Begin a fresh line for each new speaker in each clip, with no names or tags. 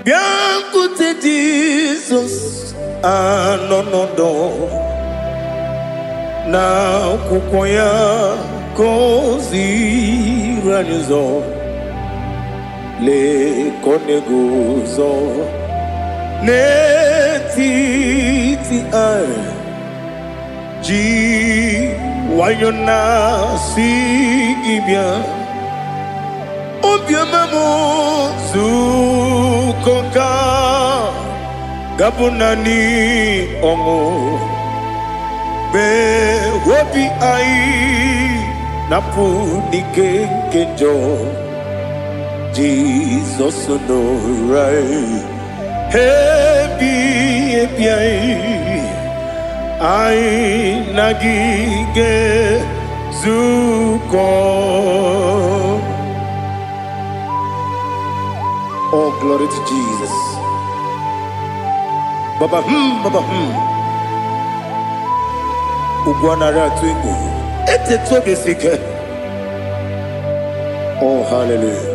Bịakwute Jizọs, anọ n'ọdọ na akwụkwọ ya ka o ziri anyị ụzọ. Lee ka ọ na-eguzo n'etiti anyị, ji nwayọ na-asị gị bịa. Obiọma m, zukọ ka gabụ naanị ọṅụ mgbe obi anyị napụ n'ike nke njọ. Jizọs nọrọ anyị ebi ebi, anyị anyị na gị ga-ezukọ. Oh, glory to Jesus. Baba baba Ugwu anaghị atụ egwu. Eteta obi si ike. Oh, hallelujah.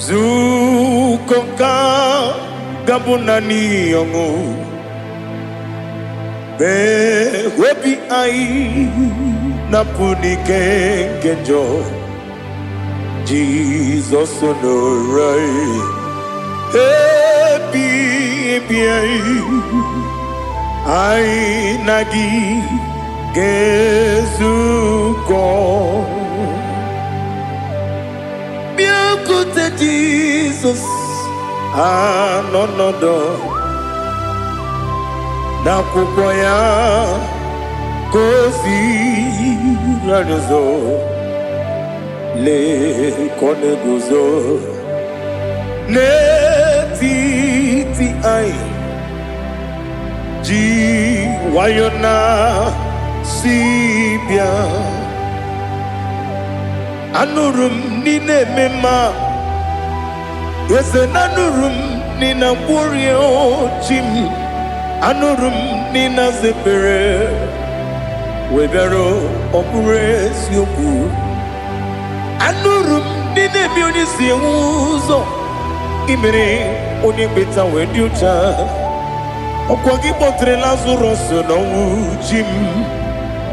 Zukọ ka gabụ naanị ọṅụ mee obi anyị napụ n'ike nke njọ. Jizọs nọrọ anyị ebi ebi, anyị anyị na gị ga-ezukọ. Bịakwute Jizọs, anọ n'ọdọ n'akwụkwọ ya ka o ziri anyị ụzọ. Lee ka ọ na-eguzo n'etiti anyị, ji nwayọ na si bịa. Anụrụ m n'ị na-eme mma, eze na anụrụ m n'ị na-agwọrịa chi m, anụrụ m n'ị na-aza ekpere wee bịara. Ọ bụrụ eziokwu, anụrụ m n'ị na-eme onye si enwe ụzọ imere onye mkpeta wee dị ụcha. Ọkwa gị kpọtere Lazarọs n'ọnwụ, chi m,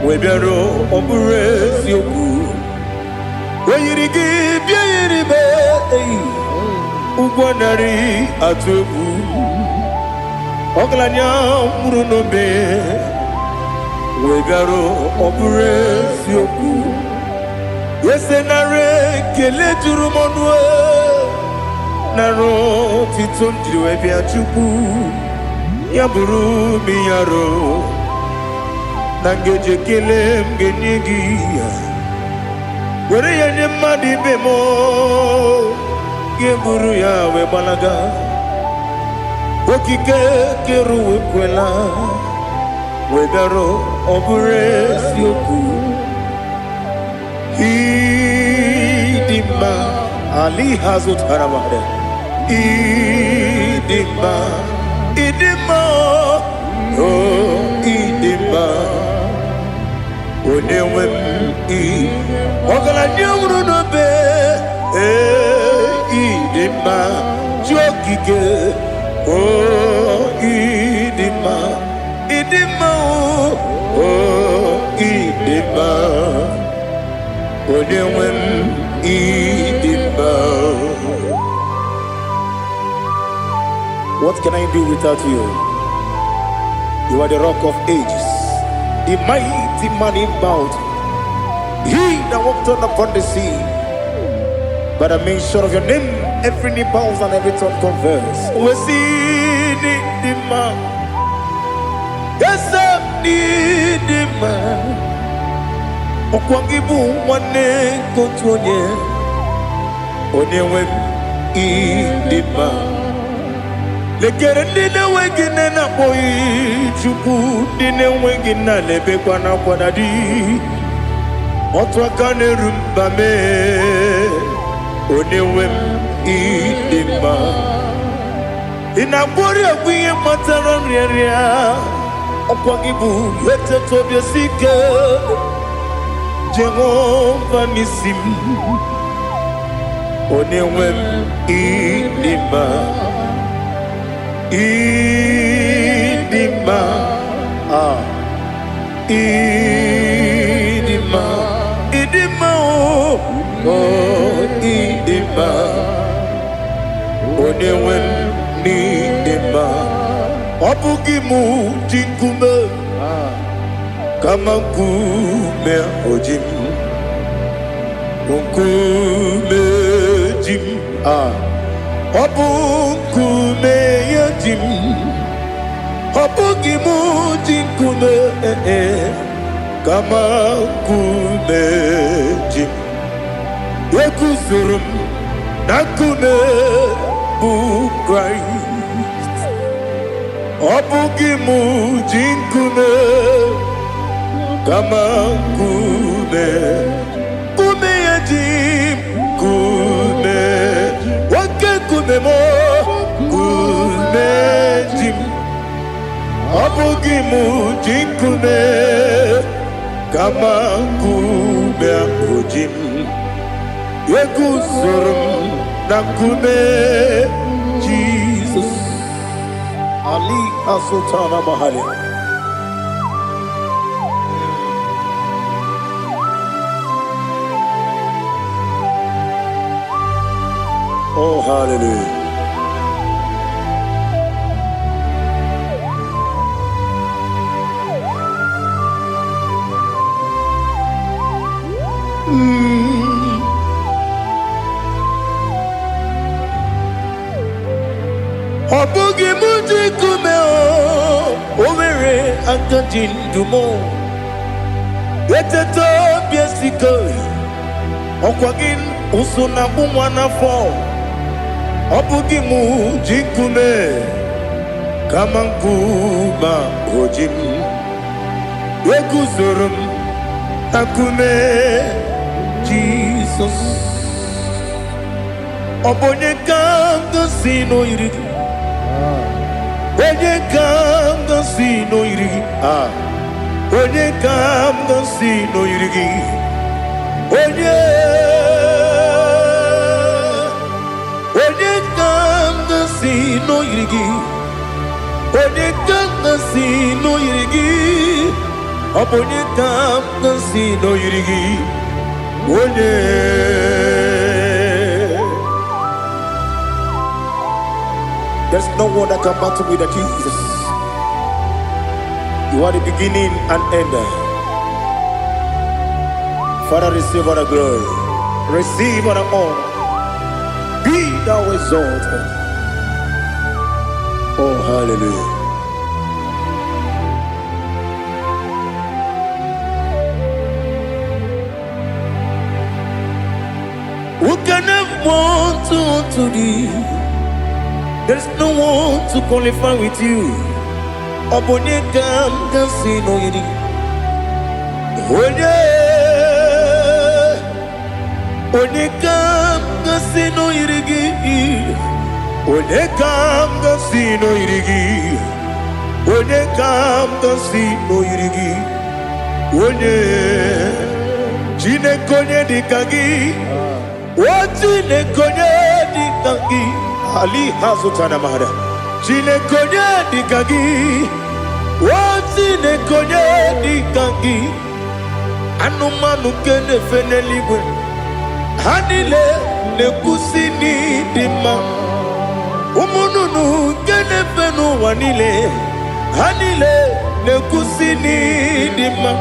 wee bịara. Ọ bụrụ eziokwu, o yiri gị bịa yiri be eyi ụgwọ narị atụ egwu. Ọgaranya nwụrụ n'obe wee bịara. Ọ bụrụ eziokwu, ese nara ekele juru m ọnụ, nara otito m jiri wee bịa. Chukwu, ya bụrụ m yaro na ngeji ekele m ga-enye gị ya, were ya nye mmadụ ibe m, ga-eburu ya wee gbalaga. Okike kere ụwa ekwela wee bịara. Ọ bụrụ eziokwu, ịdị mma ali ha zụtara mmadụ, ịdị mma, ịdị mma, o ịdị mma, onye nwe m, ị ọgaranya nwụrụ n'obe. Ee, ịdị mma, chi okike, o ịdị mma, ịdị mma, o ịdị mma, onye nwe m, ịdị mma. What can I do without you? You are the Rock of Ages, the mighty man in battle, he that walked on upon the sea. By the mention of your name, every knee bows and every tongue confess. We see the man. Yes, the man. Ọkwa gị bụ nwanne nke otu onye, onye nwe m, ịdị mma. Lekere ndị na-enweghị nne na-akpọghị Chukwu, ndị na-enweghị nna na-ebekwa n'akwa na di otu aka na-eru mba mee. Onye nwe m, ịdị mma. Ị na-agwọrị ọgwụ ihe kpatara nrịanrịa. Ọkwa gị bụ eteta obi esi ike, Jehova n'isi m. Onye nwe m, ịdị mma, ịdị mma, ah, ịdị mma, ịdị mma, o oh, ịdị mma. Onye nwe m, n'ịdị mma. Ọ bụghị mụ ji nkume, kama nkume o ji m, nkume ji m, ah, ọ bụ nkume ya ji m. Ọ bụghị mụ ji nkume, eh, eh, kama nkume ji m. Eguzoro m na nkume bụ Kraịst. Ọ bụghị mụ ji nkume, kama nkume, nkume ya ji m. Nkume, nwoke nkume m, nkume ji m. Ọ bụghị mụ ji nkume, kama nkume ahụ ji m. Eguzoro m na nkume Jizọs. Ali Azụtana Mahali. Oh, hallelujah. Ọ bụghị mụ ji nkume, o nwere aka ji ndụ m. Eteta obi esike, ọkwa gị ụsụ na-akpụ nwa n'afọ. Ọ bụghị mụ ji nkume, kama nkume o ji m. Eguzoro m na nkume Jizọs. Ọ bụ onye ka m gosi n'oyiri gị? Onye ka m gosi n'oyiri gị? Ah, onye ka m gosi n'oyiri gị? Onye, onye ka m gosi n'oyiri gị? Onye ka m gosi n'oyiri gị? Ọ bụ onye ka m gosi n'oyiri gị? Onye? There's no one that can battle with the Jesus. You are the beginning and end. Father, receive all the glory. Receive all the honor. Be thou exalted. Oh, hallelujah. Who can have one to thee? There's no one to qualify with you. Ọ bụ onye ka m ga-asị n'oyiri? Onye, onye ka m ga-asị n'oyiri gị? Onye ka m ga-asị n'oyiri gị? Onye ka m ga-asị n'oyiri gị? Onye, Chineke, onye dị ka gị? O Chineke, onye dị ka gị? Ali hazụtara mara. Chineke, onye dị ka gị? O Chineke, onye dị ka gị? Anụmanụ nke na-efe n'eluigwe, ha niile na-ekwusi n'ịdị mma. Ụmụ nnụnụ nke na-efe n'ụwa niile, ha niile na-ekwusi n'ịdị mma.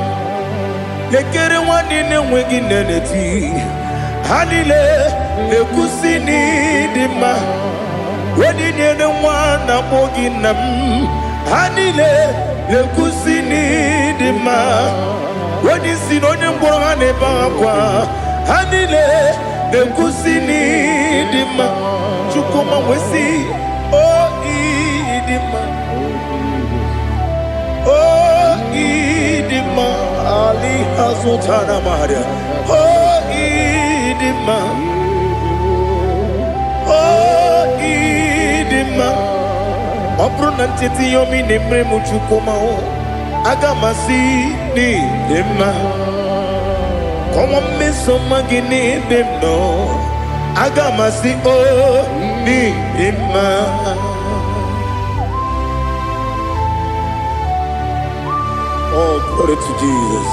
Lekere nwanne na-enweghị nne na-eti, ha niile na-ekwusi n'ịdị mma. Onye nyere nwa na-akpọ gị nna m, ha niile na-ekwusi n'ịdị mma. Onye isi na onye mkpọrọ, ha na-ebe akwa, ha niile na-ekwusi n'ịdị mma. Chukwuma wee o ịdị mma, o ịdị mma. Ali azụtara maria. O ịdị mma, o ịdị mma. Ọ bụrụ na ncheta ihe omi na-emere m, Chukwuma, o Aga m asị n'ịdị mma. Kọwa mmeso ọma gị n'ebe m nọ. Aga m asị o n'ịdị mma. Oh, glory to Jesus.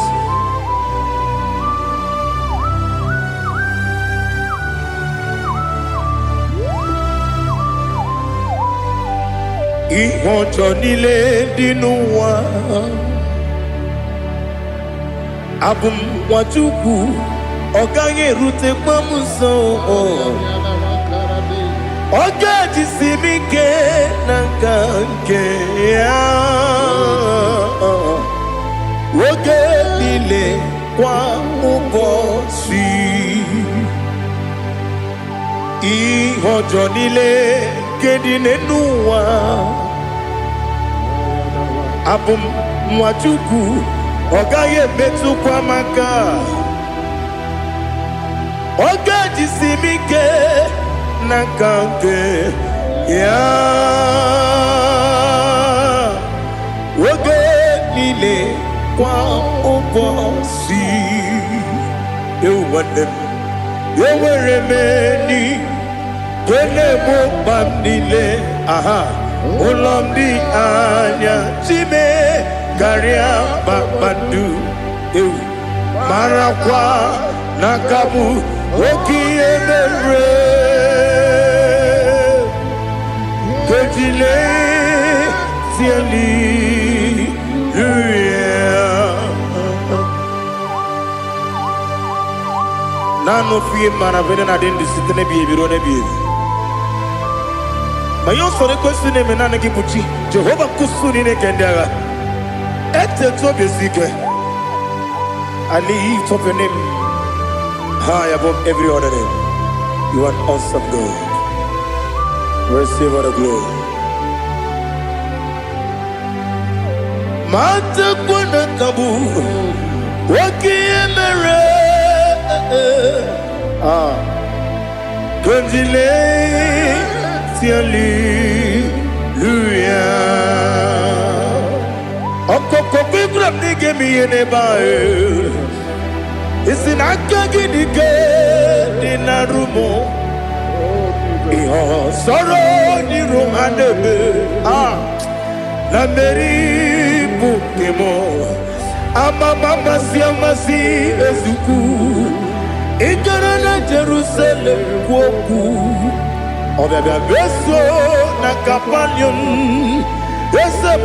Ihe ọjọọ niile dị n'ụwa, abụ m nwa Chukwu, ọ gaghị erutekwa m nso. Ọ ga-ejisi m ike na nka nke ya oge niile, kwa ụbọchị. Ihe ọjọọ niile nke dị n'elu ụwa, abụ m nwa Chukwu, ọ gaghị emetụkwa m aka. Ọ ga-ejisi m ike n'aka nke ya oge niile, kwa ụbọchị. Ewu nwanne m, enwere m enyi nke na-egbo mkpa m niile. Aha ụlọ m dị anya chime karịa kpakpando. Ewu, marakwa na aka bụ oke ihe mere kejile hallelujah. Naanị ofu ihe mara bụ na adị ndụ site n'ebighị ebi ruo n'ebighị ebi. Ma ihe usoro ekwesị na-eme, naanị gị bụ chi Jehova nkusu niile nke ndị agha. Etetu obi esi ike. I lift up your name high above every other name. You are an awesome God. Receive all the glory. Matakwa na ka bụ oke ihe mere. Ah, kondile hallelujah. Ọkọkọ gwara m na ị ga-eme ihe n'ebe ahụ. Isi na aka gị dị ike dị na rumo ihe ọsọrọ n'iru ha na-eme. Ah, na mmeri bụ nke m. Amama amasị amasị ezukwu. Ị gara na Jerusalem kwuo okwu, ọbịabịa beso na Kapanium. Eze m,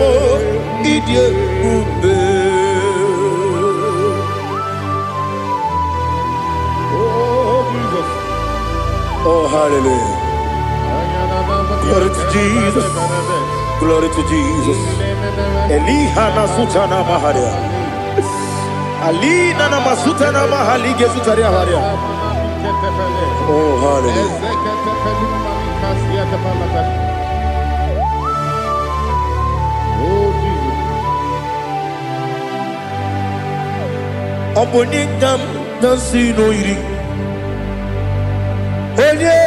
ịdị ebube.
Oh, Jesus.
Oh, hallelujah. Glory to Jesus. Glory to Jesus. Eliha na sutana maharia. Alina na masutana mahali gezutaria haria. Oh, hallelujah.
Oh, Jesus.
Ọ bụ onye ka m na-asị n'oyiri? Onye,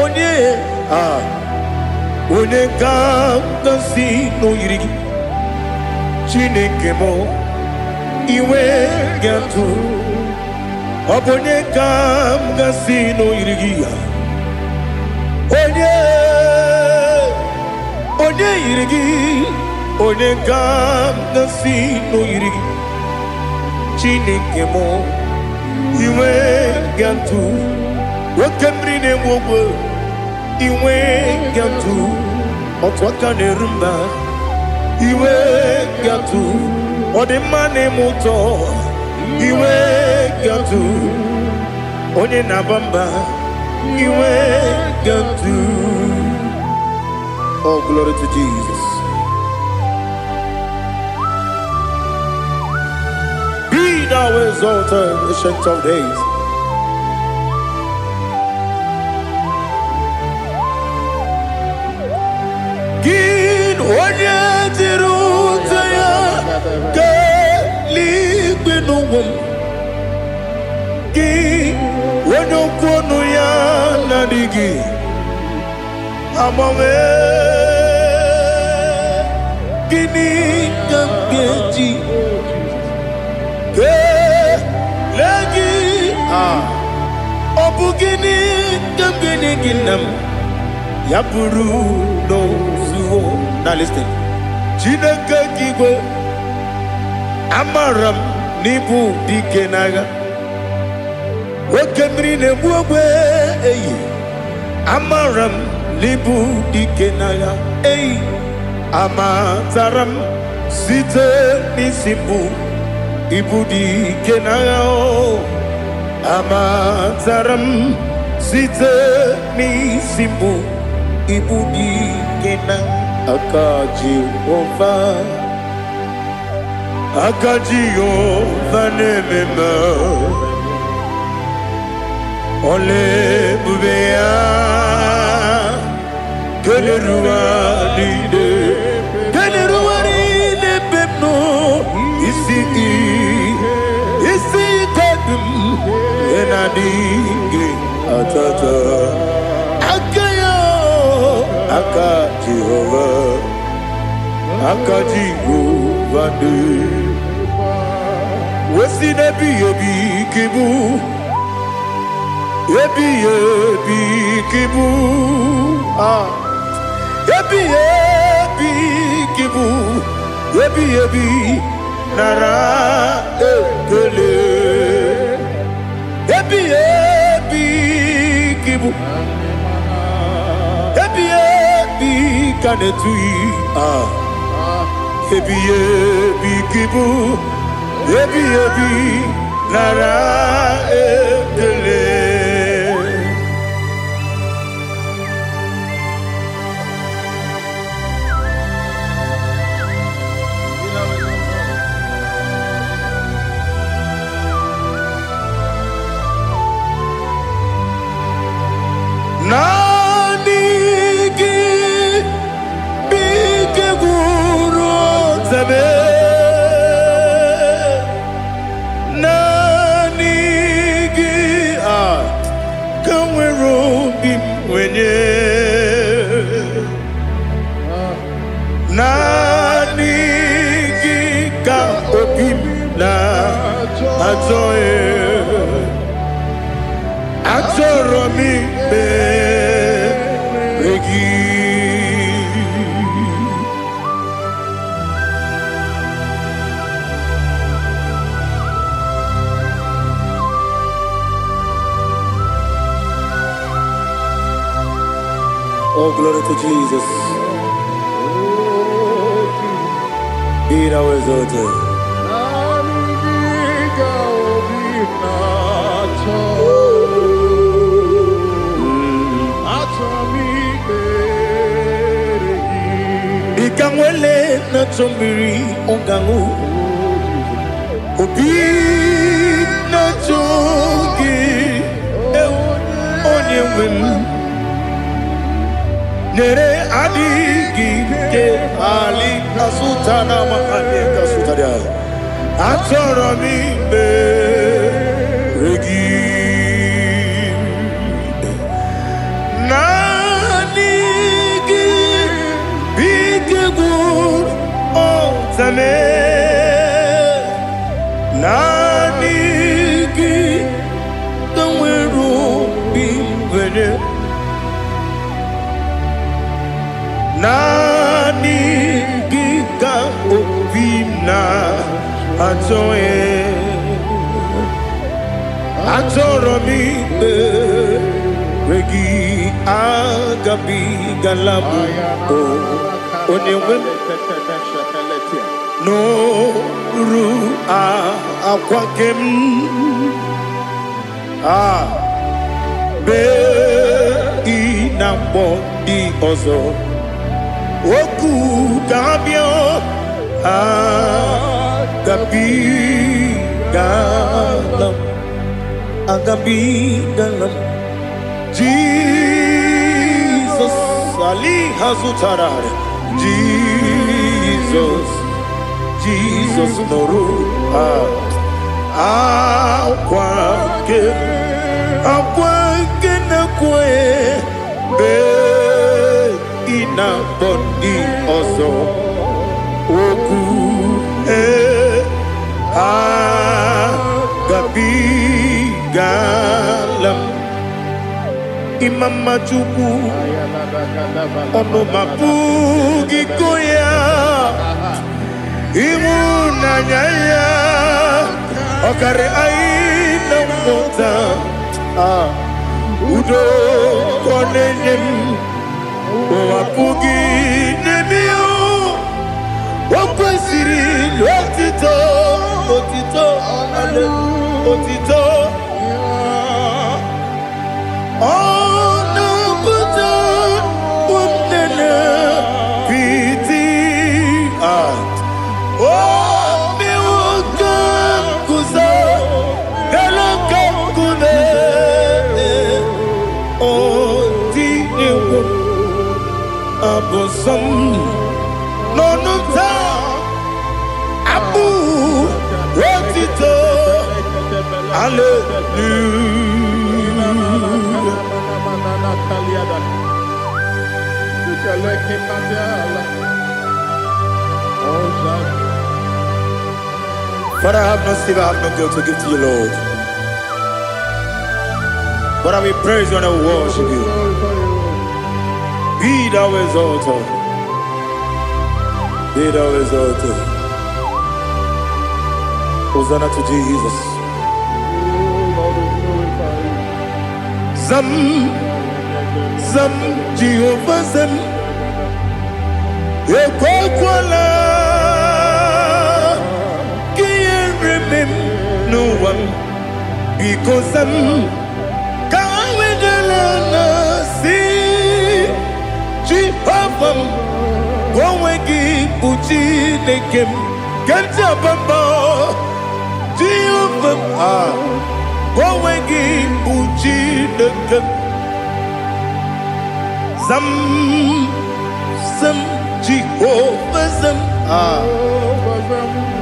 onye, ah, onye ka m na-asị n'oyiri gị? Chineke m, iwe ga-atụ. Ọ bụ onye ka m ga-asị n'oyiri gị ya? Onye, onye yiri gị? Onye ka m ga-asị n'oyiri gị? Chineke m, iwe ga-atụ. Oke mmiri na-egbu ogwe, iwe ga-atụ. Otu aka na-eru mba, iwe ga-atụ. Ọ dị mma na-eme ụtọ, iwe ga-atụ. Onye na-aba mba, iwe ga-atụ. Oh, glory to Jesus. Be thou exalted, Ancient of Days. Gị onye jiri ute ya kelee n'ụwa m, gị onye okwu ọnụ ya na-adịghị agbanwe. Gịnị ka m ga-eji kelee gị? Ah, ọ bụ gịnị ka m ga-enye gị, nna m, ya bụrụ n'ozuo? Now listen. Chineke gị igwe, amara m n'ịbụ dike n'agha, oke mmiri na-egbu ogbe eyi. Amara m n'ịbụ dike n'agha eyi. Amatara m site n'isi mbụ, ịbụ dike n'agha o. Amatara m site n'isi mbụ, ịbụ dike na aka Jehova. Aka Jehova na-eme mma. Ọla ebube ya keleruwa niile, keleruwa niile ebe m nọ. Isi isi ike dị m na-adịghị atata aka ya. Aka Jehova, aka Jehova dị wesi n'ebighị ebi ka ịbụ, ebighị ebi ka ịbụ. Ah, ebighị ebi ka ịbụ, ebighị ebi, nara ekele. Ebighị ebi ka ịbụ, ebighị ebi ka na-etughị. Ah, ebighị ebi ka ịbụ, ebighị ebi, nara ekele. Naanị gị bụ ike gwụrụ ọtebe. Naanị gị a ka nwere obi m nwenye. Naanị gị ka obi m na-achọ. Achọrọ m ikpere gị. Oh, glory to Jesus. Be thou exalted.
Naanị gị ka obi m na-achọ. Achọrọ m ikpere gị.
Dịka nwele na-achọ mmiri ọ ga-aṅụ, obi na-achọ gị, ewu, onye nwe m. Nyere adịghị ike ali asụta na makani kasụtara. Achọrọ m ikpere gị. Naanị gị bụ ike gwụrụ ọtame. Naanị gị ka nwere obi nwere. Naanị gị ka obi m na-achọ. Achọrọ m ikpere gị. Agabigala m o, onye nwe m, n'oru akwa nke m a bee ị na-akpọ ndị ọzọ okwu ka ha bịa. Agabigala m, agabigala m. Jizọs ali ha zụtara. Jizọs, Jizọs, nụrụ akwa nke, akwa nke na-ekwe mgbe ị na-akpọ ndị ọzọ. Okwu agabigala m. Ịma mma Chukwu, ọnụ m apụghị ịkọ ya. Ịhụnanya ya ọkarị anyị na mmụta. Ah, udo ka ọ na-enye m, ụwa apụghị n'ebe ya. O kwesịrị otito, otito, otito. Ọ na-apụta nne piti. Ah, o mewo ka m guzo elu ka nkume. O tinyewo abụ nsọ m n'ọnụ m taa, abụ otito, hallelujah. Father, I have no silver, I have no gold to give to you, Lord. But I will praise you and I will worship you. Be thou exalted. Be thou exalted. Hosanna to Jesus. Zam, Zam, Jehovah Zam. Ekwekwala ka ihere mee m n'ụwa m. Biko zam, ka wedala na si Jehova m, ka onwe gị bụ Chineke m. Ke ntị abamba Jehova m, ah, ka onwe gị bụ Chineke m. Zam, zam, Jehova zam, ah,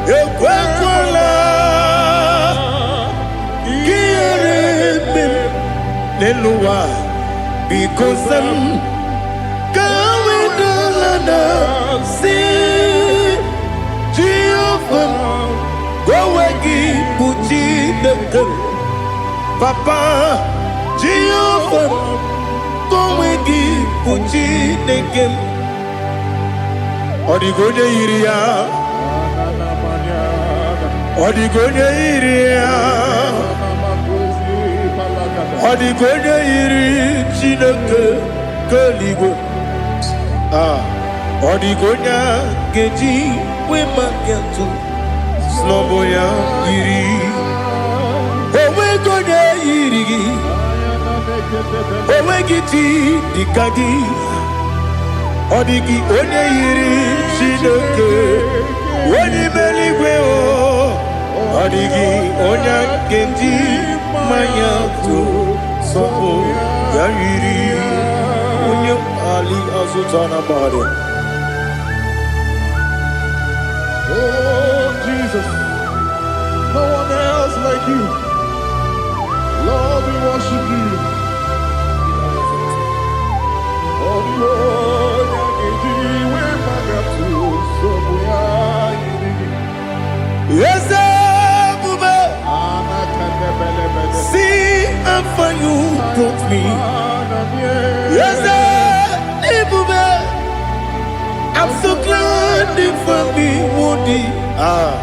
ekwekwala ka ihere mee m n'elu ụwa. Biko zam, ka wedala na si Jehova m, ka onwe gị bụ Chineke m. Papa, Jehova m, ka onwe gị bụ Chineke m. Ọ dịghị onye yiri ya, ọ dịghị onye yiri ya, ọ dịghị onye yiri Chineke nke eluigwe. Ah, ọ dịghị onye a ga-eji wee maka atụ snọbụ ya yiri. Onweghị onye yiri gị, onweghị chi dịka gị. Ọ dịghị onye yiri Chineke onye ime eluigwe o. Ọ dịghị onye a ga-eji mmanya tụ sọpụ ya yiri onye ali azụta na mmadụ.
Oh, Jesus, no one else like you. Lord, we worship you. Oh, the onye ga-eji wee maka tụ ya yiri gị.
Eze ebube, see how far you brought me. Eze ebube, I'm so glad you found me worthy. Ah,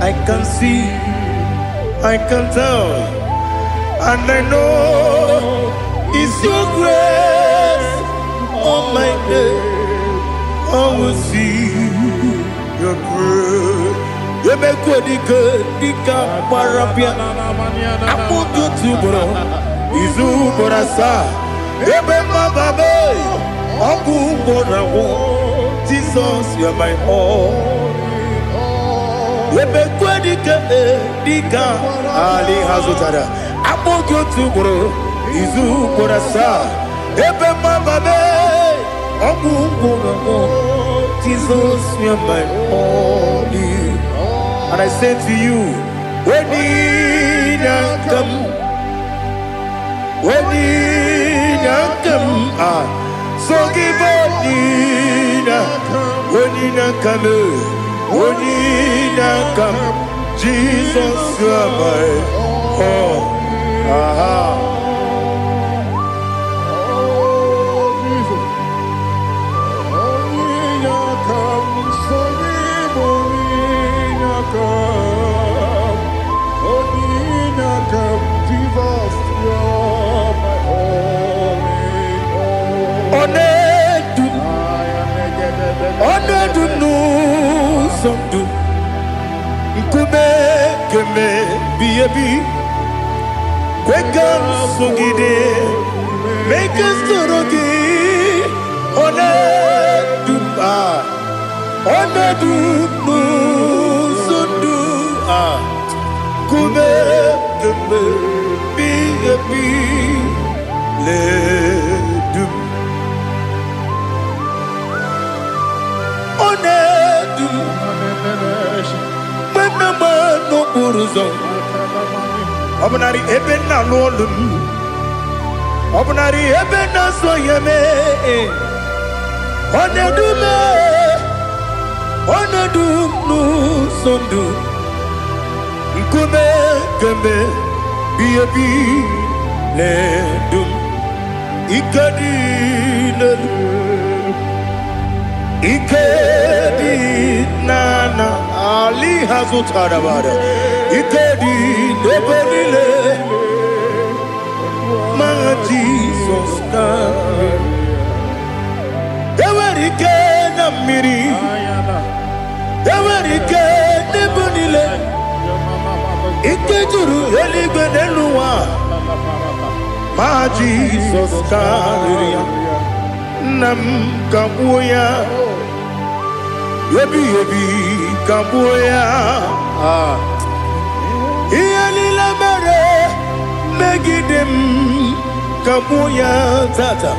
I can see, I can tell, and I know it's your grace on my day. I will see your grace. Emekwe dike dịka gbara bịa akpụkpọ otu ugboro, izu ugboro asaa, ebe mmababe ọgwụ ugboro agwụ. Jesus, you are my all. Emekwe dike dịka ali ha zụtara akpụkpọ otu ugboro, izu ugboro asaa, ebe mmababe ọgwụ ugboro agwụ. Jesus, you are my all. And I say to you, when you come, when you come, ah, so give up, Onye na-aka m, onye na-aka m, Jesus, you are my all. Aha.
Oh, Jesus. Onye na-aka m, sọ gị bụ onye na-aka m. Onye na-aka m, Jesus, you are my all in all.
Ọ na-edu m, ọ na-edu m n'ụzọ ndụ, nkume keme bi ebi, kwe ka m sogide, mee ka m soro gị. Ọ na-edu m, ah, ọ na-edu m n'ụzọ ndụ, ah, nkume keme bi ebi na-edu m. Ọ na-edu m mgbe m na-agba n'okporo ụzọ, ọ bụnarị ebe m na-alụ ọlụ m, ọ bụnarị ebe m na-asọ ya mee, ọ na-edu m, ọ na-edu m n'ụzọ ndụ, nkume kemgbe bi ebi na-edu m. Ike dị n'elu, ike dị n'ana ali ha zụtara bara, ike dị n'ebe niile ma Jizọs ka enwere ike na mmiri, enwere ike n'ebe niile, ike juru eluigwe n'elu ụwa, ma Jizọs karịrị ya. Nna m, ka gbuo ya ebighị ebi, ka gbuo ya. Ah. Ihe niile mere megide m, ka gbuo ya tata.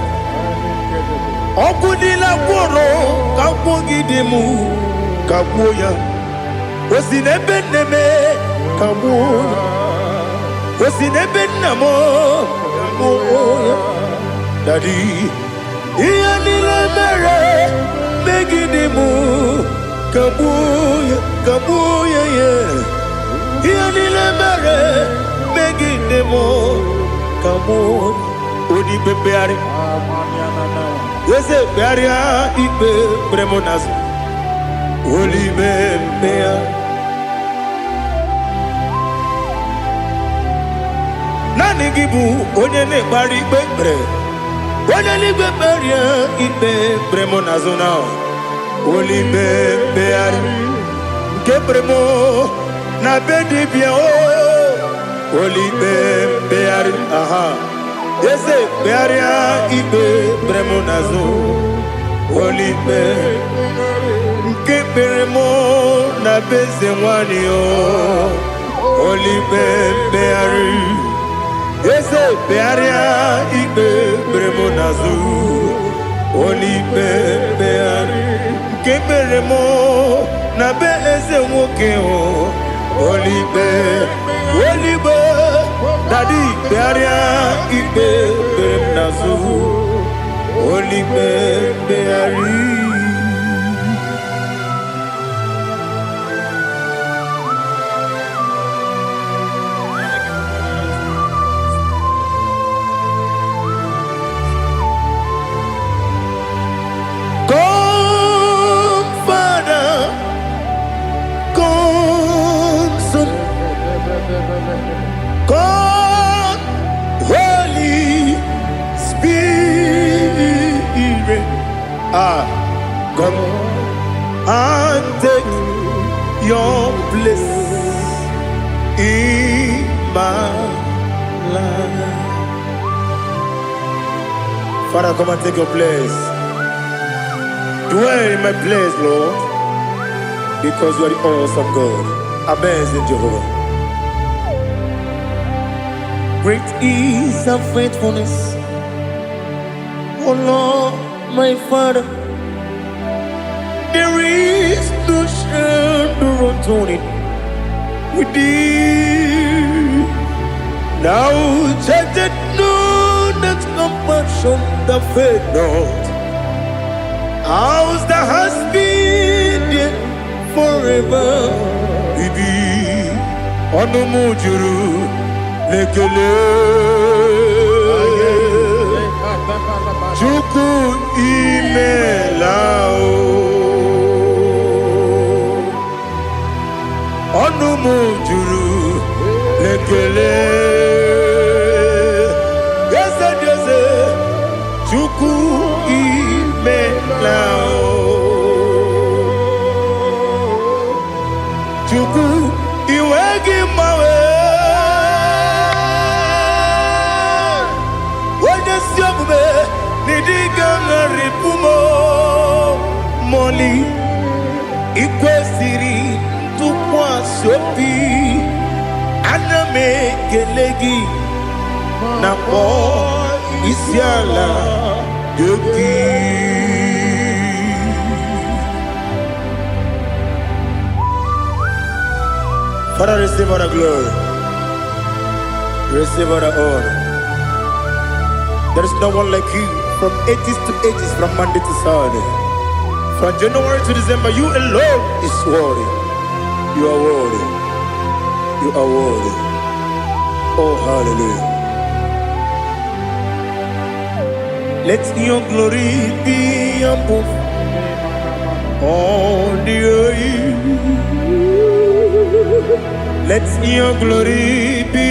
Ọkụ niile gwụrụ ka gwugide m, ka gbuo ya. O si n'ebe nne m, ka gbuo ya. O si n'ebe nna m, ka gbuo ya. Daddy, ihe niile mere megide m, ka gbuo ya, ka gbuo ya ya. Ihe niile mere megide m, ka gbuo ya. Onye ikpe mkpegharị, eze kpegharịa ikpe kpere m n'azụ, olime mkpegharị. Naanị gị bụ onye na-ekpegharị ikpe kpere, onye n'igwe kpegharịa ikpe kpere m n'azụ na olime mkpegharị nke kpere m na be dibịa o, olime mkpegharị. Aha, eze kpegharịa ikpe kpere m n'azụ, olime nke kpere m na be eze nwanyị o, olime mkpegharị. Eze kpegharịa ikpe kpere m n'azụ, olime mkpegharị nke kpere m na be eze nwoke o, olime olime. Daddy, kpegharịa ikpe kpere m n'azụ, olime mkpegharị. Come, Father, come, Son, come, Holy Spirit. Ah, come and take your place in my life. Father, come and take your place. Dwell in my place, Lord, because you are the awesome God, amazing Jehovah. Great is thy faithfulness, O Lord, my Father. There is no shadow of turning with thee. Thou changest not thy compassions, they fail not. House that has been there forever. Ibi ọnụ m juru n'ekele. Chukwu, imela o. Ọnụ m juru n'ekele. Eze dị eze, Chukwu, imela o. Chukwu, iwe gị mgbanwe. Onye si omume n'ịdị ga-agharịpụ m mọli. Ikwesịrị ntụkwasị obi, ana m ekele gị na kpọọ isi ala gị. Father, receive all the glory, receive all the honor. There is no one like you from ages to ages, from Monday to Saturday, from January to December. You alone is worthy. You are worthy. You are worthy. Oh, hallelujah. Let your glory be above all the earth. Let your glory be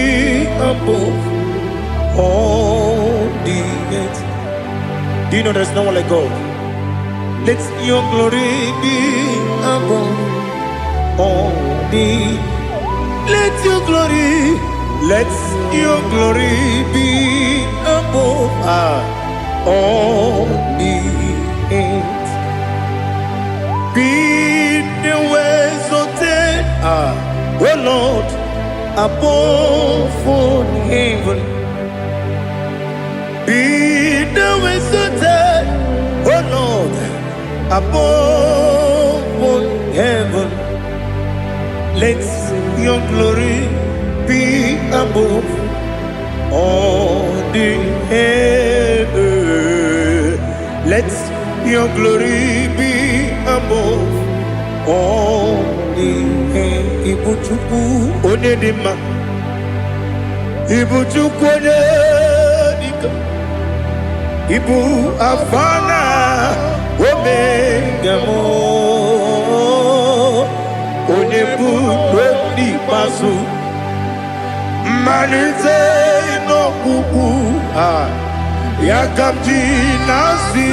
above all the earth. Do you know there's no one like God? Let your glory be above all the. Let your glory, let your glory be above all the earth. Be thou exalted, O Lord, above all heaven. Be thou exalted, O Lord, above all heaven. Let your glory be above all the earth. Let your glory be above all the earth. Ibu Chukwu onye dị mma, Ibu Chukwu onye dịka, Ibu Alfa na Omega m, onye bụ n'ikpeazụ, mmalite n'ọgwụgwụ a, ya ka m ji na-asị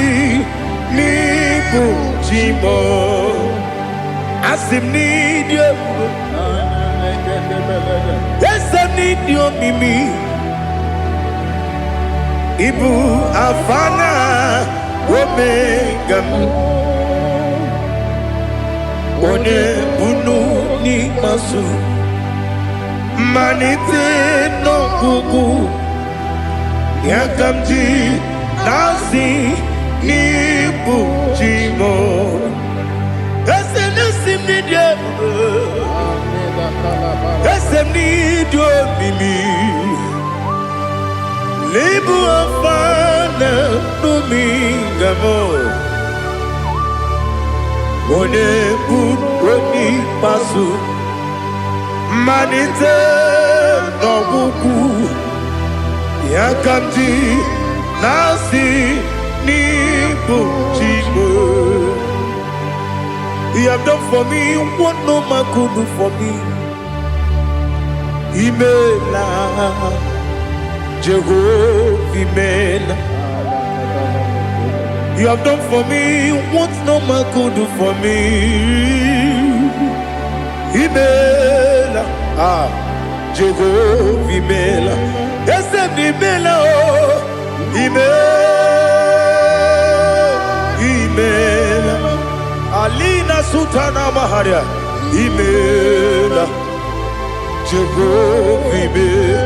n'ịbụ chi m. Asị m n'ịdị ebube, eze m, n'ịdị omimi. Ịbụ Alfa na Omega m, onye bunu n'ikpeazụ, mmalite n'ọgwụgwụ, ya ka m ji na-asị n'ịbụ chi m. Eze na-esi m n'ịdị ebube, eze m, n'ịdị omimi. N'ịbụ Alfa na Omega m, onye bụ onye ikpeazụ, mmalite n'ọgwụgwụ, ya ka m ji na-asị n'ịbụ chi m. You have done for me what no man could do for me. Imela, Jehovah, Imela. You have done for me what no man could do for me. Imela, ah, Jehovah, Imela. Eze m, Imela, oh, Imela, Imela. Alina Sultana Maharia, Imela, Jehovah, Imela.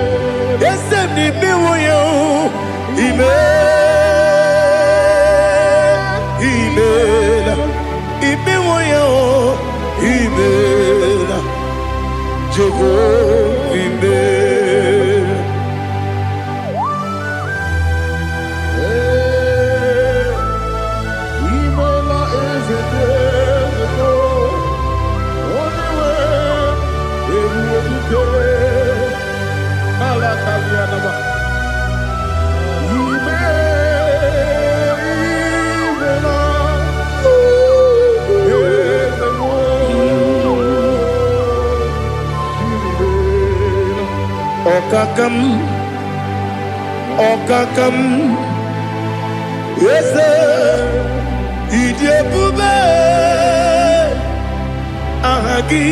Eze m, n'imewo ya o, Imela, Imela, imewo ya o, Imela, Jehovah, Imela.
Imela.
Ọkaka m, ọkaka m, eze, ịdị ebube. Aha gị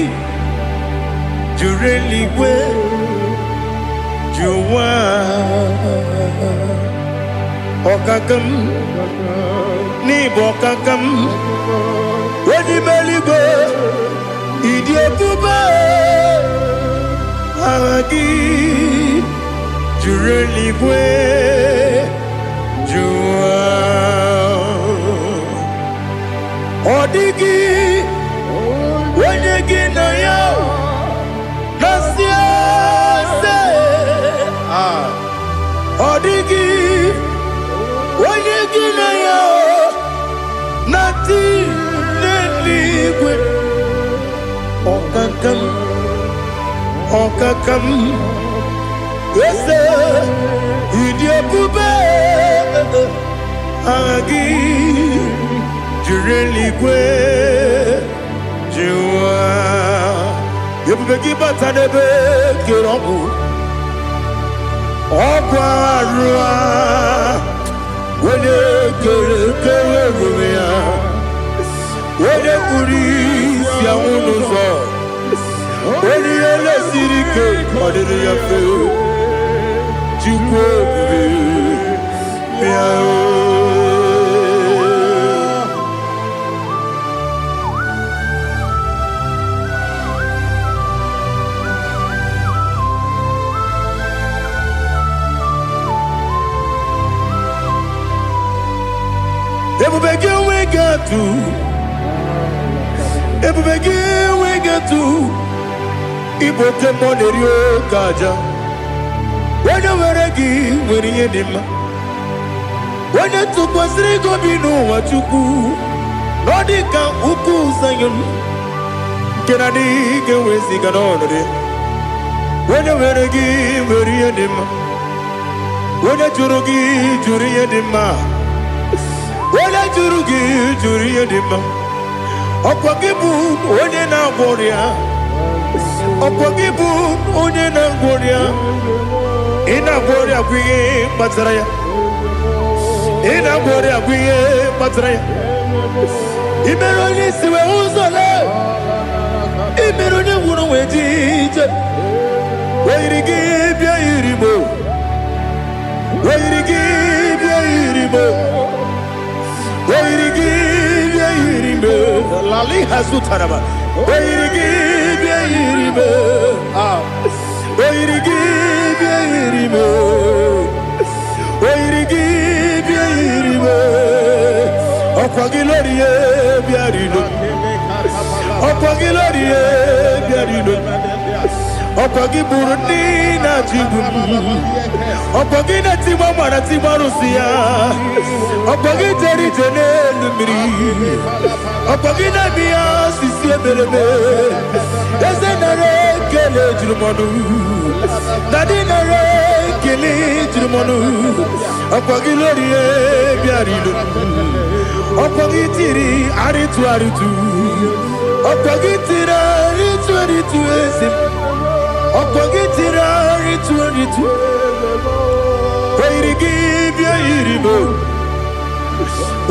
juru eluigwe, ju ụwa. Ọkaka m, n'ịbụ ọkaka m, onye ime eluigwe, ịdị ebube. Aha gị juru eluigwe, ju ụwa. Ọ dịghị onye gị na ya na-asị eze. Ah. Ọ dịghị onye gị na ya na-atị n'eluigwe. Ọkaka m, ọkaka m, eze, ịdị ebube. Aha gị juru eluigwe, ju ụwa. Ebube gị bata n'ebe kere ọgwụ, ọgwụ arụ a, onye kere kere onwe ya, onye kpuru isi anwụ n'ụzọ, onye ihe lesiri ike ọ dịrị ya mfe. Chukwu ebube, bịa o. Ebube gị enweghị atụ, ebube gị enweghị atụ. Ịbụ oke mmụọ na-eri oke aja. Onye nwere gị nwere ihe dị mma. Onye tụkwasịrị gị obi n'ụwa, Chukwu, na ọ dị ka ugwu Zayọn nke na-adịghị ga-eweziga n'ọnọdụ ya. Onye nwere gị nwere ihe dị mma. Onye jụrụ gị jụrụ ihe dị mma. Onye jụrụ gị jụrụ ihe dị mma. Ọkwa gị bụ onye na-agwọ ọrịa. Ọkwa gị bụ onye na-agwọ ọrịa. Ị na-agwọ ọrịa bụ ihe kpatara ya. Ị na-agwọ ọrịa bụ ihe kpatara ya. Ị mere onye isi wee ụzọ lee. Ị mere onye ngwụrụ wee ji ije. O yiri gị bịa yiri mo. O yiri gị bịa yiri mo. O yiri gị bịa yiri mo. Lali hazutaraba. O yiri gị bịa yiri mo. Ah. O yiri gị bịa yiri mo. O yiri gị bịa yiri mo. Ọkwa gị lórí ye bịa rilo. Ọkwa gị lórí ye bịa rilo. Ọkwa gị bụrụ ndị na-achịgbu m. Ọkwa gị na-etigba mara tigba arụsị ya. Ọkwa gị jere ije n'elu mmiri. Ọkwa gị na-eme ya osisi emereme. Eze, nara ekele juru m ọnụ. Daddy, nara ekele juru m ọnụ. Ọkwa gị lórí ye bịara ilo. Ọkwa gị tiri arịtụ arịtụ. Ọkwa gị tiri arịtụ arịtụ, eze m. Ọkwa gị tiri arịtụ arịtụ. O yiri gị bịa yiri m.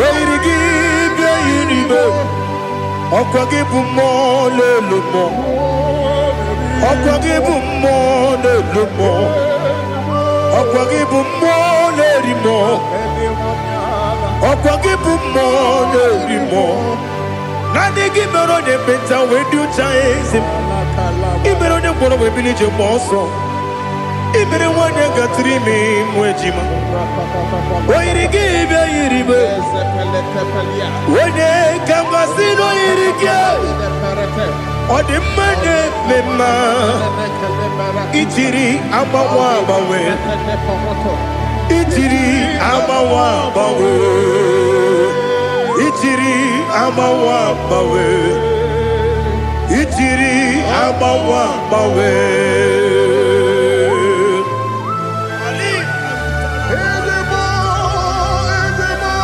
O yiri gị bịa yiri m. Ọkwa gị bụ mmụọ n'elu mmụọ. Ọkwa gị bụ mmụọ n'elu mmụọ. Ọkwa gị bụ mmụọ na-eri mmụọ. Ọkwa gị bụ mmụọ na-eri mmụọ. Naanị gị mere onye ekpenta wee dị ụcha, eze m. Ị mere onye ngwọrọ wee bili ije mgbe ọsọ. Ị mere nwanyị gatụrụ ime mụ ejima. O yiri gị bịa yiri m. Onye ka m gasị na o yiri gị? Ọ dị mma na-eme mma. Ijiri agbanwe agbanwe. Ijiri agbanwe agbanwe. Ijiri agbanwe agbanwe. Ijiri agbanwe agbanwe.
Ezebo, ezebo.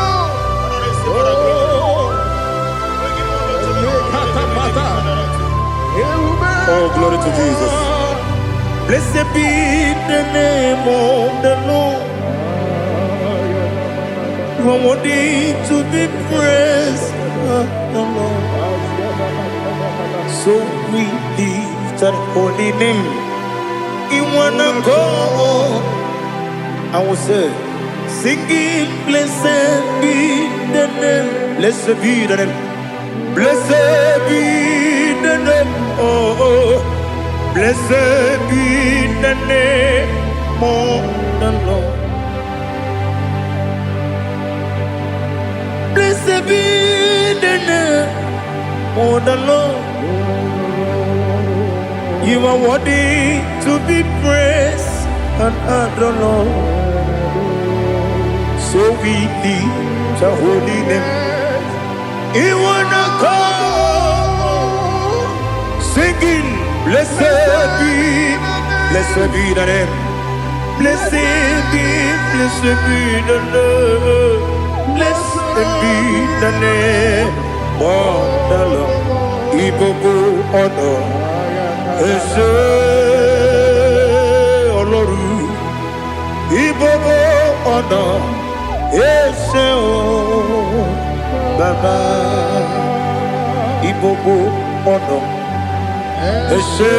Oh, lekatapata. Ewube.
Oh, glory to Jesus. Blessed be the name of the Lord. You are worthy to be praised, the Lord. So we lift that holy name in one accord. I will say, singing, blessed be the name, blessed be the name, blessed be the name, oh, blessed be the name of the Lord. Blessed be the name of the Lord. You are worthy to be praised and adored, Lord. So we lift the holy name. In one accord, singing, blessed be the name. Blessed be the name. Blessed be the name of the Lord. Ibobo ọ̀nà ẹ ṣé Ọlọ́run. Ibobo ọ̀nà ẹ ṣé o Bàbá. Ibobo ọ̀nà ẹ ṣé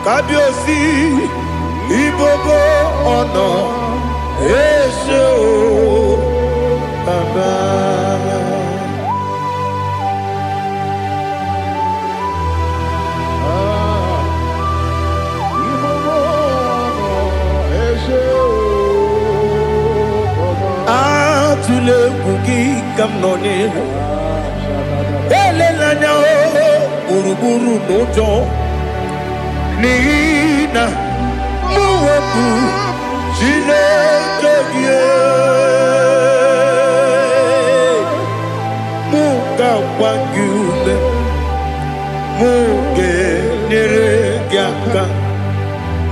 Kábíyèsí. Ibobo ọ̀nà ẹ ṣé o Bàbá.
Ibobo ọ̀nà ẹ ṣé o Bàbá.
Atụla egwu gị ka m nọ n'ihu. Elela anya o gburugburu n'ụjọ n'ihi na mụ bụ Chineke gị. Mụ ga-agba gị ume, mụ ga-enyere gị aka,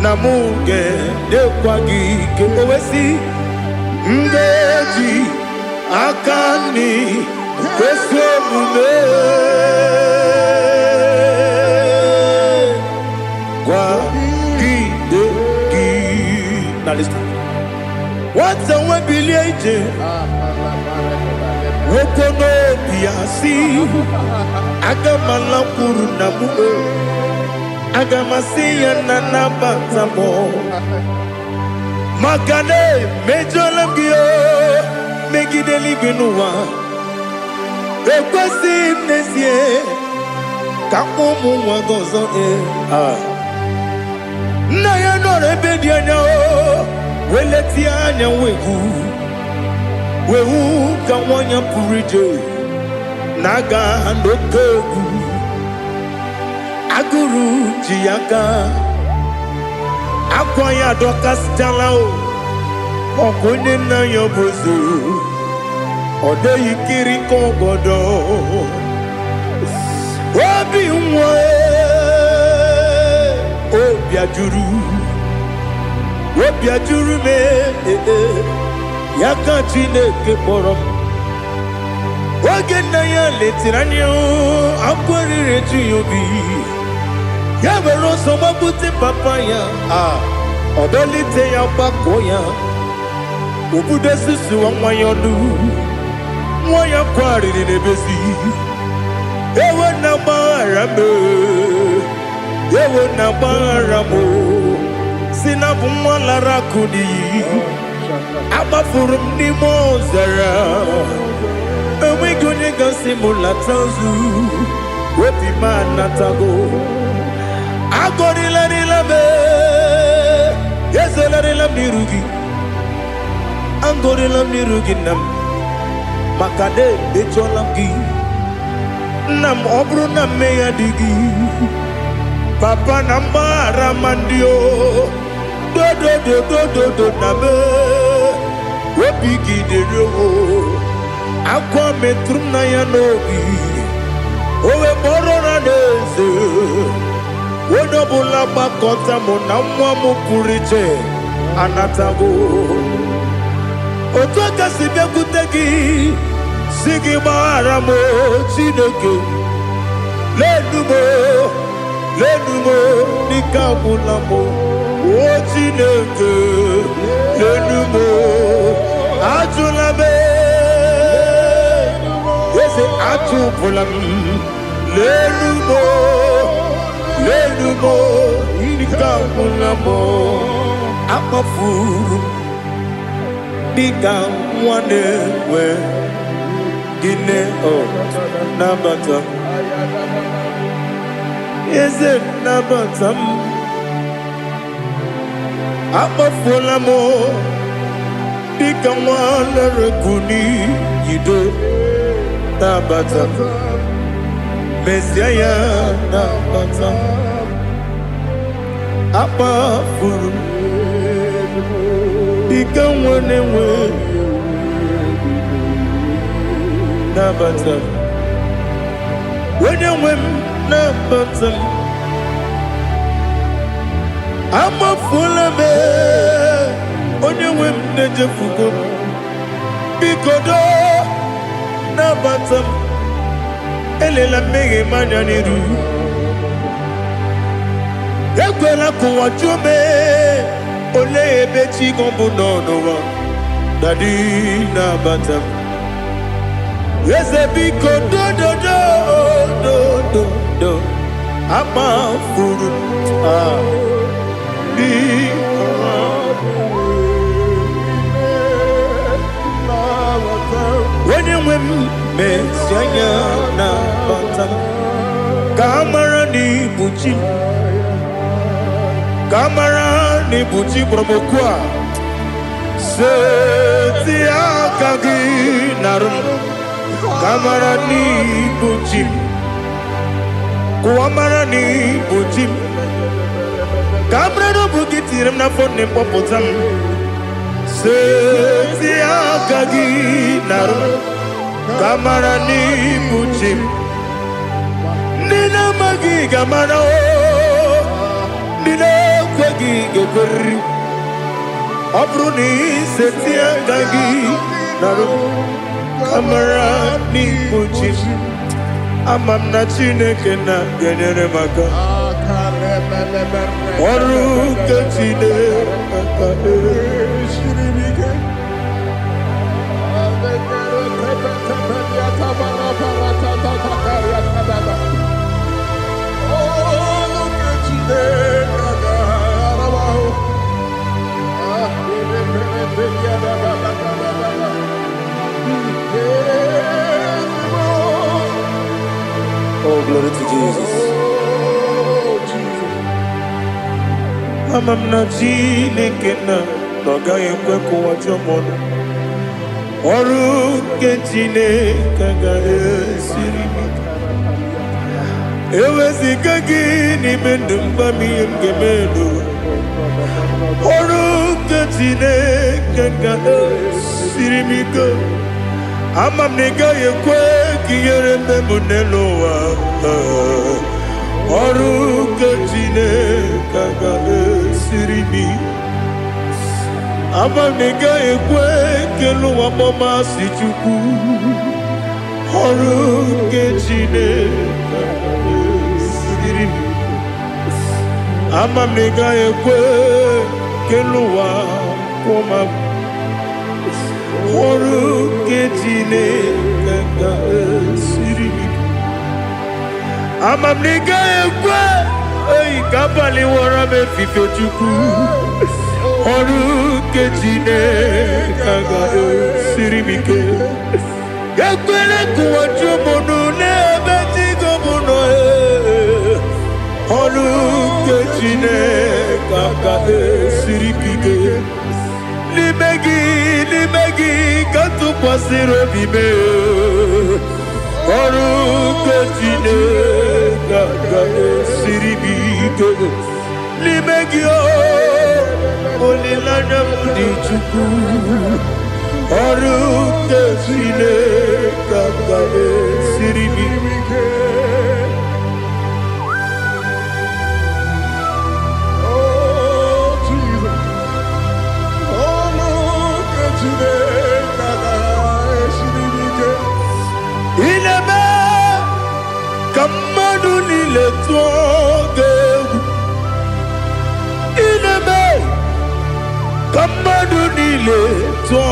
na mụ ga-enyekwa gị ike. O wee sị, m ga-eji aka nri kwesị omume kwagide gị. Now listen. Nwata nwe bilie ije nwoke n'obi ya si aga m alakwuru na mụ o. Aga m asị ya na nabata m maka na emejọla m gị o megide eluigwe n'ụwa ekwesịghị m n'ezie ka ụmụ nwa gị ọzọ ee. Ah. Nna ya nọrọ ebe dị anya o wee letie anya wee hụ wee hụ ka nwa ya pụrụ ije na-aga n'oke egwu agụrụ ji ya aka akwa ya adọkasịchala o ọkụ onye nna ya bụ eze ọ dịghị kiri ka ọgọdọ obi nwa obi ajụrụ obi ajụrụ m ee, ya ka Chineke kpọrọ m oge nna ya letiri anya akwa riri eju ya obi ya were ọsọ gbapute papa ya a ọ dọlite ya gbakọ ya obudo susuwa nwa ya ọnụ nwa ya kwarịrị n'ebezi ewo na gbaghara m ewo na gbaghara m si na bụ nwa lara akụ n'iyi agbafuru m n'ime ọzara enweghị onye gasị m lata ozu obi m anatago agọrịlarịla m ezelarịla m n'iru gị agọrịla m n'iru gị nna m maka na emejọla m gị nna m ọ bụrụ na mmehie adịghị papa na mgbaghara ma ndị o dodododododo na m obi gị dịrị o akwa metụrụ m na ya n'obi o wee kpọrọ na n'eze onye ọbụla gbakọta mụ na nwa m pụrụ iche anatago otu aka si bịakwute gị si gị gbaghara m o, Chineke lenu m o, lenu m o, Ike agwụla m. O Chineke, lenu m. Ajụla m, eze, achụpụla m. Lenu m, lenu m. Ike agwụla m. Akpafuru m dịka nwa na-enwe gịnị. O nabata m, eze, nabata m. Akpafuola m dịka nwa lere n'iyido. Nabata m, mezie ya, nabata m. Akpafuru m dịka nwa na-enwe, nabata m. Onye nwe m, nabata m. Amafuola m, onye nwe m, na-ejefugo m. Biko doo, nabata m. Elela mmehie m anya n'iru. Ekwela ka ụwa jụọ m, olee ebe chi gị bụ nọ n'ụwa. Daddy, nabata m. Eze, biko, dododo dododo. Amafuru m, ah, biko. Onye nwe m, mezi anya, nabata m, ka a mara na ibu chi m, ka a mara na ibu chi kpọrọ m okwu a. Seti aka gị narụ m, ka a mara na ibu chi m. Kụwa mara na ibu chi m, ka a mara na ọ bụ gị tinyere m n'afọ nne m, kpọpụta m. Seti aka gị narụ m, ka a mara na ibu chi m. Ndị na-amaghị ga-amara o, ndị na-ekweghị ga-ekweriri. Ọ bụrụ na iseti aka gị narụ m, ka mara n'ibu chi m. Ama m na Chineke na ga-enyere m aka. Ọrụ nke Chineke.
Siri m ike. Olu nke Chineke ga-ara m ahụ. Ah, ebe mere ebe ya da ba ba ba ba ba ba. Ezigbo.
Oh, glory to Jesus.
Oh, Jesus.
Ama m na Chineke na ọ gaghị ekwe ka ụwa jụọ m ọnụ. Ọrụ nke Chineke agaghị esiri m ike. Eweziga gị n'ime ndụ m, gwa m ihe m ga-eme n'ụwa. Ọrụ nke Chineke ga-esiri m ike. Ama m na ị gaghị ekwe ka ihere mme m n'elu ụwa. Ọrụ nke Chineke ga-esiri m ike. Ama m na ị gaghị ekwe ka elu ụwa kpọmasị Chukwu. Ọrụ nke Chineke ga-esiri m ike. Ama m na ị gaghị ekwe ka elu ụwa kwụọ m. Ọrụ nke Chineke ga-esiri m ike. Ama m na ị gaghị ekwe eyi ka abalị wọrọ m efife. Chukwu, ọrụ nke Chineke ga-esiri m ike. Ekwele ka ụwa jụọ m ọnụ n'ebe chi gị bụ nọ. Ee. Ọrụ nke Chineke ga-esiri m ike. N'ime gị, n'ime gị ka m tụkwasịrị obi m. Ọrụ nke Chineke ga-esiri m ike. N'ime gị o, olileanya m dị. Chukwu, ọrụ nke Chineke ga-esiri m ike.
Ike. Oh, Jesus. Olu nke Chineke ga-esiri m ike.
Ị na-eme ka mmadụ niile tụọ gị egwu. Ka mmadụ niile tụọ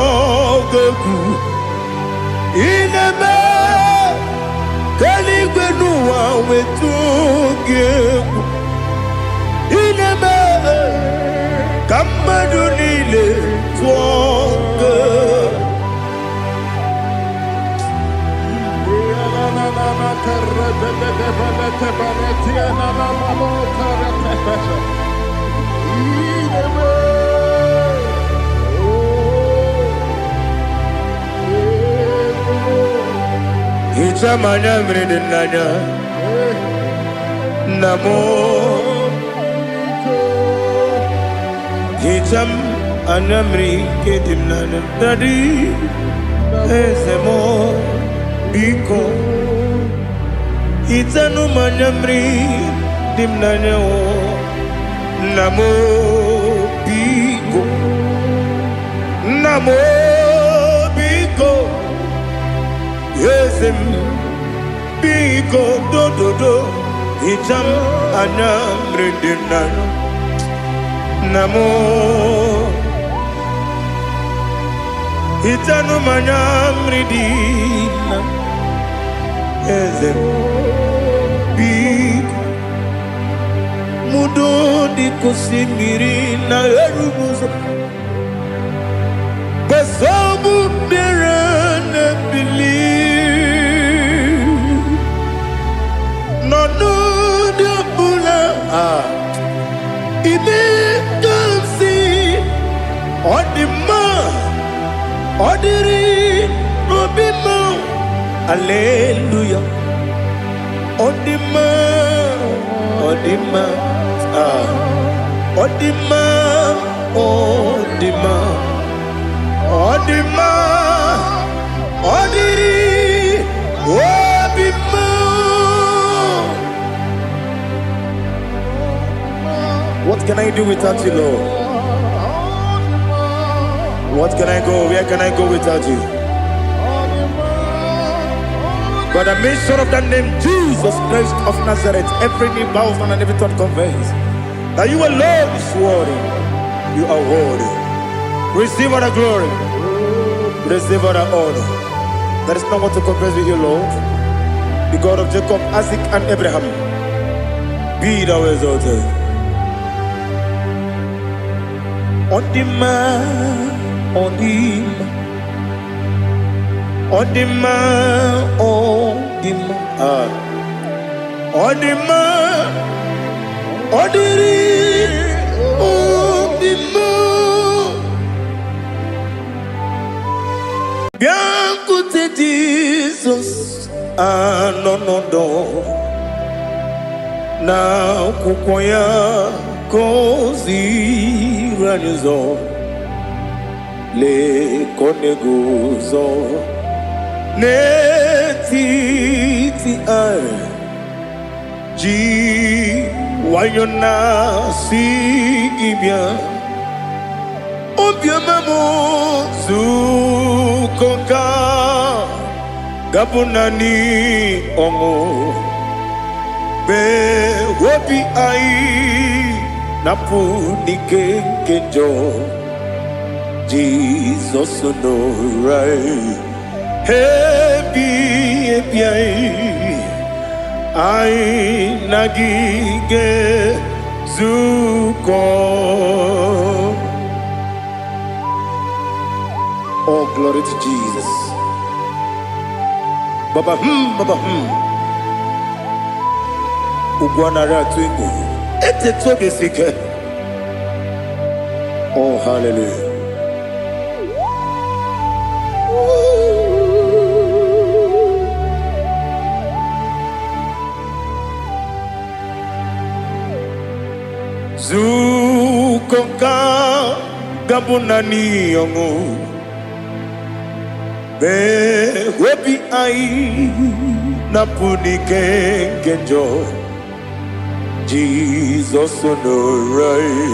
gị egwu. Ị na-eme ka eluigwe n'ụwa wetụ gị egwu. Ị na-eme ka mmadụ niile tụọ gị egwu. Hichaa m anya mmiri dị n'anya, nna m. Hichaa m anya mmiri nke dị m n'anya, daddy, eze m, biko. Hichanụ m anya mmiri dị m n'anya o, nna m, biko. Nna m, biko. Eze m, biko, dododo. Hichaa m anya mmiri dị m n'anya, nna m. Hichanụ m anya mmiri dị na eze m, biko. Mudo dị ka osimiri na erughị ụzọ gbasọbụ mmiri na-ebili n'ọnọdụ ọbụla. Ah, ime ka m si ọ dị mma, ọ dịrị n'obi m. Aleluya, ọ dị mma, ọ dị mma. Ah, ọ dị mma, ọ dị mma, ọ dị mma, ọ dịrị obi m. What can I do without you, Lord? What can I go? Where can I go without you? By the mention of that name, Jesus Christ of Nazareth, every knee bows down and every tongue confess that you alone is worthy. You are worthy. Receive all the glory. Receive all the honor. There is no one to compare with you, Lord. The God of Jacob, Isaac, and Abraham. Be thou exalted. Ọ dị mma, ọ dị mma, ọ dị mma, ọ dị mma. Ah. Ọ dị mma, ọ dịrị obi m. Bịakwute Jizọs anọ n'ọdọ na akwụkwọ ya ka o ziri anyị ụzọ. Lee ka ọ na-eguzo n'etiti anyị ji nwayọ na-asị gị bịa. Obiọma m, zukọ ka gabụ naanị ọṅụ mee obi anyị napụ n'ike nke njọ. Jizọs nọrọ anyị ebi ebi anyị, anyị na gị ga-ezukọ. Oh, glory to Jesus. Baba baba. Ugwu anara atụ egwu. Etetu obi esi ike. Oh, hallelujah. Zukọ ka gabụ naanị ọṅụ mee obi anyị napụ n'ike nke njọ. Jizọs nọrọ anyị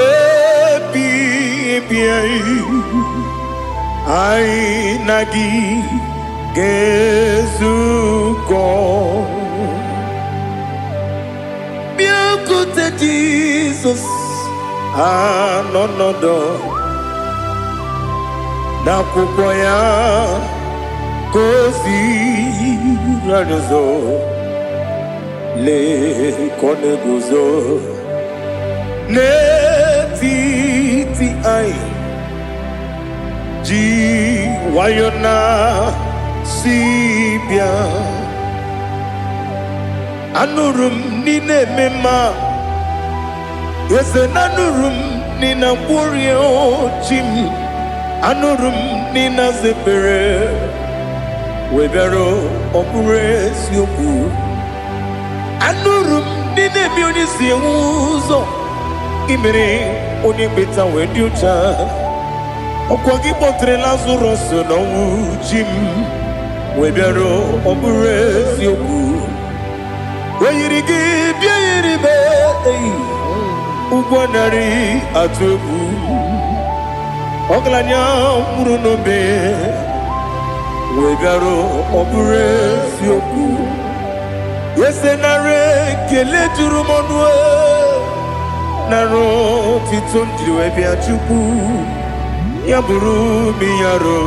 ebi ebi anyị, anyị na gị ga-ezukọ. Bịakwute Jizọs. Anọ nọdụ n'akwụkwọ ya ka o ziri anyị ụzọ. Lee ka ọ na-eguzo n'etiti anyị, ji nwayọ na si bịa. Anụrụ m n'ị na-eme mma, eze, na anụrụ m n'ị na-agwọrịa chi m. Anụrụ m n'ị na-aza ekpere wee bịara. Ọ bụrụ eziokwu, anụrụ m n'ị na-eme onye si enwe ụzọ imere onye kpeta wee dị ụcha. Ọkwa gị kpọtere Lazarọs n'ọnwụ, chi m, wee bịara. Ọ bụrụ eziokwu, o yiri gị bịa yiri m eyi ụgwọ narị atụ egwu. Ọgaranya nwụrụ n'obe wee bịara. Ọ bụrụ eziokwu, eze, nara ekele juru m ọnụ, nara otito m jiri wee bịa. Chukwu, ya bụrụ m yaro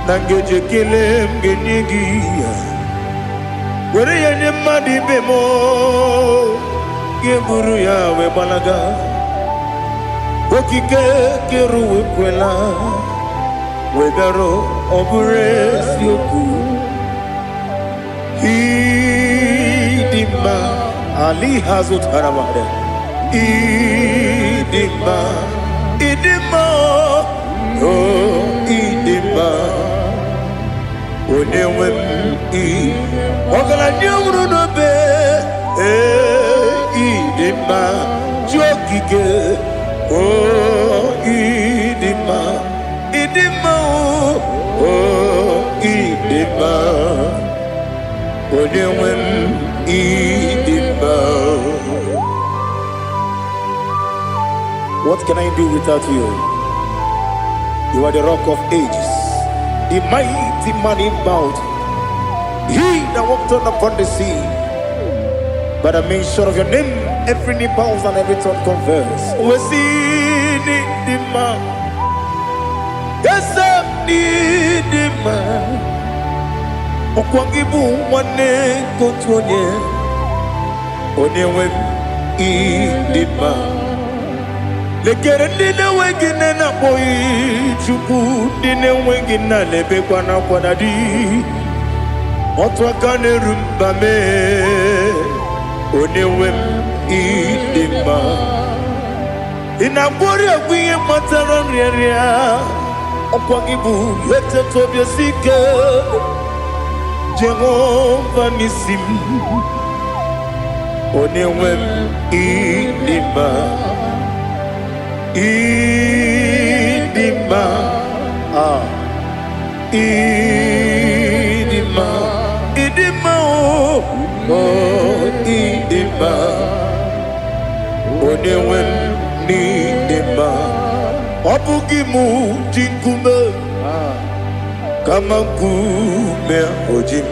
na ngeji ekele m ga-enye gị ya, were ya nye mmadụ ibe m, ga-eburu ya wee gbalaga. Okike kere ụwa ekwela wee bịara. Ọ bụrụ eziokwu, ịdị mma ali ha zụtara mmadụ. Ịdị mma, ịdị mma, o ịdị mma, onye nwe m. Ị ọgaranya nwụrụ n'obe, ee, ịdị mma, chi okike, o ịdị mma, ịdị mma, o ịdị mma, onye nwe m, ịdị mma. What can I do without you? You are the Rock of Ages, the mighty man in battle, he that walked on upon the sea. By the mention of your name, every knee bows and every tongue confess. We see the man. Yes, I need man. Ọkwa gị bụ nwanne nke otu onye, onye nwe m, ịdị mma. Lekere ndị na-enweghị nne na-akpọghị Chukwu, ndị na-enweghị nna na-ebekwa n'akwa na di. Otu aka na-eru mba mee, onye nwe m, ịdị mma. Ị na-agwọrị egwu ihe kpatara nrịarịa. Ọkwa gị bụ eteta obi esi ike, Jehova n'isi m, onye nwe m, ịdị mma, ịdị mma, ah, ịdị mma, ịdị mma, o o ịdị mma, onye nwe m, n'ịdị mma. Ọ bụghị mụ ji nkume, kama nkume o ji m,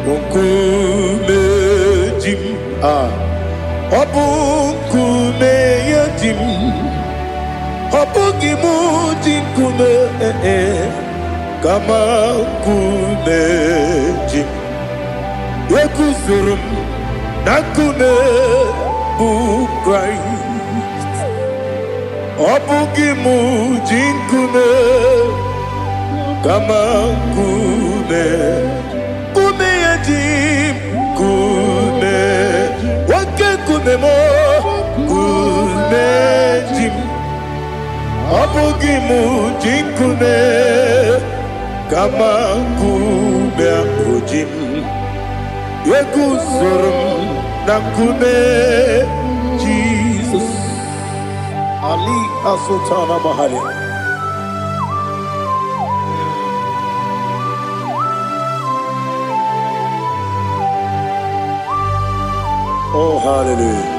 nkume ji m, ah, ọ bụ nkume ya ji m. Ọ bụghị mụ ji nkume, eh, eh, kama nkume ji m. Eguzoro m na nkume bụ Kraịst. Ọ bụghị mụ ji nkume, kama nkume, nkume ya ji m, nkume, oke nkume m, nkume ji m. Ọ bụghị mụ ji nkume, kama nkume ahụ ji m. Eguzoro m na nkume Jizọs. Ali Sultana Bahari. Oh, hallelujah.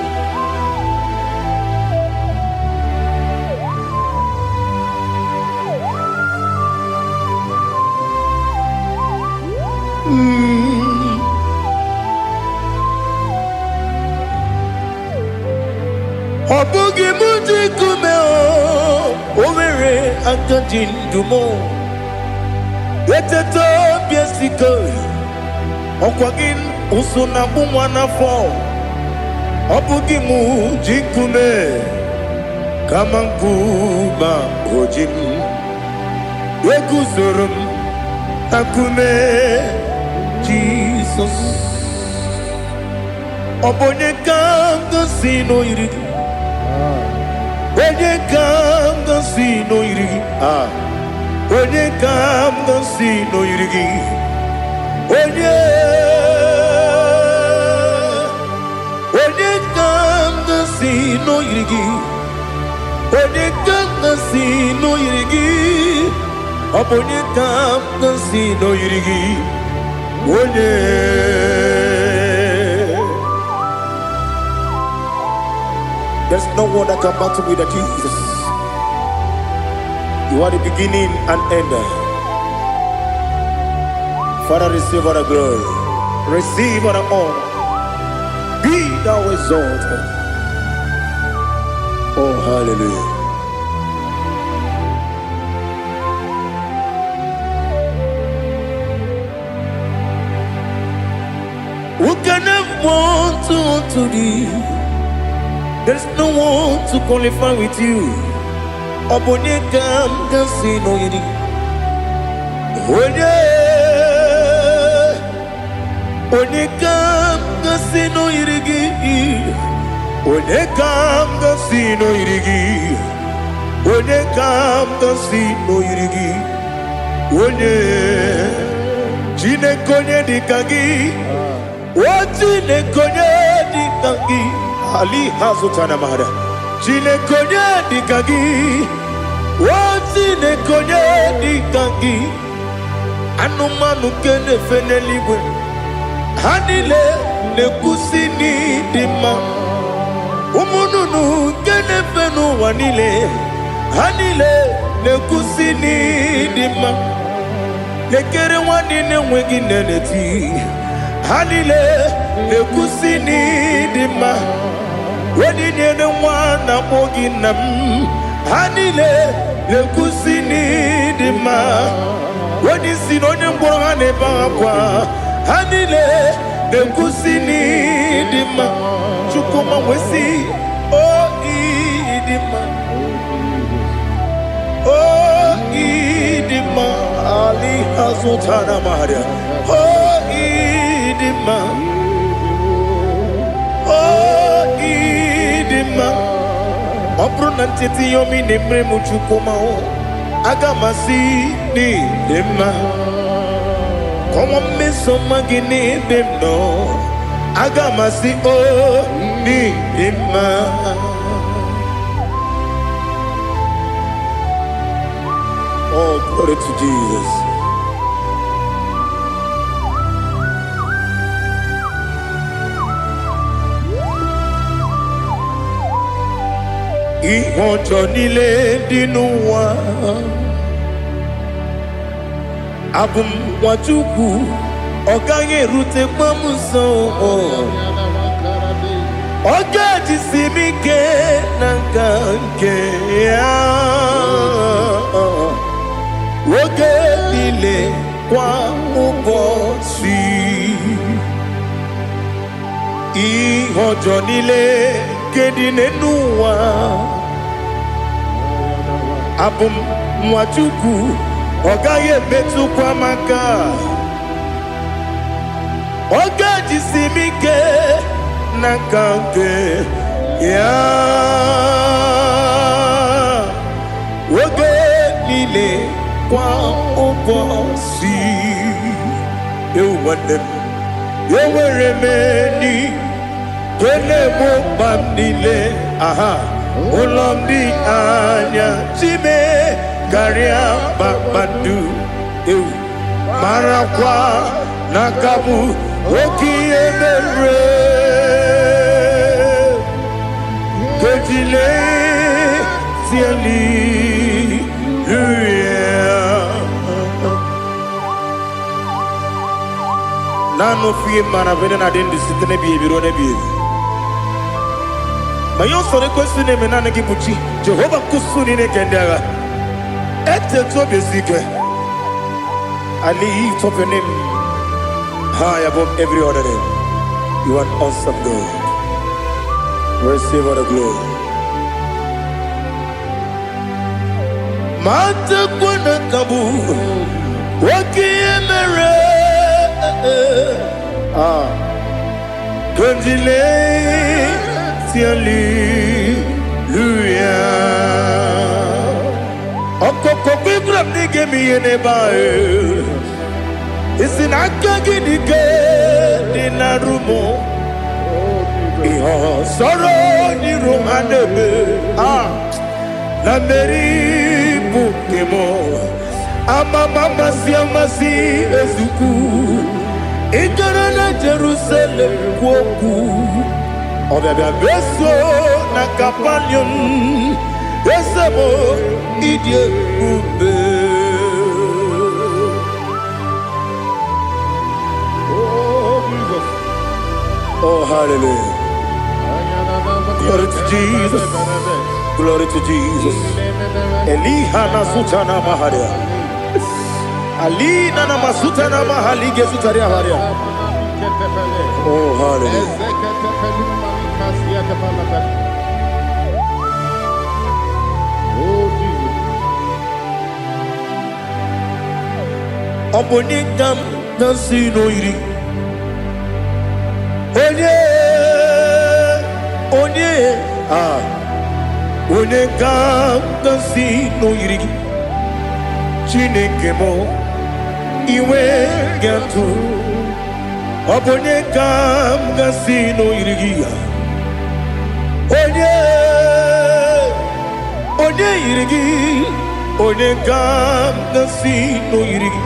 Aka ji ndụ m. Eteta obi esike, ọkwa gị ụsụ na agbụ nwa n'afọ. Ọ bụ gị mụ ji nkume kama nkume oji m. Eguzoro m na nkume Jizọs. Ọ bụ onye ka m gosi n'oyiri gị? Onye ka m gosi n'oyiri gị? Ah. Onye ka m gosi n'oyiri gị? Onye? Onye ka m gosi n'oyiri gị? Onye ka m gosi n'oyiri gị? Ọ bụ onye ka m gosi n'oyiri gị? Onye? There's no one that can battle with the Jesus. You are the beginning and end. Father, receive all the glory. Receive all the honor. Be thou exalted. Oh, hallelujah. Who can have one to thee? There's no one to qualify with you. Ọ bụ onye ka m ga-asị n'oyiri? Onye? Onye ka m ga-asị n'oyiri gị? Onye ka m ga-asị n'oyiri gị? Onye ka m ga-asị n'oyiri gị? Onye? Chineke, onye dị ka gị? O Chineke, onye dị ka gị? Ali hazụtana mara. Chineke, onye dị ka gị? O Chineke, onye dị ka gị? Anụmanụ nke na-efe n'eluigwe, ha niile na-ekwusi n'ịdị mma. Ụmụ nnụnụ nke na-efe n'ụwa niile, ha niile na-ekwusi n'ịdị mma. Lekere nwa niile enweghị nne na-eti, ha niile na-ekwusi n'ịdị mma. Onye nyere nwa na-akpọ gị nna m, ha niile na-ekwusi n'ịdị mma. Onye isi na onye ngwọrọ, ha na-ebe akwa, ha niile na-ekwusi n'ịdị mma. Chukwuma nwesị o ịdị mma, o ịdị mma. Ali azụtara maria. O ịdị mma, o ịdị mma. Ọ bụrụ na ncheta ihe ọma ị na-emere m, Chukwuma, aga m asị n'ịdị mma. Kọnwa mmeso ọma gị n'ebe m nọ, aga m asị o n'ịdị mma. Oh, glory to Jesus. Ihe ọjọọ niile dị n'ụwa, abụ m nwa Chukwu, ọ gaghị erutekwa m nso. Ọ ga-ejisi m ike na nka nke ya oge niile, kwa ụbọchị. Ihe ọjọọ niile nke dị n'elu ụwa, abụ m nwa Chukwu, ọ gaghị emetụkwa m aka. Ọ ga-ejisi m ike na nka nke ya oge niile, kwa ụbọchị. Ewu nwanne m, enwere m enyi nke na-egbo mkpa m niile. Aha ụlọ m dị anya chime karịa kpakpando. Ewu, marakwa na aka bụ oke ihe mere kejile tieli. Naanị ofu ihe mara bụ na-adị ndụ site n'ebighị ebi ruo n'ebighị ebi. Ma ihe ọsọrọ ekwesị na-eme, naanị gị bụ chi Jehova nkusu niile nke ndị agha. Eteta obi esi ike. I lift up your name high above every other name. You are an awesome God. Receive all the glory. Matakwana kabu wakiemere. Ah, Kondile hallelujah. Ọkọkọ gbígbà m n'ige m ihe n'ebe ahụ. Isi na aka gị dị ike dị na rumo. Ihe ọsọrọ n'iru ha na-eme. Ah, na mmeri bụ nke m. Amama amasị amasị ezukwu. Ị gara na Jerusalem kwuo okwu. Ọbịabịa beso na Kapanium. Eze m, ịdị ebube.
Oh, Jesus.
Oh, hallelujah. Glory to Jesus. Glory to Jesus. Eliha na sutana maharia. Alina na masutana mahalige sutaria haria. Oh, hallelujah.
Oh, Jesus.
Ọ bụ onye ka m na-asị n'oyiri. Onye, onye, ah, onye ka m na-asị n'oyiri gị. Chineke m, iwe ga-atụ. Ọ bụ onye ka m ga-asị n'oyiri gị ya. Onye, onye yiri gị, onye ka m ga-asị n'oyiri gị.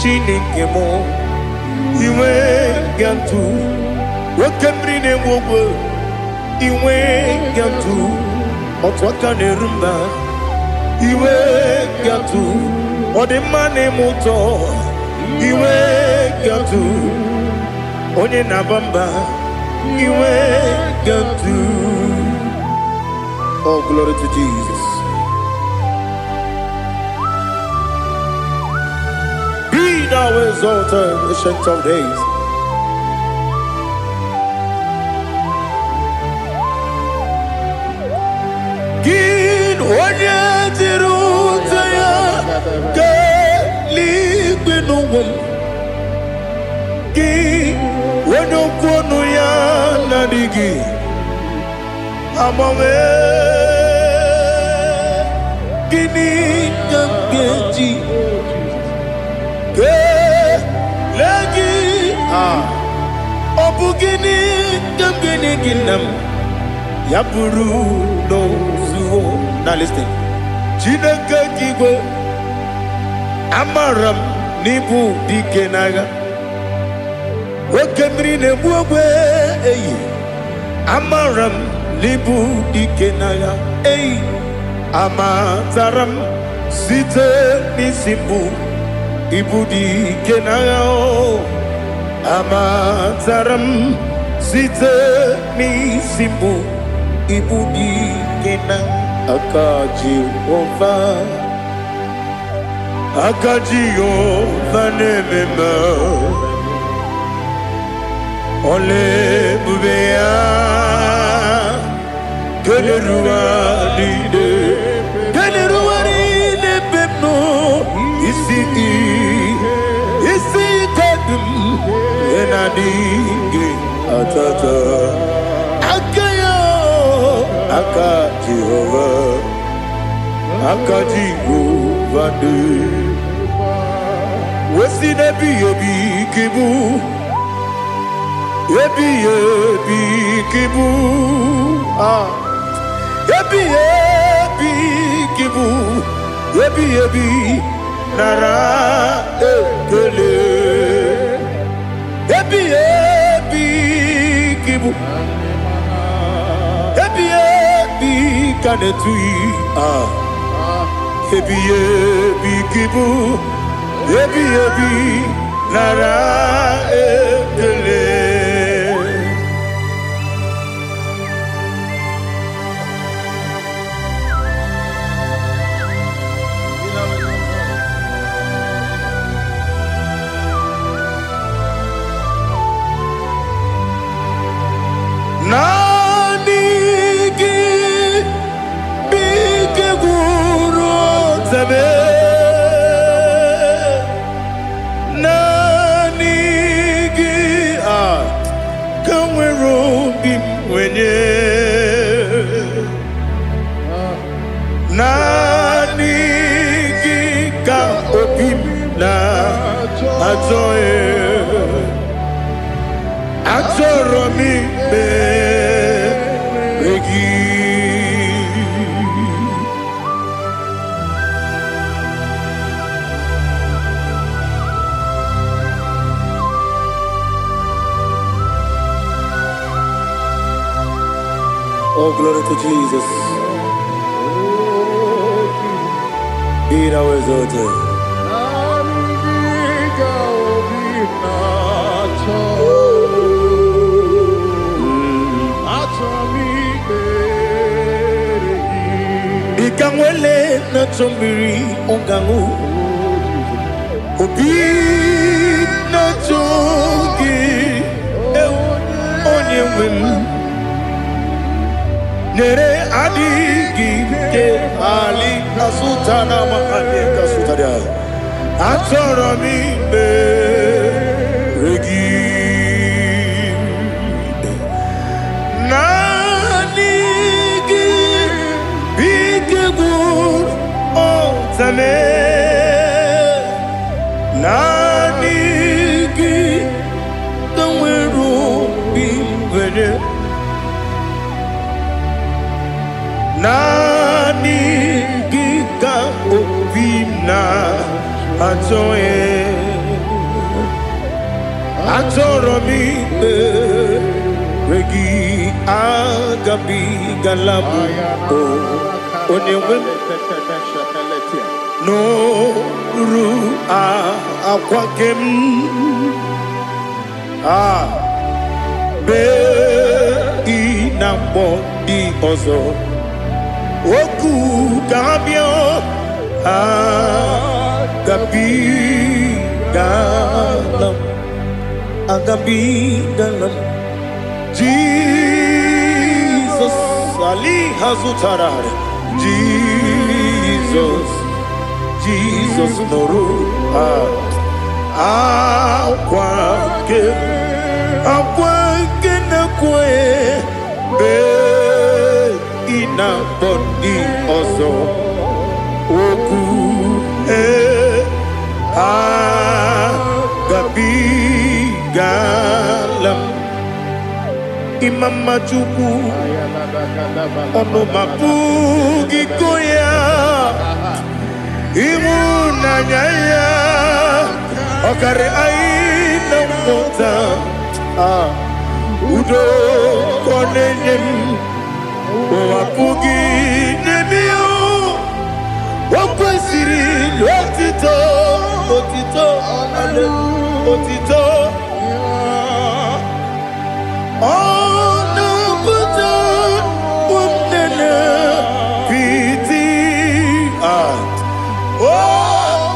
Chineke m, iwe ga-atụ. Oke mmiri na-egbu ogwe, iwe ga-atụ. Otu aka na-eru mba, iwe ga-atụ. Ọ dị mma na-eme ụtọ, iwe ga-atụ. Onye na-aba mba, iwe ga-atụ. Oh, glory to Jesus. Be thou exalted, Ancient of Days. Gị onye jiri ute ya kelee n'ụwa m. Gị onye okwu ọnụ ya na-adịghị agbanwe. Gịnị ka m ga-eji kelee gị? Ah, ọ bụ gịnị ka m ga-enye gị, nna m, ya bụrụ n'ozuo? Na listen. Chineke gị igwe, amara m n'ịbụ dike n'agha. Oke mmiri na-egbu ogbe eyi, amara m n'ịbụ dike n'agha eyi. Amatara m site n'isi mbụ, ịbụ dike n'agha o. Amatara m site n'isi mbụ, ịbụ dike na aka Jehova. Aka Jehova na-eme mma. Ọla ebube ya keneruwa niile, keneruwa niile ebe m nọ. Isi ike dị m ihe na-adịghị atata aka ya. Aka Jehova, aka Jehova dị wesi n'ebighị ebi ka ịbụ, ebighị ebi ka ịbụ. Ah, ebighị ebi ka ịbụ, ebighị ebi, nara ekele. Ebighị ebi ka ịbụ, ebighị ebi ka na-etughị. Ah, ebighị ebi ka ịbụ, ebighị ebi, nara ekele. mee. Naanị gị a ka nwere obi m nwenye. Naanị gị ka obi m na-achọ achọrọ m ikpere gị. Oh, glory to Jesus. Be thou exalted. Ị ka nwele na-achọ mmiri ọgaṅụ obi na-achọ gị ewu onye nwe m nyere adịghị ike ali kasụta na amahanye kasụtara achọrọ m ikpere gị naanị gị bụ ike gwụrụ ọtame naanị gị ka nwere obi nwere naanị gị ka obi m na-achọ achọrọ m ikpere gị agabigala m o onye nwe m n'oru akwa nke m a bee ị na mgbọ ndị ọzọ okwu ka ha bịa agabigala m agabigala m Jizọs ali ha zụtara Jizọs Jizọs nụrụ akwa nke akwa nke na-ekwe bee ị na-akpọ ndị ọzọ okwu ee agabigala m ịma mma Chukwu ọnụ ma pụghị go ya ịhụnanya ya ọkarị anyị na mmụta Ah, udo ka ọ na-enye m ụwa pụghị nye m ya o kwesịrị otito otito otito ọ na-apụta ụmụnne piti ah o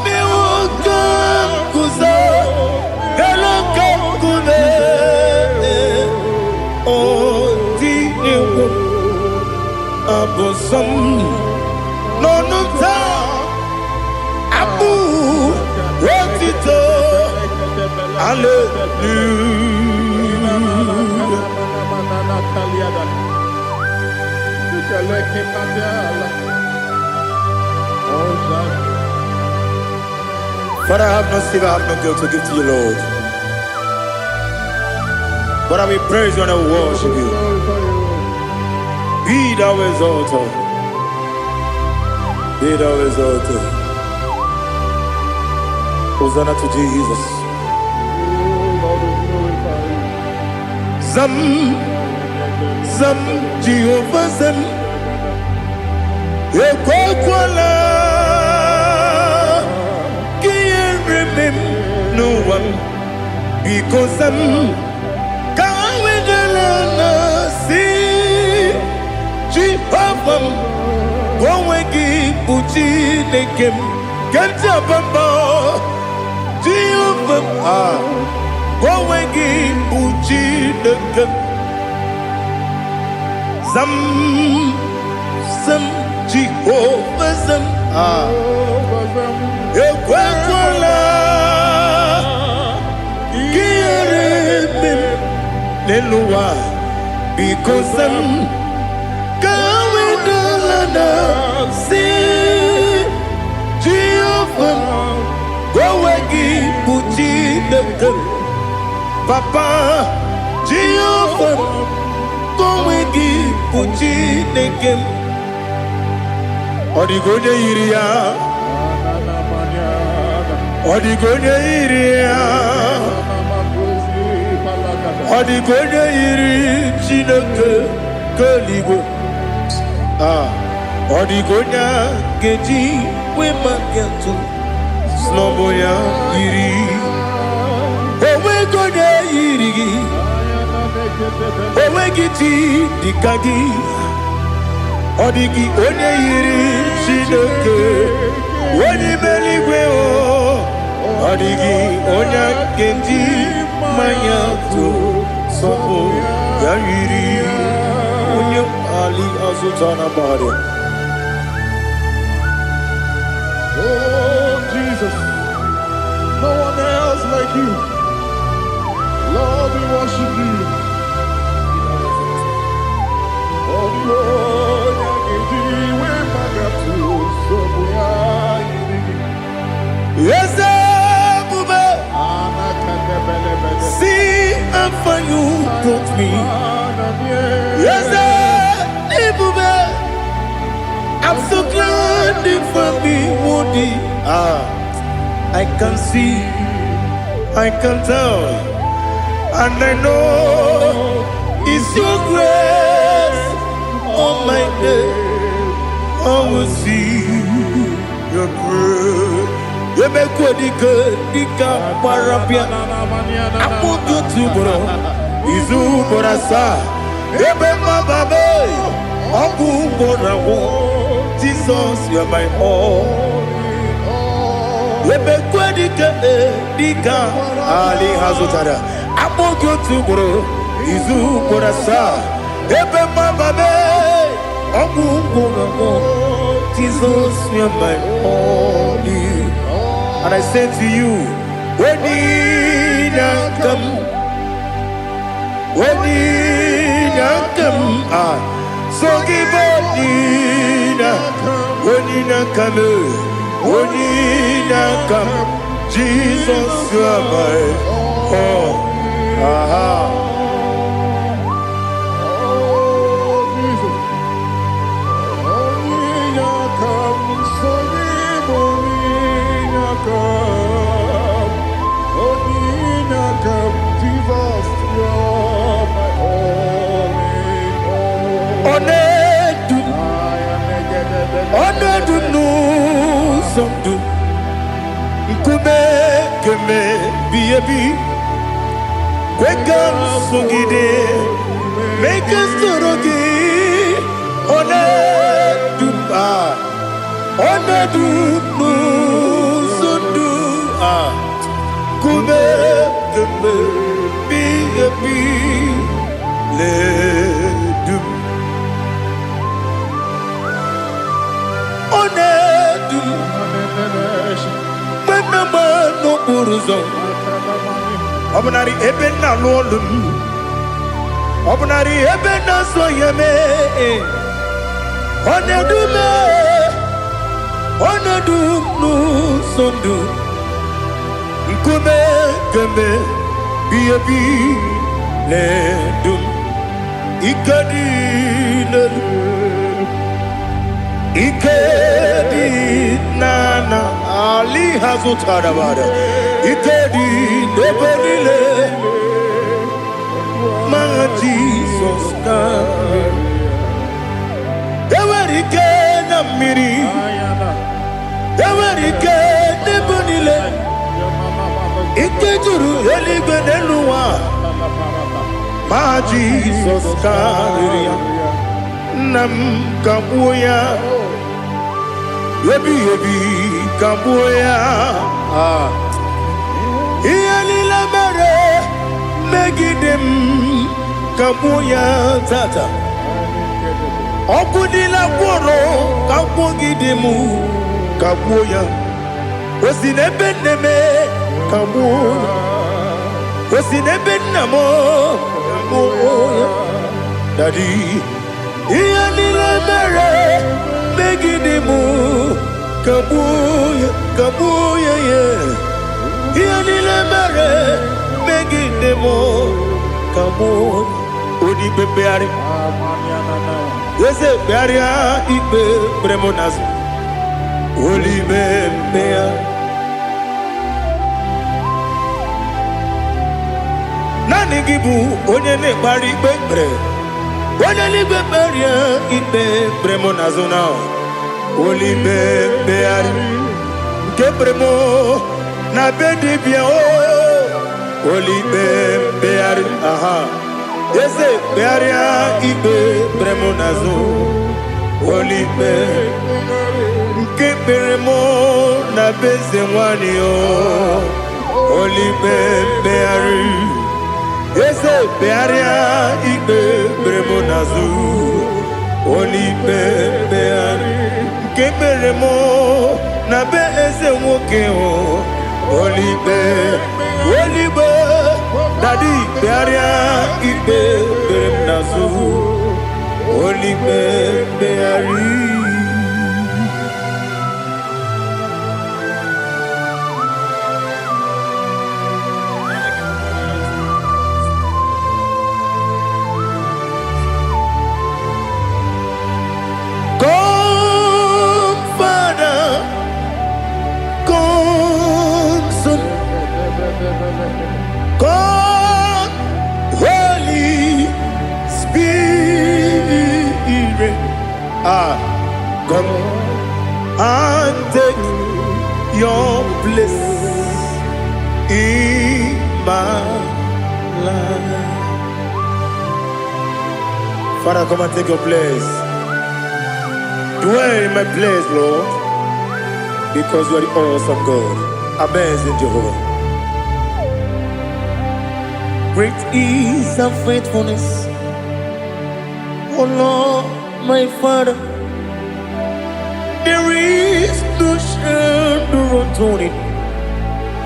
mewo ka m guzo elu ka nkume ọ dị egwu abụ nsọ m n'ọnụ m taa abụ otito hallelujah. Father, I have no silver, I have no gold to give to you, Lord. But I will praise you and I will worship you. Be thou exalted. Be thou exalted. Hosanna to Jesus. Zam, Zam, Jehovah Zam. Ekwekwala ka ihere mee m n'ụwa m. Biko zam, ka wedala na si Jehova m, ka onwe gị bụ Chineke m, nke m ji aba mba. Jehova m, ah, ka onwe gị bụ Chineke m. Zam, zam, Jehova zam. Ah. Ekwekwala ka ihere mee m n'elu ụwa, biko za m, ka wedala na si Jehova m, onwe gị bụ Chineke m. Papa, Jehova m, onwe gị bụ Chineke m. Ọ dịghị onye yiri ya, ọ dịghị onye yiri ya, ọ dịghị onye yiri Chineke nke eluigwe. Ah, ọ dịghị onye a ga-eji wee maka atụ sị ya yiri. Onweghị onye yiri gị, onweghị chi dịka gị. Ọ dịghị onye yiri Chineke onye ime eluigwe o. Ọ dịghị onye a ga-eji mmanya tụ sọpụ ya yiri onye ali azụta na mmadụ.
Oh, Jesus, no one else like you. Lord, we worship you. Oh, the onye ga-eji wee maka nsogbu ya yiri gị.
Eze ebube, see how far you brought me. Eze ebube, I'm so glad you found me worthy. Ah, I can see, I can tell, and I know it's your grace on my day. I will see your grace. Emekwe dike dike gbara bịa akpụkpọ otu ugboro, izu ugboro asaa, ebe mmababe ọgwụ ugboro agwụ. Jesus, you are my all. Emekwe dike dike ali ha zụtara akpụkpọ otu ugboro, izu ugboro asaa, ebe mmababe ọgwụ ugboro agwụ. Jesus, you are my all. And I say to you, when come, when come, ah, so give when come, when come, Jesus, you are my all. Aha.
Oh, Jesus. Onye aka m, so gị bụ onye aka m. Onye aka m, Jesus, you're my all in all.
Ọ na-edu m, ọ na-edu m n'ụzọ ndụ, nkume keme bi ebi, kwe ka m sogide, mee ka m soro gị. Ọ na-edu m, ah, ọ na-edu m n'ụzọ ndụ, ah, nkume keme bi ebi na-edu m. Ọ na-edu m mgbe m na-agba n'okporo ụzọ, ọ bụnarị ebe m na-alụ ọlụ m, ọ bụnarị ebe m na-azụ ahịa mee. Ọ na-edu m, ọ na-edu m n'ụzọ ndụ, nkume keme bi ebi na-edu m. Ike dị n'elu, ike dị n'ana ali ha zụtara bara, ike dị n'ebe niile ma Jizọs karịrị. Enwere ike na mmiri, enwere ike n'ebe niile, ike juru eluigwe n'elu ụwa, ma Jizọs karịrị ya. Nna m, kagbuo ya, ebighị ebi kagbuo ya. Ah. Ihe niile mere megide m, kagbuo ya tata. Ọgwụ niile gwọrọ ka gwọgide m. Kagbuo ya. O si n'ebe nne m, kagbuo ya. O si n'ebe nna m, kagbuo ya. Daddy, ihe niile mere megide m, kagbuo ya, kagbuo ya ya. Ihe niile mere megide m, kagbuo. Onye ikpe mkpegharị, eze, kpegharịa ikpe kpere m n'azụ. Olibe mkpegharị. Naanị gị bụ onye na-ekpegharị ikpe kpere. Onye n'igwe, kpegharịa ikpe kpere m n'azụ na olibe mkpegharị nke kpere m na be dibịa o. Olibe mkpegharị, aha, eze, kpegharịa ikpe kpere m n'azụ. Olibe nke kpere m na be eze nwanyị o. Olibe mkpegharị, eze, kpegharịa ikpe kpere m n'azụ. Olibe mkpegharị nke kpere m na be eze nwoke o. Olibe, olibe, Daddy, kpegharịa ikpe kpere m n'azụ. Olibe mkpegharị. Come, Father, come, Son, come, Holy Spirit. Ah, come and take your place in my life. Father, come and take your place. Dwell in my place, Lord, because you are the awesome God, amazing Jehovah. Great is thy faithfulness, O Lord, my Father. There is no shadow of turning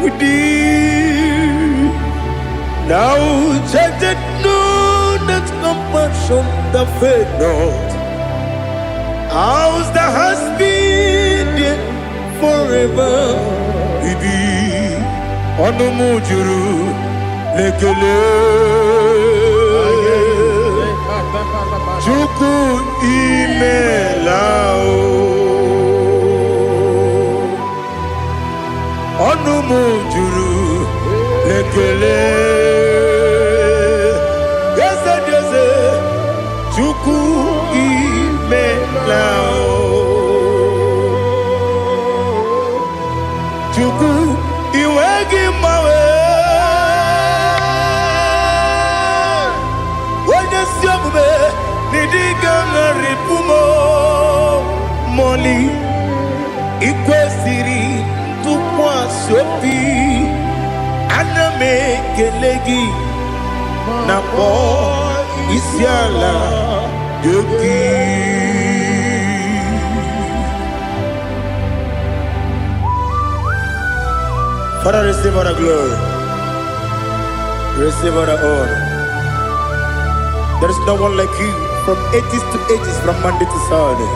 with thee. Thou changest not, thy compassions they fail not. As thou hast been there forever. Ibi ọnụ m juru n'ekele. Chukwu, imela o. Ọnụ m juru n'ekele. Eze dị eze, Chukwu, imela o. Chukwu, iwe gị mgbanwe. Onye si omume n'ịdịga ṅarịpụ m mọli. Ikwesịrị ntụkwasị obi, ana m ekele gị na kpọọ isi ala dị gị. Father, receive all the glory. Receive all the honor. There is no one like you from ages to ages, from Monday to Sunday.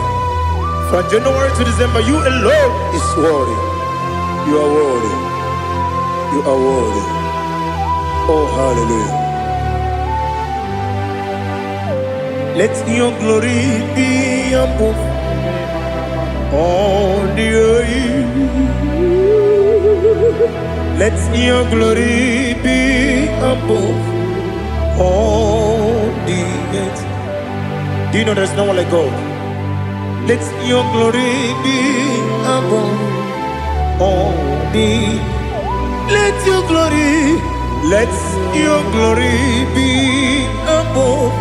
From January to December, you alone is worthy. You are worthy. You are worthy. Oh, hallelujah. Let your glory be above all the earth. Let your glory be above all the earth. Do you know there's no one like God? Let your glory be above all the. Let your glory, let your glory be above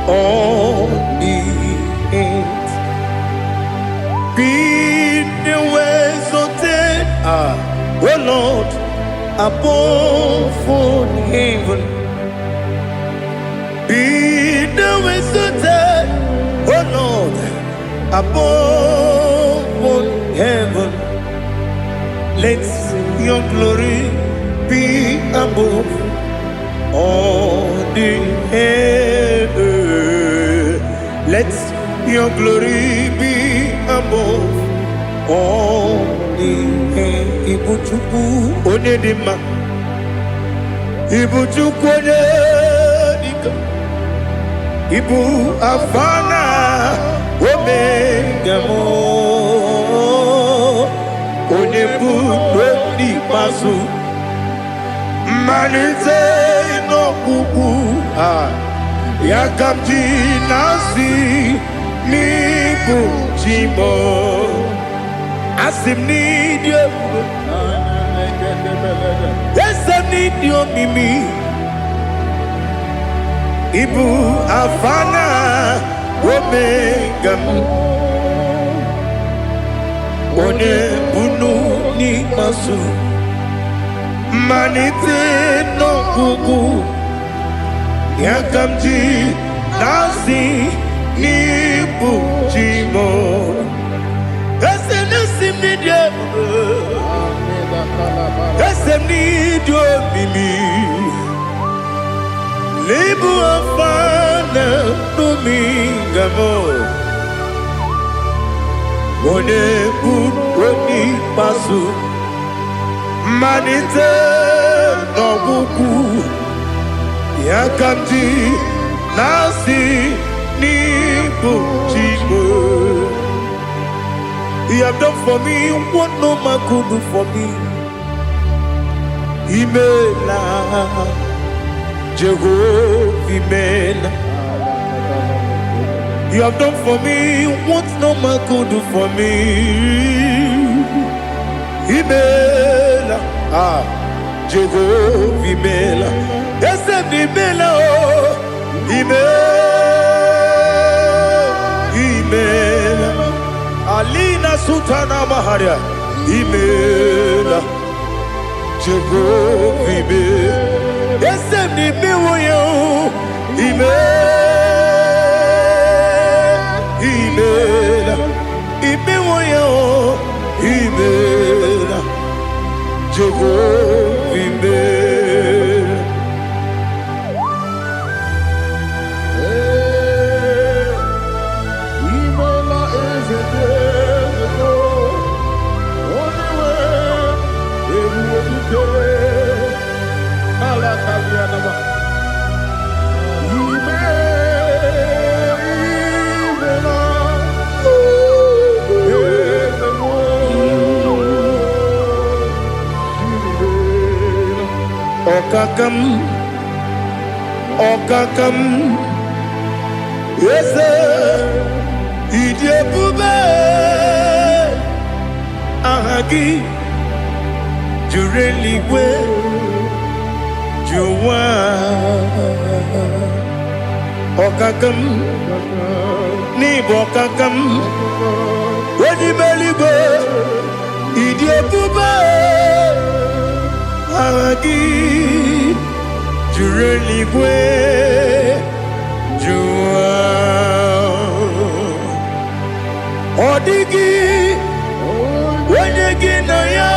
all the earth. Be thou exalted, O Lord, above all heaven. Be thou exalted, O Lord, above all heaven. Let your glory be above all the earth. Let your glory be above all the earth. Ibu Chukwu onye dị mma. Ibu Chukwu onye dike. Ibu Alfa na Omega m. Onye bụ n'ikpeazụ. Mmalite n'ọgwụgwụ a, ya ka m ji na-asị n'ịbụ chi m. Asị m n'ịdị ebube, eze m n'ịdị omimi, ịbụ Alfa na Omega m. Onye bunu n'ikpeazụ, mmalite n'ọgwụgwụ, ya ka m ji na-asị n'ịbụ chi m. Eze na-esi m n'ịdị ebube, eze m n'ịdị omimi, n'ịbụ Alfa na Omega m. Onye bụ onye ikpeazụ, mmalite n'ọgwụgwụ, ya ka m ji na-asị n'ịbụ chi m. You have done for me what no man could do for me. Imela, Jehovah, Imela. You have done for me what no man could do for me. Imela, ah, Jehovah, Imela. Eze m Imela, oh, Imela, Imela. Alina Sultana Maharia, Imela, Jehovah, Imela. Eze m imewo ya, oh, Imela, Imela, imewo ya, oh, Imela, Jehovah, Imela.
Imela eze dị eze onye nwe ebube dike ala kabianama. Ime imela eze m imela.
Ọkaka m, ọkaka m, eze, ịdị ebube, aha gị juru eluigwe ju ụwa. Ọkaka m, n'ịbụ ọkaka m, onye ime eluigwe, ịdị ebube, aha gị juru eluigwe ju ụwa. Ọ dịghị onye gị na ya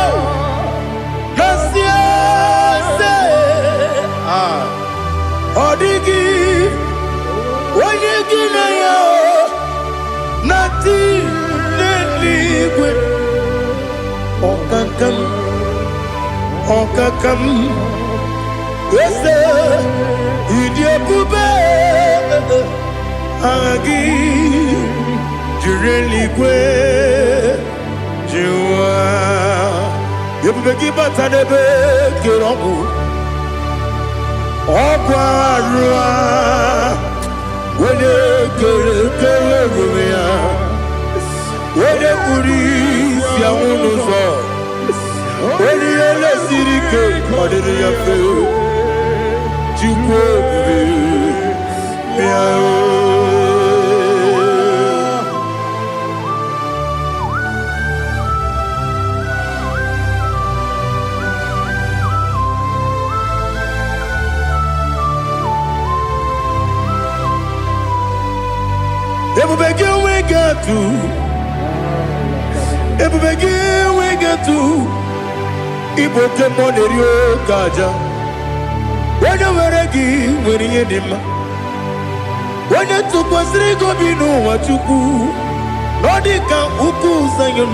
na-asị eze. Ah, ọ dịghị onye gị na ya na-atị n'eluigwe. Ọkaka m, ọkaka m, eze, ịdị ebube, aha gị juru eluigwe ju ụwa. Ebube gị bata n'ebe kere ọgwụ, ọgwụ arụ a, onye kere kere ebube ya, onye kpuru isi anwụ n'ụzọ, onye ihe lesiri ike ọ dịrị ya mfe. Chukwu ebube, bịa o. Ebube gị onwe gị atụ. Ebube gị enweghị atụ. Ịbụ oke mmụọ na-eri oke aja. Onye nwere gị nwere ihe dị mma. Onye tụkwasịrị gị obi n'ụwa, Chukwu, na ọ dị ka ugwu Zayọn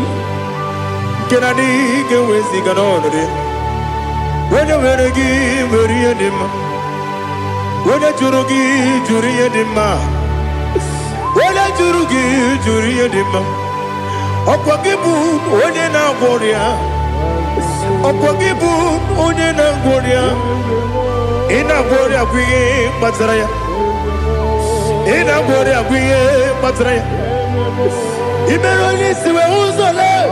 nke na adịghị ga-eweziga n'ọnọdụ ya. Onye nwere gị nwere ihe dị mma. Onye jụrụ gị jụrụ ihe dị mma. Onye jụrụ gị jụrụ ihe dị mma. Ọkwa gị bụ onye na-agwọ ọrịa. Ọkwa gị bụ onye na-agwọ ọrịa. Ị na-agwọ ọrịa bụ ihe kpatara ya. Ị na-agwọ ọrịa bụ ihe kpatara ya. Ị mere onye isi wee ụzọ lee.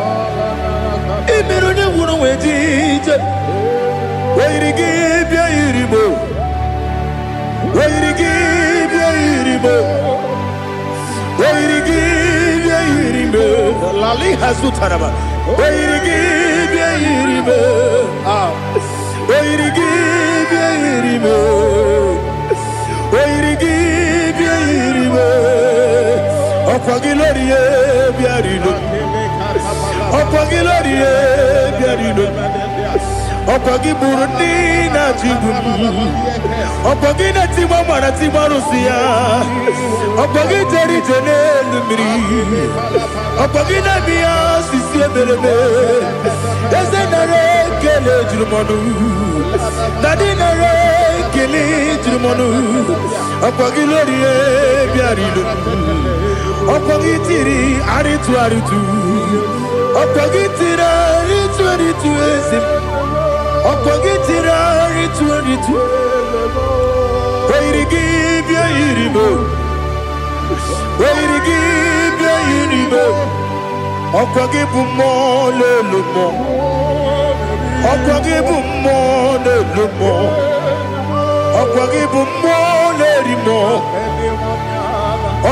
Ị mere onye ngwụrọ wee ji ije. O yiri gị bịa yiri mo. O yiri gị bịa yiri mo. O yiri gị bịa yiri mo. Lali hazutaraba. O yiri gị bịa yiri mo. Ah. O yiri gị bịa yiri mo. O yiri gị bịa yiri mo. Ọkwa gị lórí e bịa rilo. Ọkwa gị lórí e bịa rilo. Ọkwa gị gburu ndị na-achị igbu m. Ọkwa gị na-etigba mara tigba arụsị ya. Ọkwa gị jere ije n'elu mmiri. Ọkwa gị na-eme ya osisi emereme. Eze, nara ekele juru m ọnụ. Daddy, nara ekele juru m ọnụ. Ọkwa gị lórí e bịara ilo. Ọkwa gị tiri arịtụ arịtụ. Ọkwa gị tiri arịtụ arịtụ, eze m. Ọkwa gị tiri arịtụ arịtụ. O yiri gị bịa yiri m. O yiri gị bịa yiri m. Ọkwa gị bụ mmụọ n'elu mmụọ. Ọkwa gị bụ mmụọ n'elu mmụọ. Ọkwa gị bụ mmụọ na-eri mmụọ.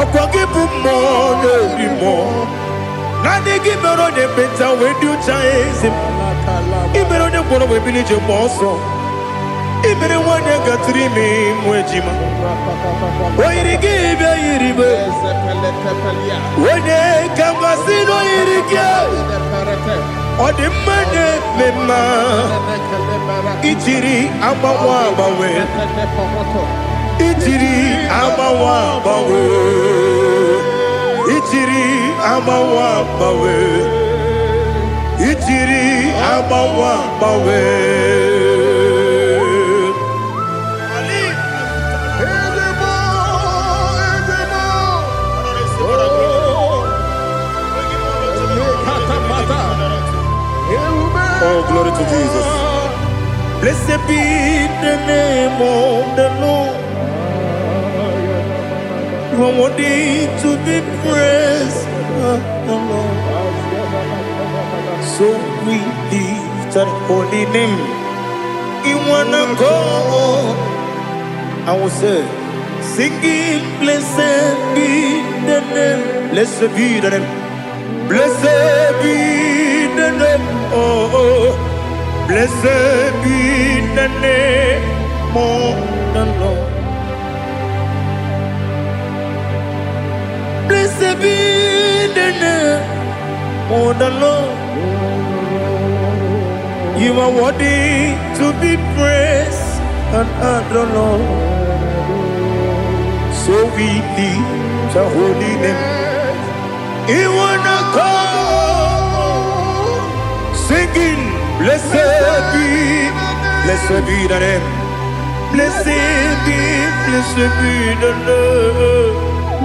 Ọkwa gị bụ mmụọ na-eri mmụọ. Naanị gị mere onye ekpenta wee dị ụcha, eze m. Ị mere onye ngwọrọ wee bili ije gba ọsọ. Ị mere nwaanyị gatụrụ ime mụ ejima. O yiri gị bịa yiri m. Onye ka mmasị na o yiri gị. Ọ dị mma na-eme mma. Ijiri agbanwe agbanwe. Ijiri agbanwe agbanwe. Ijiri agbanwe agbanwe. Ijiri agbanwe agbanwe. Ali.
Ezebo, ezebo. Oh, lekatapata. Ebube.
Oh, glory to Jesus. Blessed be the name of the Lord. You are worthy to be praised, the Lord. So we lift that holy name. In one accord, I will say, singing, blessed be the name. Blessed be the name. Blessed be the name. Oh. Blessed be the name of the Lord. Blessed be the name of the Lord. You are worthy to be praised and adored, Lord. So we lift the holy name. In one accord, singing, blessed be the name. Blessed be the name.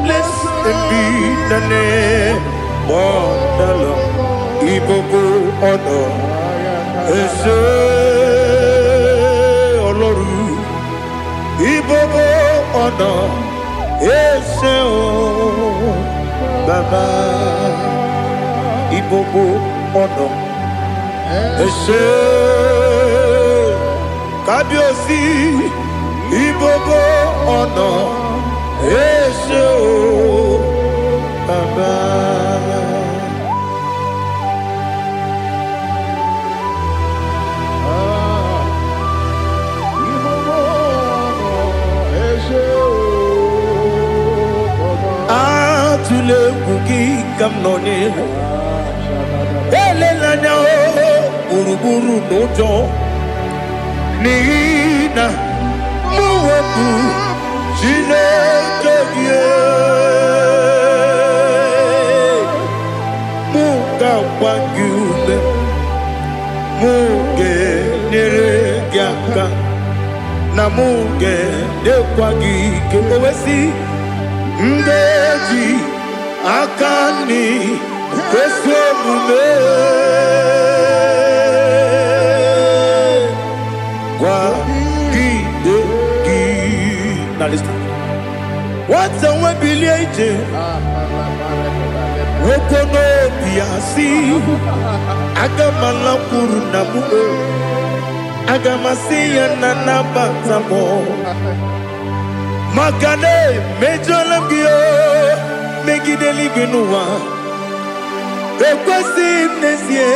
Blessed be the name of the Lord. Ìgbogbo ọ̀nà ẹ ṣé Ọlọ́run. Ìgbogbo ọ̀nà ẹ ṣé o Bàbá. Ìgbogbo ọ̀nà ẹ ṣé Kábíyèsí. Ìgbogbo ọ̀nà ẹ ṣé o Bàbá.
Ah, ìgbogbo ọ̀nà ẹ ṣé o, Bàbá.
Atụla egwu, gị ka m nọnyere. Elela anya o gburugburu n'ụjọ, n'ihi na mụ bụ Chineke gị. Mụ ga-agba gị ume, mụ ga-enyere gị aka, na mụ ga-enyekwa gị ike. O wee sị, m ga-eji aka nri ezi omume kwagide gị. Na listen. Nwata nwe bilie ije, nwoke n'obi ya si, aga m alakwuru na m o, aga m asị ya na nabata m, maka na emejọla m gị o, megide eluigwe n'ụwa. Ekwesịghị m n'ezie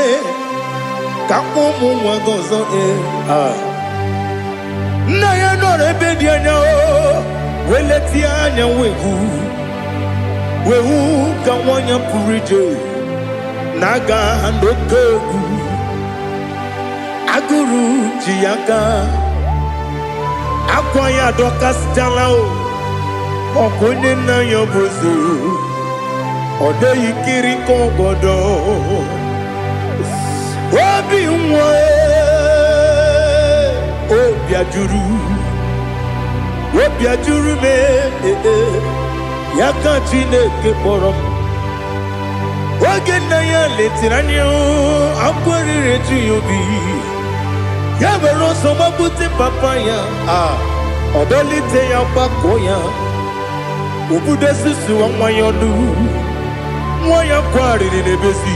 ka m ụmụ nwa gị ọzọ. Ee, ah. Nna ya nọrọ ebe dị anya o, wee letie anya, wee hụ, wee hụ ka nwa ya pụrụ ije na-aga n'oke egwu. Agụrụ ji ya aka, akwa ya adọkasịchala o, ọkụ onye nna ya bụ eze, ọ dịghị kiri ka ọgọdọ. Obi nwa, obi ajụrụ, obi ajụrụ m. Ee, ya ka Chineke kpọrọ m. Oge nna ya letere anya, akwa riri eju ya obi. Ya were ọsọ gbagbute papa ya, a ọ dọlite ya, gbakọọ ya, obudo susuwa nwa ya ọnụ. Nwa ya kwarịrị n'ebezi,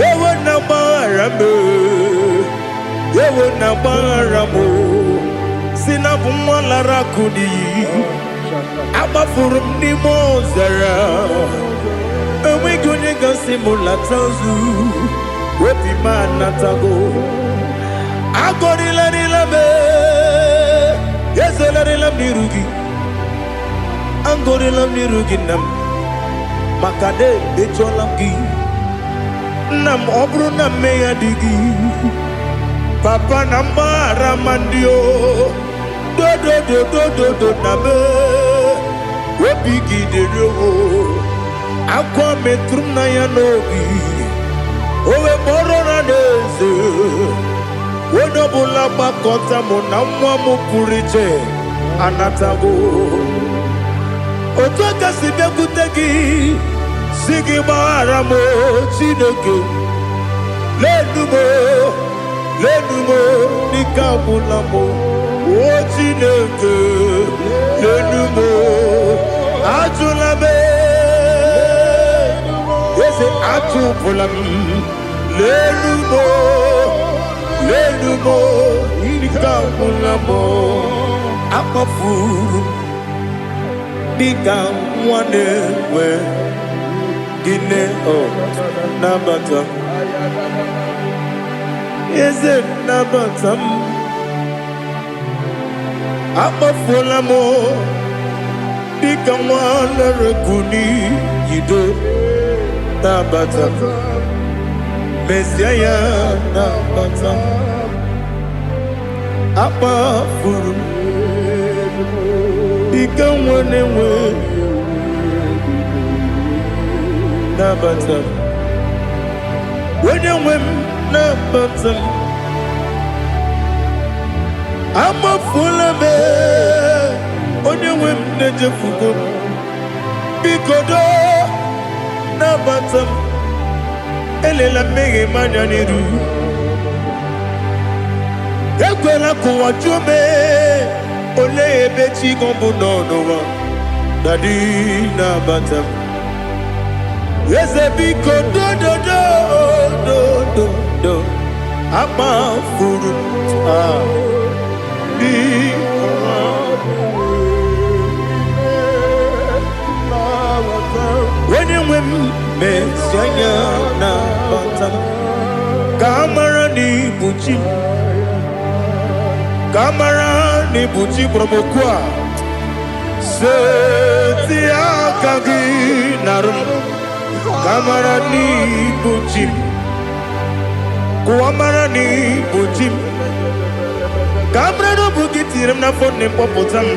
ewo na gbaghara m, ewo na gbaghara m, si na bụ nwa lara akụ n'iyi, agbafuru m n'ime ọzara, enweghị onye gasị m lata ozu. Obi m anatago. Agọrịlarịla m, ezelarịla m n'iru gị, agọrịla m n'iru gị, nna m, maka na emejọla m gị, nna m. Ọ bụrụ na mmehie dị gị, papa, na mgbaghara ma ndị o dodododododo na me obi gị dịrị owo. Akwa metụrụ m na ya n'obi, o wee kpọrọ na n'eze, onye ọbụla gbakọta mụ na nwa m pụrụ iche anatago. Otu aka si bịakwute gị, si gị gbaghara m, Chineke. Lenu m, lenu m, n'ike agwụla m o. Chineke, lenu m, ajụla m, eze, achụpụla m. Lenu m, lenu m, ike agwụla m. Akpọfuru m dịka nwa na-enwe gịnị o. Nabata m, eze, nabata m. Akpọfuola m dịka nwa lere n'iyido. Nabata m, mezie ya, nabata m. Akpafuru m dịka nwa na-enwe, nabata m, onye nwe m, nabata m. Amafuola m, onye nwe m, na-ejefugo m. Biko doo, nabata m. Elela mmehie m anya n'iru. Ekwela ka ụwa jụọ m, olee ebe chi gị bụ nọ n'ụwa. Daddy, nabata m. Eze, biko, dododo dododo. Akpafuru m, ah, biko. Onye nwe m, mesi anya, nabata m, ka a mara na ibu chi m, ka a mara na ibu chi kpọrọ m okwu a. Seti aka gị narụ m, ka a mara na ibu chi m. Kụwa mara na ịbụ chi m. Ka mara na ọ bụ gị tinyere m n'afọ nne mkpọpụta m.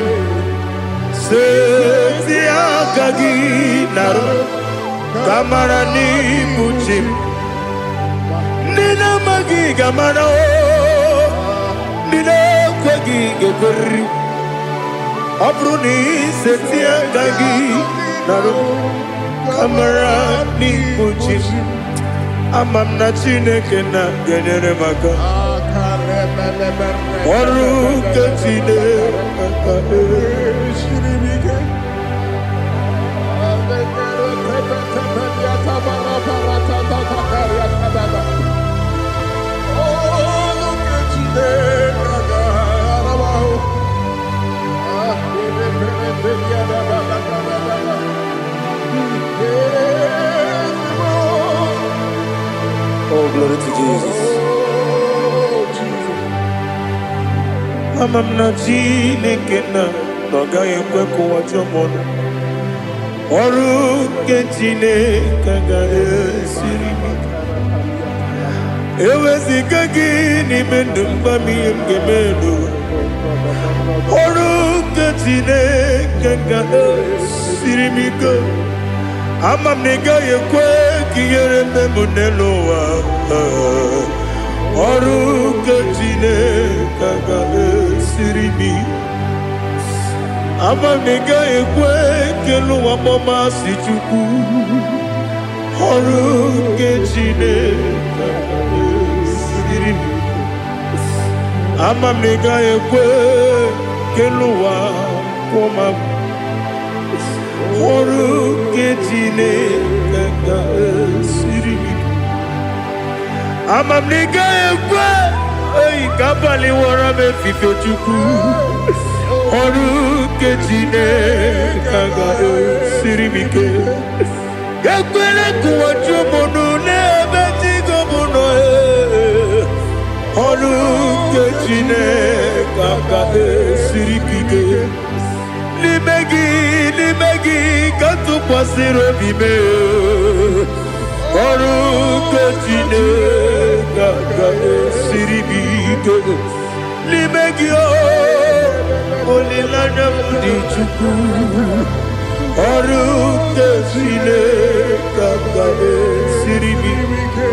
Seti aka gị narụ, ka mara na ịbụ chi m. Ndị na-amaghị ga-amara o, ndị na-ekweghị ga-ekweriri. Ọ bụrụ na iseti aka gị narụ, ka mara na ịbụ chi m. Ama m na Chineke na ga-enyere m aka. Ọrụ nke Chineke. Oh, glory to Jesus. Ama m na Chineke na ọ gaghị ekwe ka ụwa jụọ m ọnụ. Ọrụ nke Chineke agaghị esiri m ike. Eweziga gị n'ime ndụ m, gwa m ihe m ga-eme n'ụwa. Ọrụ nke Chineke ga-esiri m ike. Ama m na ị gaghị ekwe ka ihere mee m n'elu ụwa. Ọrụ nke Chineke ga-esiri m ike. Ama m na ị gaghị ekwe ka elu ụwa kpọọ m asị, Chukwu. Ọrụ nke Chineke ga-esiri m ike. Ama m na ị gaghị ekwe ka elu ụwa kwụọ m agwụ. Ọrụ nke Chineke ga-esiri m ike. Ama m na ị gaghị ekwe eyi ka abalị wọrọ m efife, Chukwu. Ọrụ nke Chineke ga-esiri m ike. Ekwela ka ụwa jụọ m ọnụ n'ebe chi gị nọ. Ee. Ọrụ nke Chineke ga-esiri m ike. N'ime gị, n'ime gị ka m tụkwasịrị obi m. Ọrụ nke Chineke ga-esiri m ike. N'ime gị o, olileanya m dị, Chukwu. Ọrụ nke Chineke ga-esiri m ike.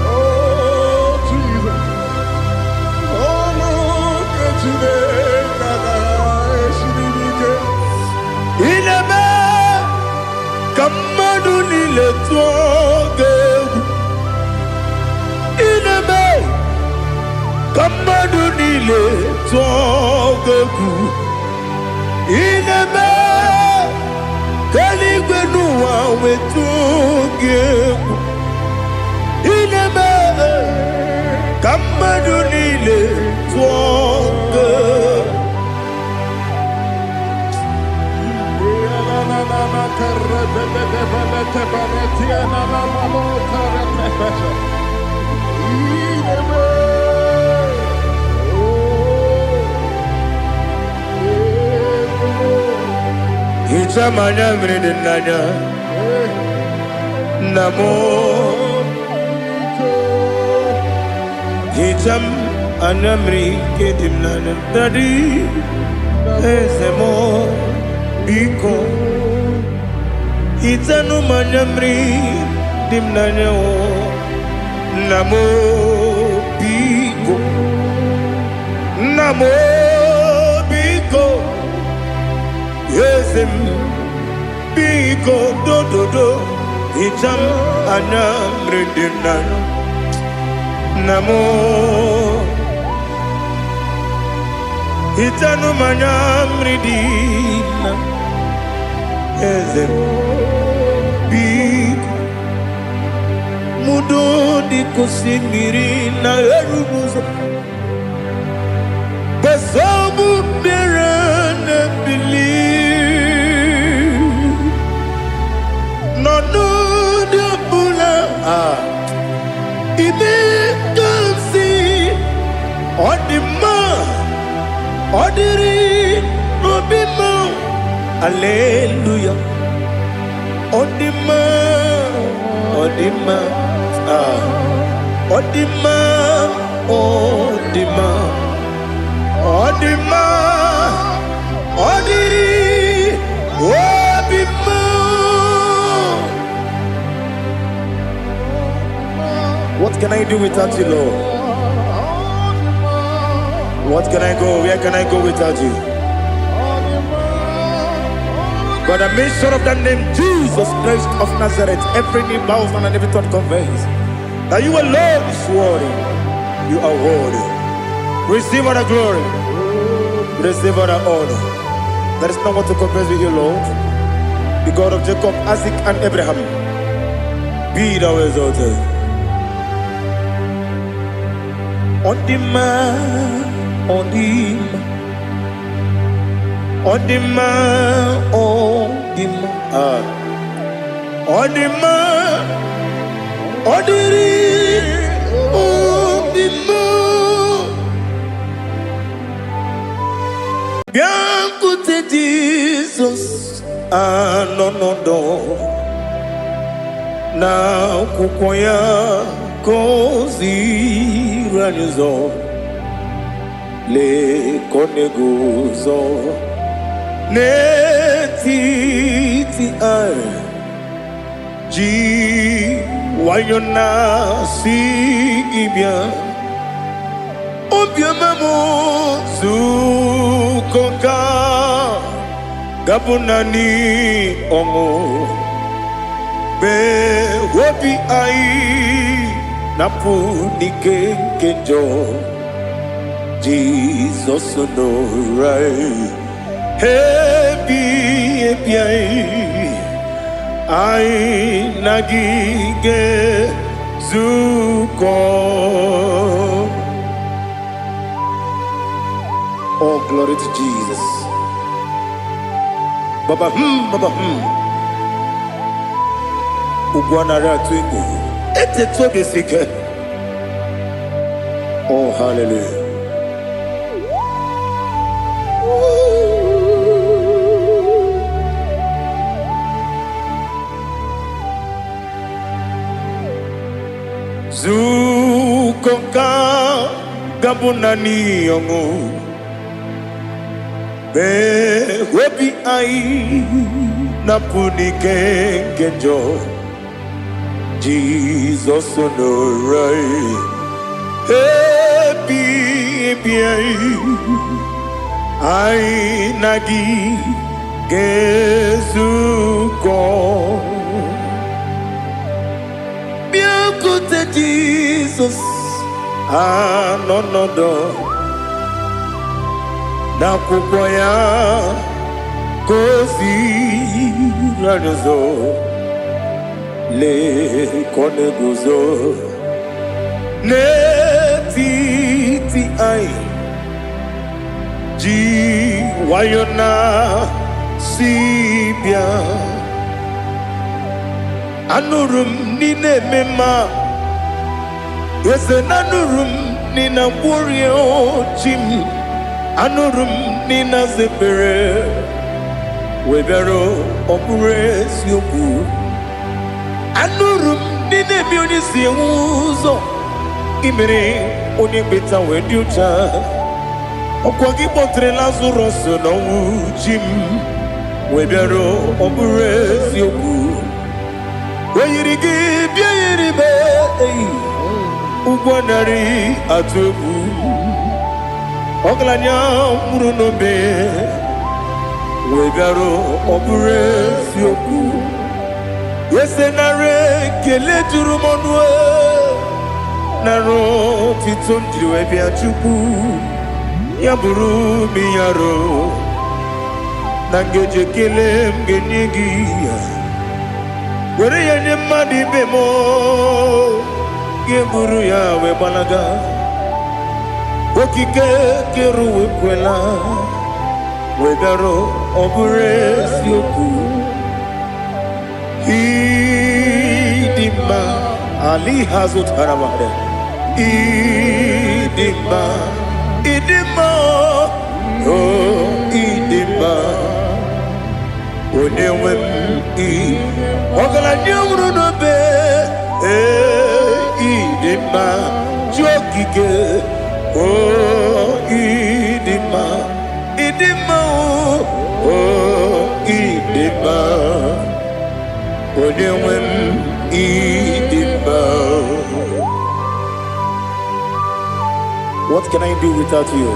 Oh, Jesus. Oh, look at Chineke ga-esiri m ike.
Ị na-eme ka mmadụ niile tụọ gị egwu. Ị na-eme ka mmadụ niile tụọ gị egwu. Ị na-eme ka eluigwe n'ụwa wee tụọ gị egwu. Ị na-eme ka mmadụ niile tụọ gị egwu. Hichaa m anya mmiri dị n'anya, nna m. Hichaa m anya mmiri nke dị m n'anya, Daddy, eze m, biko hichanụ m anya mmiri dị m n'anya o, nna m, biko, nna m, biko, eze m, biko, dododo, hichaa m anya mmiri dị m n'anya, nna m. Hichanụ m anya mmiri dị na eze m, biko. Mudo dịka osimiri na-eru n'ụzọ gbasọbụ mmiri na-ebili n'ọnọdụ ọbụla a ime ka m si ọ dị mma, ọ dịrị n'obi m. Aleluya, ọ dị mma. Ọ dị mma. Ah, ọ dị mma, ọ dị mma, ọ dị mma, ọ dịrị obi mma. What can I do without you, Lord? What can I go? Where can I go without you? By the mention of that name, Jesus Christ of Nazareth, every knee bows and every tongue confess that you alone is worthy. You are worthy. Receive all the glory. Receive all the honor. There is no one to compare with you, Lord. The God of Jacob, Isaac, and Abraham. Be thou exalted. Ọ dị mma, ọ dị mma, ọ dị mma, ọ dị mma. Ah. Ọ dị mma, ọ dịrị obi mma. Bịakwute Jizọs anọ n'ọdọ na akwụkwọ ya ka o ziri anyị ụzọ. Lee ka ọ na-eguzo n'etiti anyị, ji nwayọ na-asị gị bịa. Obiọma m, zukọ ka gabụ naanị ọṅụ mgbe obi anyị na-apụ n'ike nke njọ. Jizọs nọrọ anyị ebi ebi, anyị anyị na gị ga-ezukọ. Oh, glory to Jesus. Baba, baba, Ugwu anaghị atụ egwu. Etetu obi si ike. Oh, hallelujah. Zukọ ka gabụ naanị ọṅụ mgbe obi anyị na-apụ n'ike nke njọ. Jizọs nọrọ anyị ebi ebi, anyị anyị na gị ga-ezukọ. Bịakwute Jizọs anọ n'ọdọ n'akwụkwọ ya ka o ziri anyị ụzọ. Lee ka ọ na-eguzo n'etiti anyị, ji nwayọ na si bịa. Anụrụ m n'ị na-eme mma, eze na anụrụ m n'ị na-agwọrịa chi m. Anụrụ m n'ị na-aza ekpere wee bịara. Ọ bụrụ eziokwu, anụrụ m n'ị na-eme onye si enwe ụzọ imere onye mkpeta wee dị ụcha. Ọkwa gị kpọtere Lazarọs n'ọnwụ, chi m, wee bịara. Ọ bụrụ eziokwu, o yiri gị bịa yiri be eyi ụgwọ narị atụ egwu. Ọgaranya nwụrụ n'obe wee bịara. Ọ bụrụ eziokwu, ese nara ekele juru m ọnụ, nara otito m jiri wee bịa. Chukwu, ya bụrụ m yaro na ngeji ekele m ga-enye gị ya, were ya nye mmadụ ibe m, ga-eburu ya wee gbalaga. Okike kere ụwa ekwela wee bịara. Ọ bụrụ eziokwu, ịdị mma ali ha zụtara mmadụ. Ịdị mma, ịdị mma, o ịdị mma, onye nwe m. Ị ọgaranya nwụrụ n'obe. Ee, ịdị mma, chi okike. O, ịdị mma, ịdị mma. O, ịdị mma, onye nwe m, ịdị mma. What can I do without you?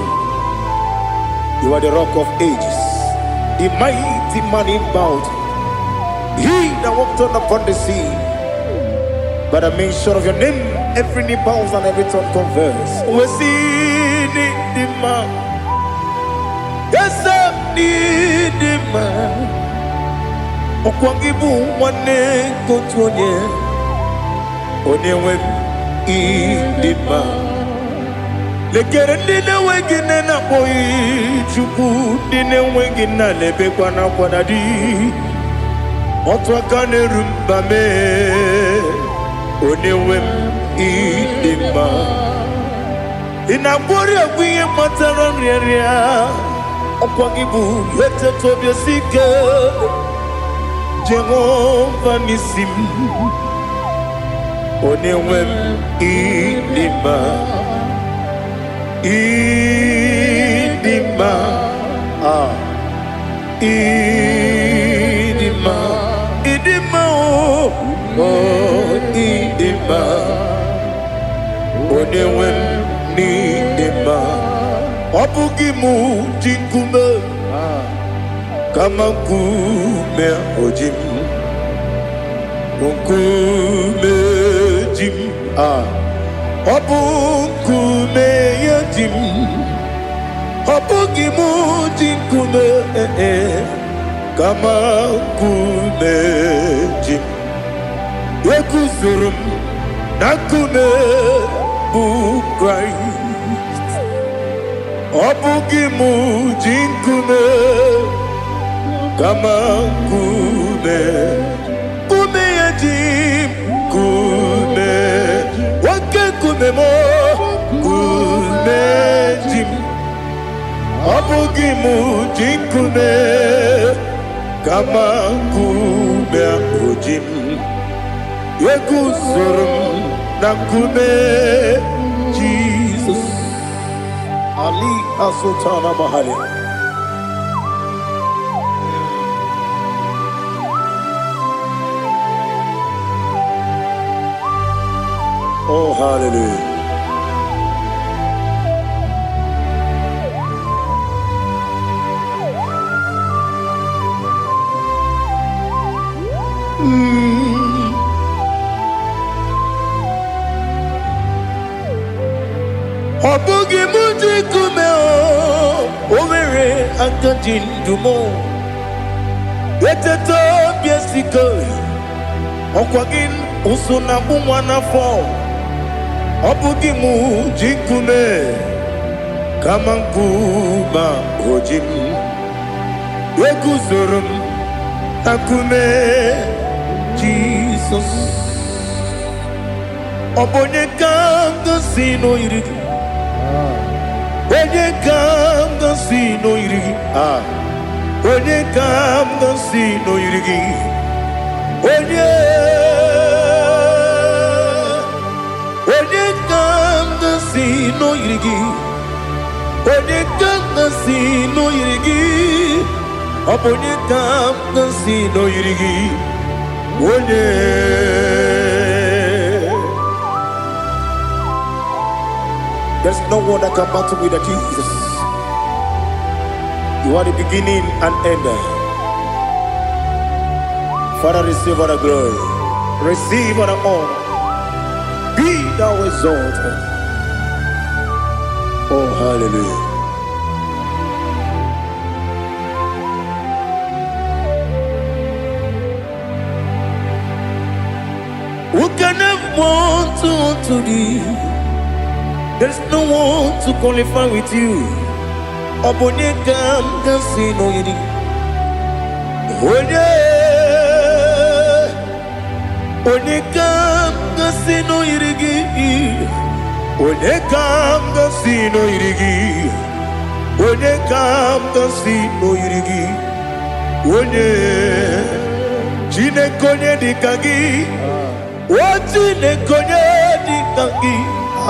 You are the Rock of Ages, the mighty man in battle, he that walked on upon the sea. By the mention of your name, every knee bows and every tongue confess. We see the man. Yes, ịdị mma. Ọkwa gị bụ nwanne nke otu onye, onye nwe m, ịdị mma. Lekere ndị na-enweghị nne na-akpọghị Chukwu, ndị na-enweghị nna na-ebekwa n'akwa na di. Otu aka na-eru mba mee, onye nwe m, ịdị mma. Ị na-agwọrị ọgwụ ihe kpatara nrịanrịa. Ọkwa gị bụ eteta obi esi ike, Jehova n'isi m, onye nwe m, ịdị mma, ịdị mma. Ah, ịdị mma, ịdị mma. O, o, ịdị mma, onye nwe m, n'ịdị mma. Ọ bụghị mụ ji nkume, kama nkume oji m, nkume ji m. Ah, ọ bụ nkume ya ji m. Ọ bụghị mụ ji nkume, eh, eh, kama nkume ji m. Eguzoro m na nkume bụ Kraịst. Ọ bụghị mụ ji nkume, kama nkume, nkume ya ji m. Nkume, oke nkume m, nkume ji m. Ọ bụghị mụ ji nkume, kama nkume ahụ ji m. Eguzoro m na nkume Jizọs. Ali Asultana Mahali. Oh, hallelujah. Ọ bụghị mụ ji nkume. O nwere aka ji ndụ m. Eteta obi esiko, ọkwa gị ụsụ na-akpụ nwa n'afọ. Ọ bụghị mụ ji nkume, kama nkume o ji m. Eguzoro m na nkume Jizọs. Ọ bụ onye ka m gosi n'oyiri gị? Onye ka m gosi n'oyiri gị? Ah, onye ka m gosi n'oyiri gị? Onye, onye ka m gosi n'oyiri gị? Onye ka m gosi n'oyiri gị? Ọ bụ onye ka m gosi n'oyiri gị? Onye. There's no one that can battle with the Jesus. You are the beginning and end. Father, receive all the glory. Receive all the honor. Be thou exalted. Oh, hallelujah. Who can have one to thee? There's no one to qualify with you. Ọ bụ onye ka m ga-asị n'oyiri? Onye, onye ka m ga-asị n'oyiri gị? Onye ka m ga-asị n'oyiri gị? Onye ka m ga-asị n'oyiri gị? Onye, Chineke, onye dị ka gị? O Chineke, onye dị ka gị?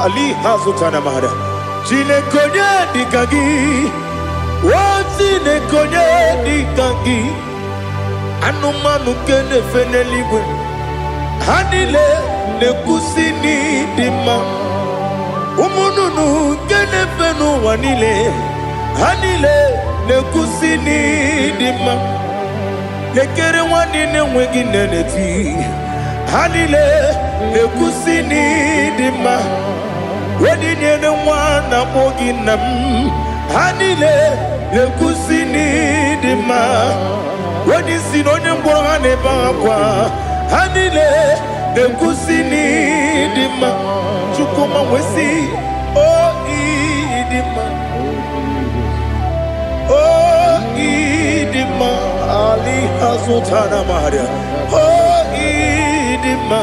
Ali ha zụtara mara. Chineke, onye dị ka gị? O Chineke, onye dị ka gị? Anụmanụ nke na-efe n'eluigwe, ha niile na-ekwusi n'ịdị mma. Ụmụ nnụnụ nke na-efe n'ụwa niile, ha niile na-ekwusi n'ịdị mma. Lekere nwanne na-enweghị nne na-eti, ha niile na-ekwusi n'ịdị mma. Onye nyere nwa na-akpọ gị nna m, ha niile na-ekwusi n'ịdị mma. Onye isi na onye ngwọrọ, ha na-ebe akwa, ha niile na-ekwusi n'ịdị mma. Chukwuma nwesị o ịdị mma, o ịdị mma. Ali azụtara maria. O ịdị mma,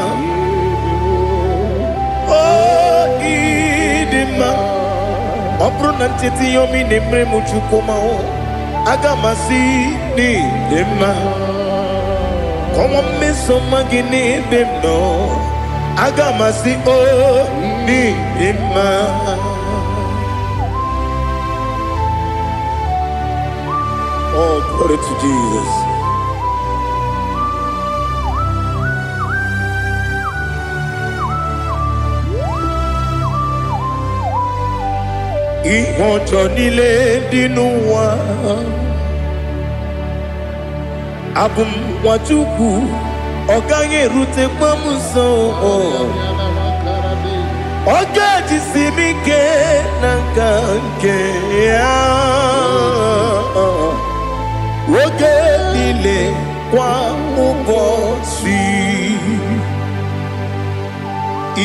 o ịdị mma. Ọ bụrụ na ncheta ihe omi na-emere m, Chukwuma o, aga m asị n'ịdị mma. Kọnwa mmeso ọma gị n'ebe m nọ, aga m asị o n'ịdị mma. Oh, glory to Jesus. Ihe ọjọọ niile dị n'ụwa, abụ m nwa Chukwu, ọ gaghị erutekwa m nso. Ọ ga-ejisi m ike na nka nke ya oge niile, kwa ụbọchị.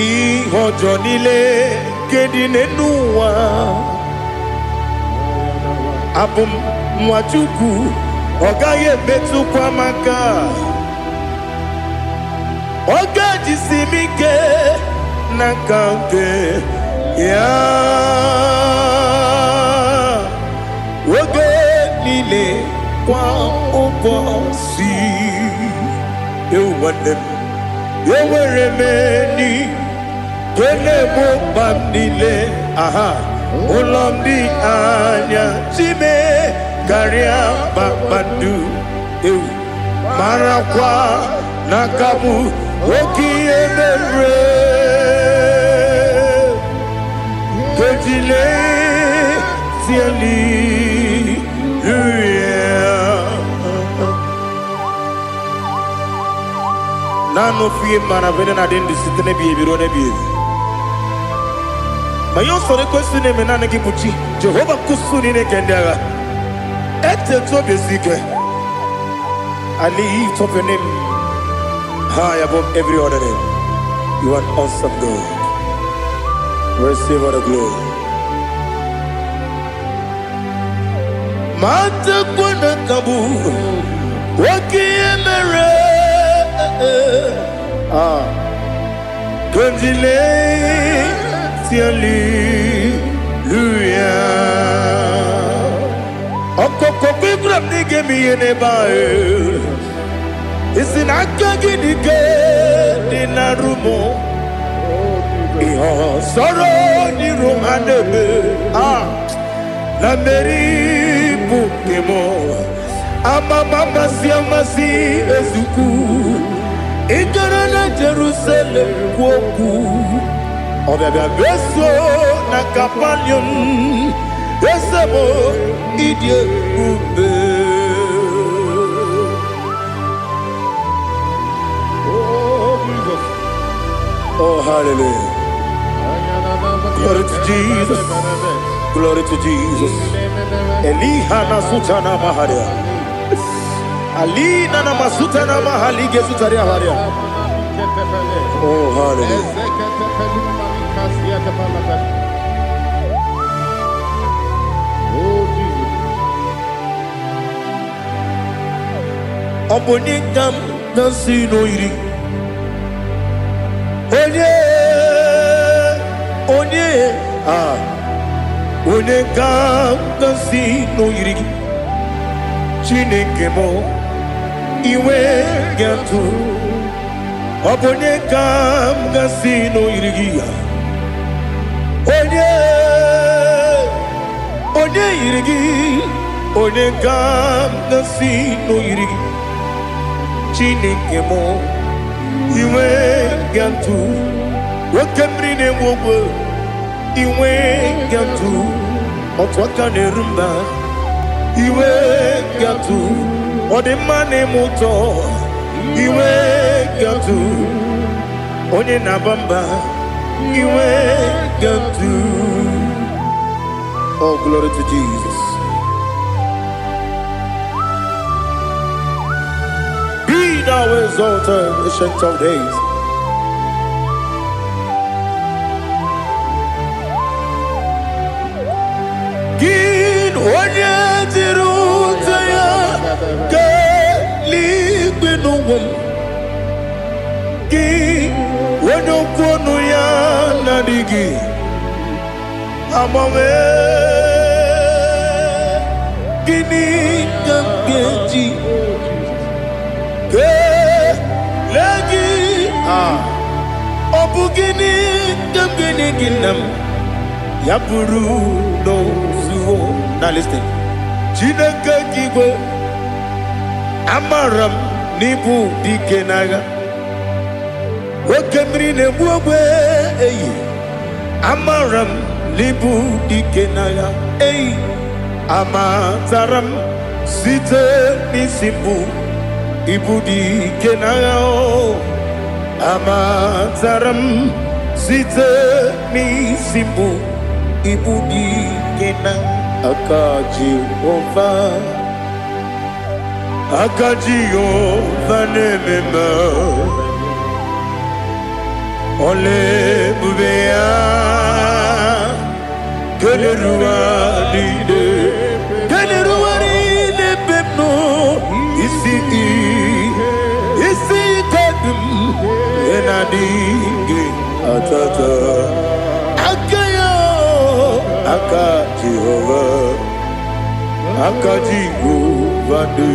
Ihe ọjọọ niile nke dị n'elu ụwa, abụ m nwa Chukwu, ọ gaghị emetụkwa m aka. Ọ ga-ejisi m ike n'aka nke ya oge niile, kwa ụbọchị. Ewu nwanne m, enwere m enyi nke na-egbo mkpa m niile. Aha ụlọ m dị anya chime karịa kpakpando. Ewu, marakwa n'aka m oke ihe mere kejile hallelujah. Naanị ofu ihe mara bụ na adị ndụ site n'ebighị ebi ruo n'ebighị ebi. Ma ihe usoro ekwesị na-eme, naanị gị bụ chi Jehova nkusu niile nke ndị agha. Etetu obi esi ike. I lift up your name high above every other name. You are an awesome God. Receive all the glory. Matakwana kabu oke ihe mere. Ah, kandile hallelujah. Ọkọkọ kwegwara m na ị ga-eme ihe n'ebe ahụ. Isi na aka gị dị ike dị na rumo ihe ọsọrọ n'iru ha na-eme. Ah, na mmeri bụ nke m. Amama amasị amasị ezukwu. Ị gara na Jerusalem kwu okwu, ọbịabịa meso na Kapanium. Eze m, ịdị ebube.
Oh, Jesus.
Oh, hallelujah. Glory to Jesus. Glory to Jesus. Eliha na sutana maharia. Alina na masutana mahali gezutaria haria. Oh, hallelujah.
Oh, Jesus.
Ọ bụ onye ka m na-asị n'oyiri? Onye, onye, ah, onye ka m na-asị n'oyiri gị? Chineke m, iwe ga-atụ. Ọ bụ onye ka m gasị n'oyiri gị ya? Onye, onye yiri gị? Onye ka m gasị n'oyiri gị? Chineke m, inwe gatụ oke mmiri na-enwe ogwe, inwe gatụ otu aka na-eru mba, iwe gatụ ọdịmma na-eme ụtọ, iwe gatụ onye na-aba mba, iwe gatụ. Oh, glory to Jesus. Be thou exalted, Ancient of Days. Gị onye jiri ụta ya kelee n'ụwa m, gị onye okwu ọnụ ya na-adịghị agbanwe, gịnị ka m ga-eji kelee gị? Ah, ọ bụ gịnị ka m ga-enye gị, nna m, ya bụrụ n'ozuo? Now listen. Chineke nke igwe, amara m n'ịbụ dike n'agha, oke mmiri na-egbu ogbe eyi, amara m n'ịbụ dike n'agha eyi, amatara m site n'isi mbụ ịbụ dike n'agha o, amatara m site n'isi mbụ ịbụ dike na aka Jehova, aka Jehova na-eme mma. Ọla ebube ya keleruwa niile, keleruwa niile ebe m nọ, isi isi ike dị m na-adịghị atata aka ya, aka Jehova, aka Jehova dị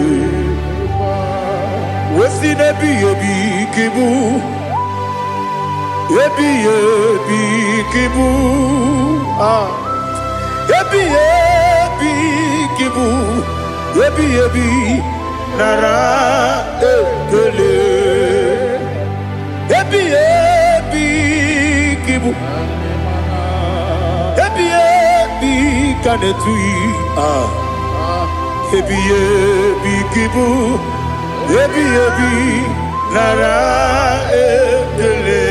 wesi n'ebighị ebi ka ịbụ, ebighị ebi ka ịbụ, ah, ebighị ebi ka ịbụ, ebighị ebi, nara ekele. Ebighị ebi ka ịbụ, ebighị ebi ka na-etughị, ah, ebighị ebi ka ịbụ, ebighị ebi, nara ekele.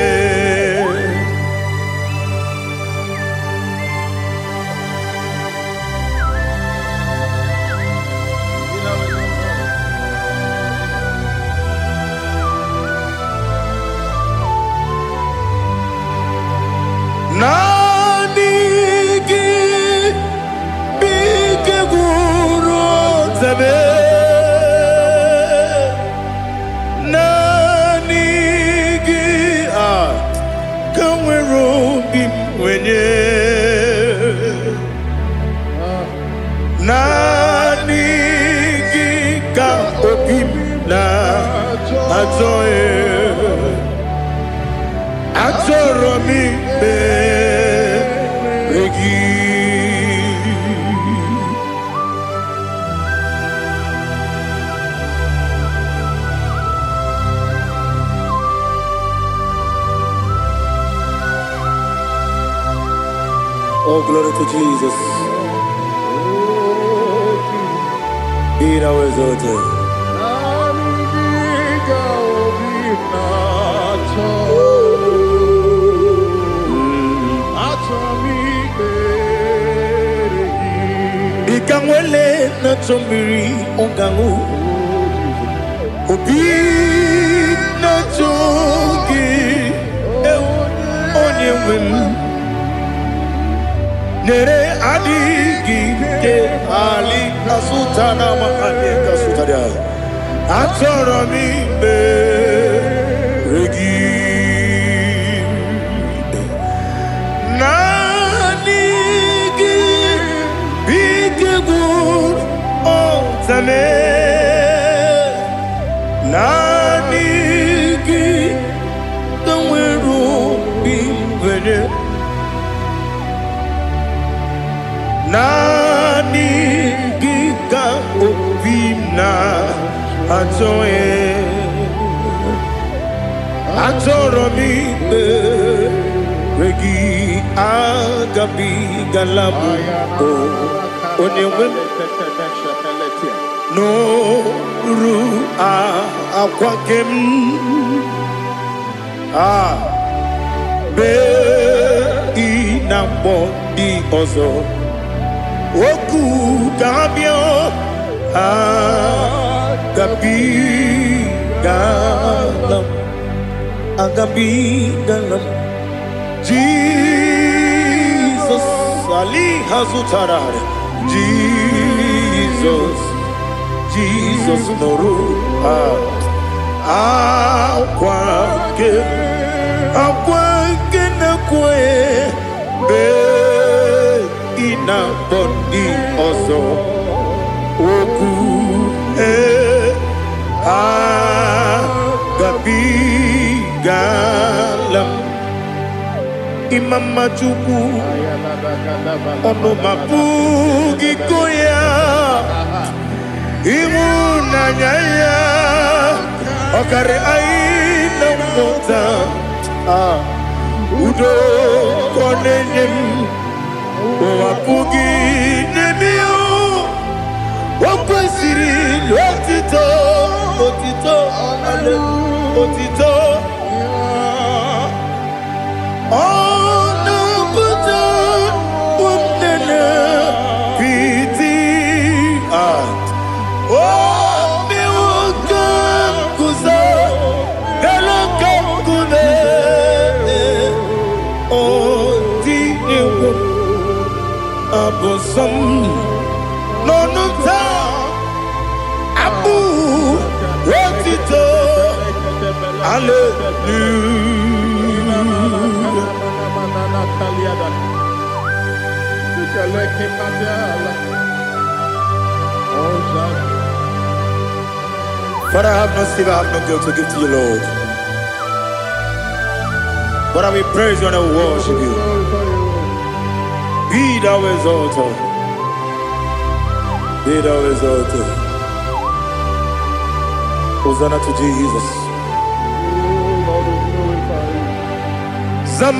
Naanị gị bụ ike gwụrụ ọtabe, naanị gị a ka nwere obi m nwenye, naanị gị ka obi m na-achọ ya. Achọrọ m ikpere gị. Oh, glory to Jesus. Be thou exalted.
Naanị gị ka obi m na-achọ. Achọ m ikpere gị.
Ị ka nwele na-achọ mmiri ọ ga-aṅụ. Obi na-achọ gị, ewu, onye nwe m, nyere adịghị ike ali asụta na amahanye kasụtara. Achọrọ m ikpere gị. Naanị gị bụ ike gwụrụ ọtame, naanị gị Naanị gị ka obi m na-achọ. Achọrọ m ikpere gị, agabigala m o onye nwe m nụrụ akwa nke m a bee ị na-akpọ ndị ọzọ okwu ka ha bịa. Agabigala m, agabigala m. Jizọs ali ha zụtara. Jizọs, Jizọs, nụrụ akwa nke akwa nke na-ekwe mgbe ị na-akpọ ndị ọzọ okwu. Ee, agabigala m. Ịma mma Chukwu, ọnụ ma pụghị ịkọ ya. Ịhụnanya ya ọkarị anyị na mmụta. Ah, udo ka ọ na-enye m, ụwa pụghị n'ebe ya. O kwesịrị otito, otito, otito. Ọ na-apụta ụmụnne piti. Ah, obi nwoke guzo elu ka nkume ọ dị egwu abụ nsọ m n'ọnụ taa, abụ otito, hallelujah. Father, I have no silver, I have no gold to give to you, Lord. But I will praise you and I will worship you. Be thou exalted. Be thou exalted. Hosanna to Jesus.
Lord, we glorify you.
Zam,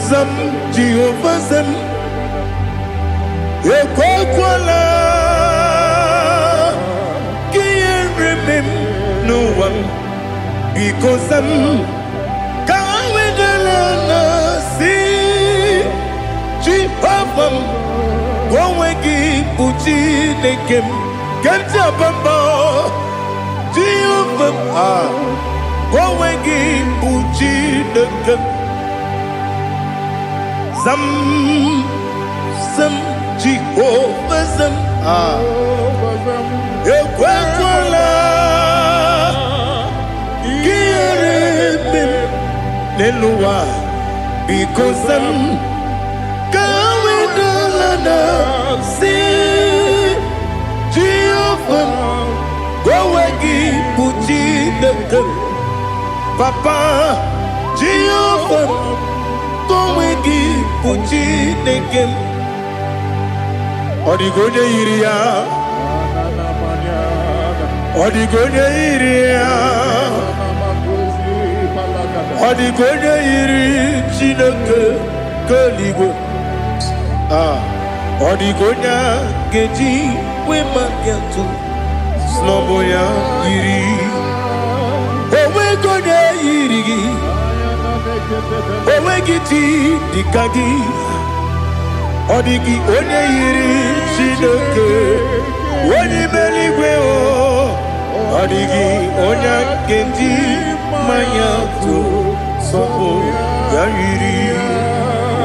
Zam, Jehovah Zam. Ekwekwala ka ihere mee m n'ụwa m. Biko zam, ka ha wedala na si Jehova m, ka onwe gị bụ Chineke m, ke m ji aba mba. Jehova m, ah, ka onwe gị bụ Chineke m. Zam, zam, Jehova zam, ah, ekwekwala ka ihere mee m n'elu ụwa. Biko zam, ka ha wedala na si Jehova m, ka onwe gị bụ Chineke m. Papa, Jehova m, ka onwe gị bụ Chineke m. Ọ dịghị onye yiri ya, ọ dịghị onye yiri ya, ọ dịghị onye yiri Chineke nke eluigwe. Ah, ọ dịghị onye a ga-eji wee maka atụ snọbụ ya yiri. Onweghị onye yiri gị, onweghị chi dịka gị. Ọ dịghị onye yiri Chineke onye ime eluigwe o. Ọ dịghị onye a ga-eji mmanya tụ sọpụ ya yiri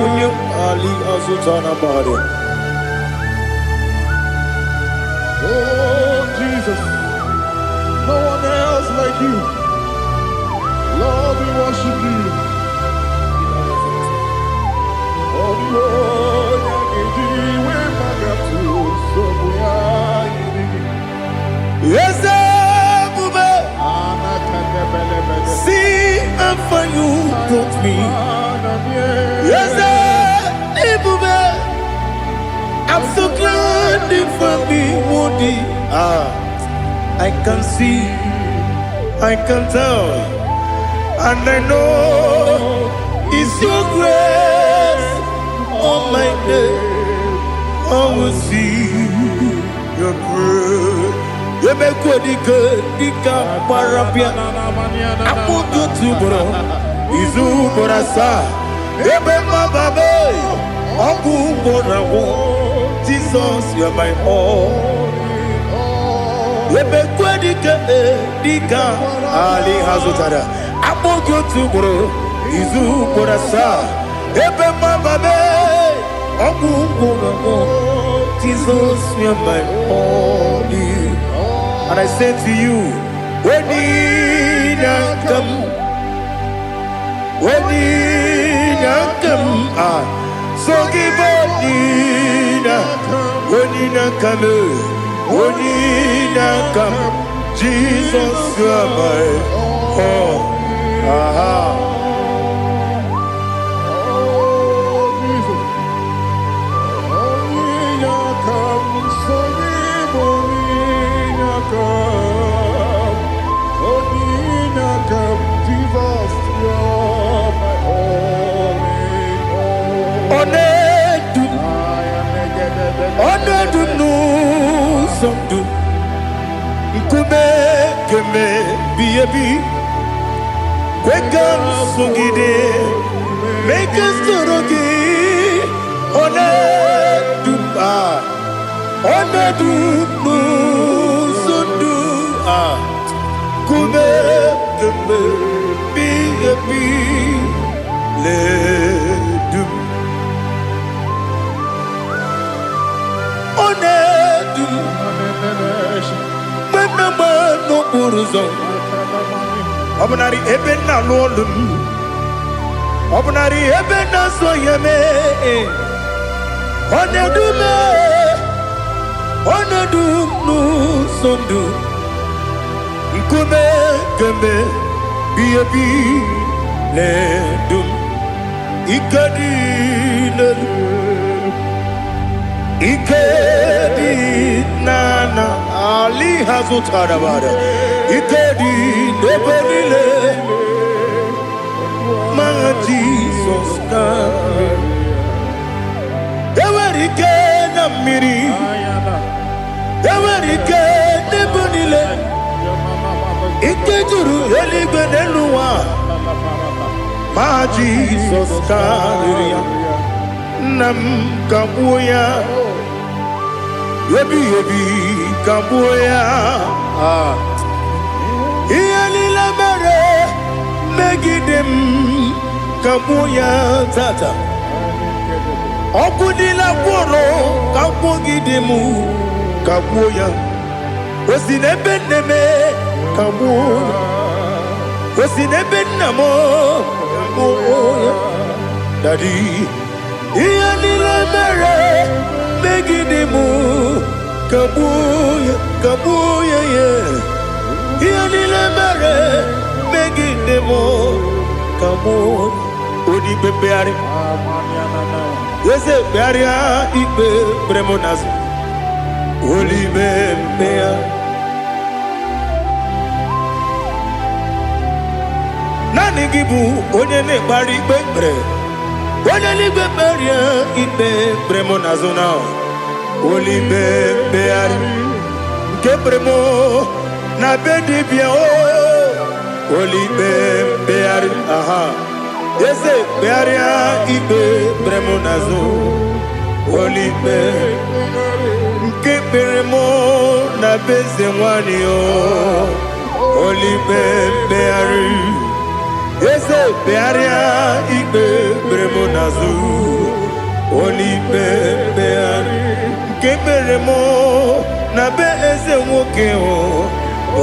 onye ali azụta na mmadụ.
Oh, Jesus, no one else like you. Lord, we worship you. Oh, the onye ga-eji maka nsogbu ya yiri gị.
Eze ebube, see how far you brought me. Eze ebube. I'm so glad you found me worthy. Ah, I can see, I can tell, and I know it's your grace on my day. I will see your grace. Emekwe dike dike gbara bịa akpụkọ otu ugboro izu ugboro asaa ebe mmababe ọgwụ ugboro agwụ. Jesus, you are my all. Emekwe dike dike ali ha zụtara akpụkọ otu ugboro izu ugboro asaa ebe mmababe ọgwụ ugboro agwụ. Jesus, you are my all. And I say to you, when come, when come, ah, so give when come, when come, Jesus, you are my all. Aha.
Oh, Jesus. Onye aka m, so gị bụ onye aka m. Onye aka m, Jesus, you're my all in all.
Ọ na-edu m, ọ na-edu m n'ụzọ ndụ nkume keme bi ebi kwe ka m sogide mee ka m soro gị. Ọ na-edu m, ah, ọ na-edu m n'ụzọ ndụ a nkume keme bi ebi ledu m. Ọ na-edu m mgbe m na-agba n'okporo ụzọ ọ bụnarị ebe m na-alụ ọlụ m ọ bụnarị ebe m na-azụ ya mee ọ na-edu m, ọ na-edu m n'ụzọ ndụ nkume kemgbe bi ebi na-edu m. Ike dị n'elu ike dị n'ana ali ha zụtara bara ike dị n'ebe niile ma Jizọs karịrị. Enwere ike na mmiri enwere ike n'ebe niile ike juru eluigwe n'elu ụwa ma Jizọs karịrị ya. Nna m kagbuo ya ebighị ebi kagbuo ya. Ah. Ihe niile mere megide m kagbuo ya tata ọkụ niile gwụrụ kagbugide m kagbuo ya o si n'ebe nne m kagbuo ya o si n'ebe nna m kagbuo ya. Daddy, ihe niile mere megide m kagbuo ya kagbuo ya ya ihe niile mere megide m kagbuo onye ikpe mkpegharị eze kpegharịa ikpe kpere m n'azụ olime mkpegharị naanị gị bụ onye na-ekpegharị ikpe kpere onye n'igwe kpegharịa ikpe kpere m n'azụ na olime mkpegharị nke kpere m na be dibịa o olime mkpegharị aha eze kpegharịa ikpe kpere m n'azụ olime nke kpere m na be eze nwanyị o olime mkpegharị eze kpegharịa ikpe kpere m n'azụ olime mkpegharị nke kpere m na be eze nwoke o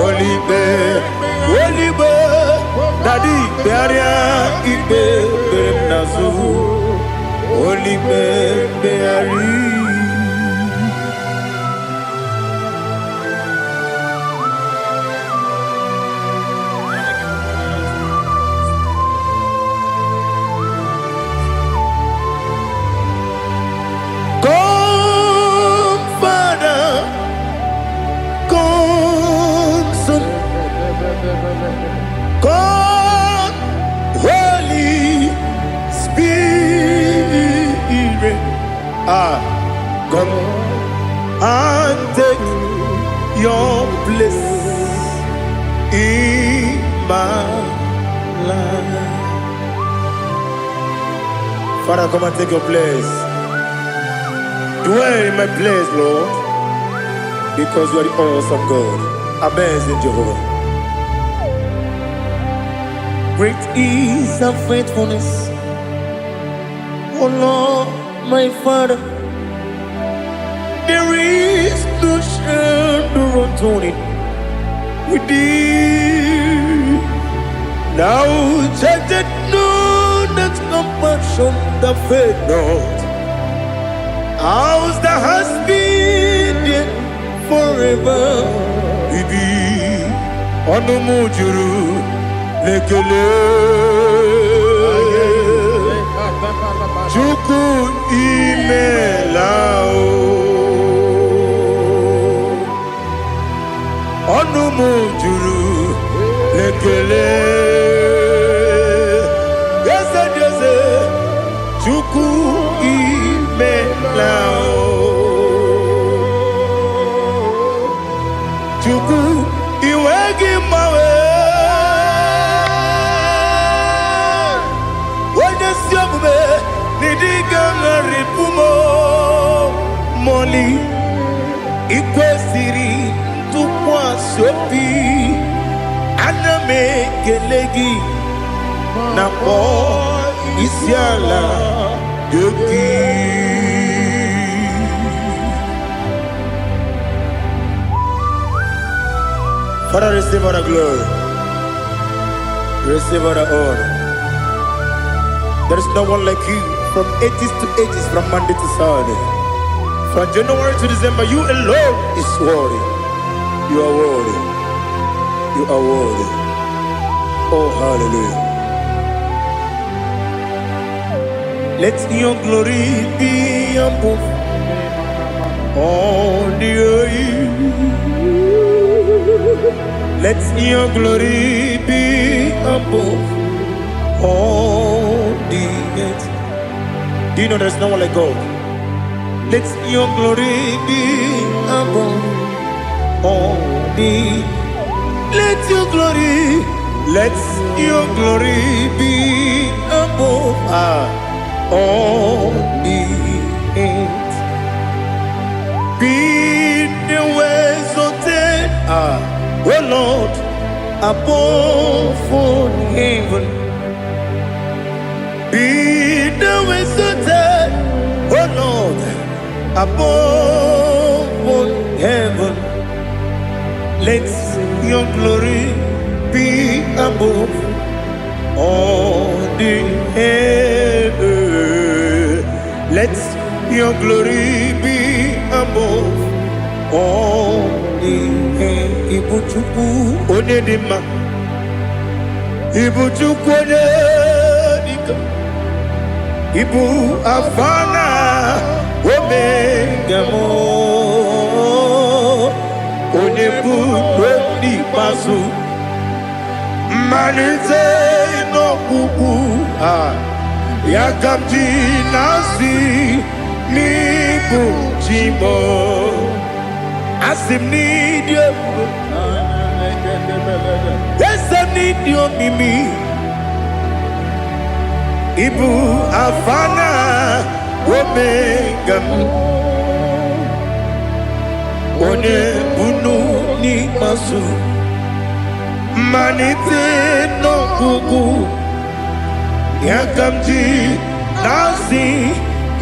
olime oligbe daddy kpegharịa ikpe kpere m n'azụ olime mkpegharị. and take your place in my life. Father, come and take your place. Dwell in my place, Lord, because you are the awesome God, amazing Jehovah. Great is thy faithfulness, O Lord, my Father. There is no shadow of turning with thee. Thou changest not thy compassions, they fail not. As thou hast been there forever with thee. Ọnụ m juru n'ekele. Chukwu, imela o. Ọnụ m juru n'ekele. Eze dị eze, Chukwu, imela o. Chukwu, iwe gị mgbanwe. Onye ezi omume n'ịdị ga-agharịpụ m mọli. Ikwesịrị ntụkwasị obi, ana m ekele gị na kpọọ isi ala gị. Father, receive all the glory, receive all the honor. There is no one like you from ages to ages, from Monday to Saturday, from January to December. You alone is worthy. You are worthy. You are worthy. Oh, hallelujah. Let your glory be above all the earth. Let your glory be above all the earth. Do you know there's no one like God? Let your glory be above all the. Let your glory, let your glory be above all the earth. Be thou exalted, O Lord, above all heaven. Be thou exalted, O Lord, above all heaven. Let your glory be above all the earth. Let your glory be above all the earth. Ibu Chukwu onye dị mma, Ibu Chukwu onye dịka, Ibu Alfa na Omega m, onye bụ n'ikpeazụ, mmalite n'ọgwụgwụ a, ya ka m ji na-asị n'ịbụ chi m. Asị m n'ịdị ebube, eze m, n'ịdị omimi. Ịbụ Alfa na Omega m, onye bunu n'ikpeazụ, mmalite n'ọgwụgwụ, ya ka m ji na-asị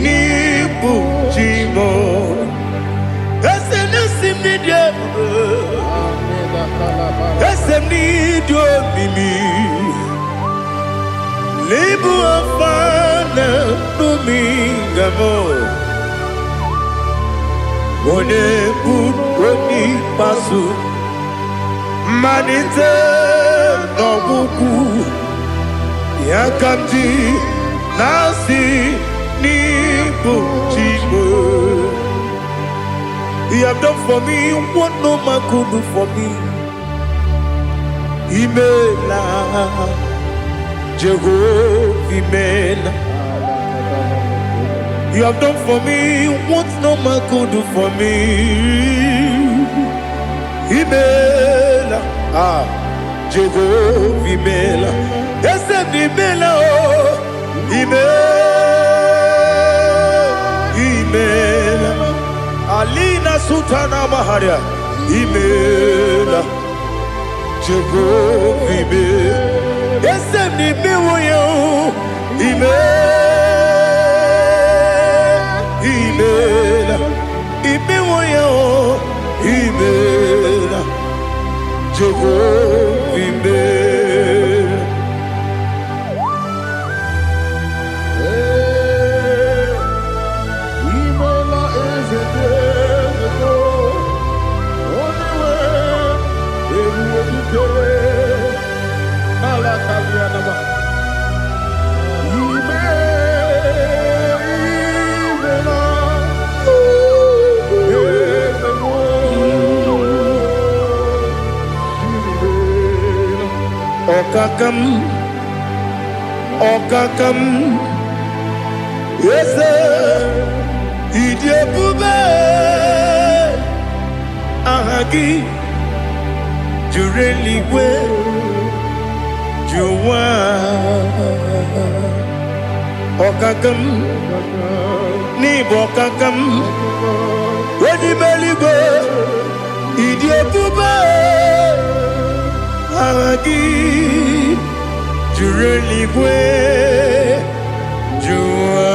n'ịbụ chi m. Eze na-esi m n'ịdị ebube, eze m, n'ịdị omimi. N'ịbụ Alfa na Omega m, onye bụ onye ikpeazụ, mmalite n'ọgwụgwụ, ya ka m ji na-asị n'ịbụ chi m. You have done for me what no man could do for me. Imela, Jehovah, imela. You have done for me what no man could do for me. Imela, ah, Jehovah Imela. Eze m imela o, imela, imela. Alina Sultana Maharia, imela, Jehovah imela. Eze m imewo ya o, imela, imela, imewo ya o, imela, Jehovah imela.
Imela eze dị eze do, onye nwe ebube dike n'ala karịa nama. Ime imela eze mụ, imela.
Ọkaka m, ọkaka m, eze ịdị ebube, aha gị juru eluigwe ju ụwa. Ọkaka m, n'ịbụ ọkaka m, onye ime eluigwe, ịdị ebube, aha gị juru eluigwe ju ụwa.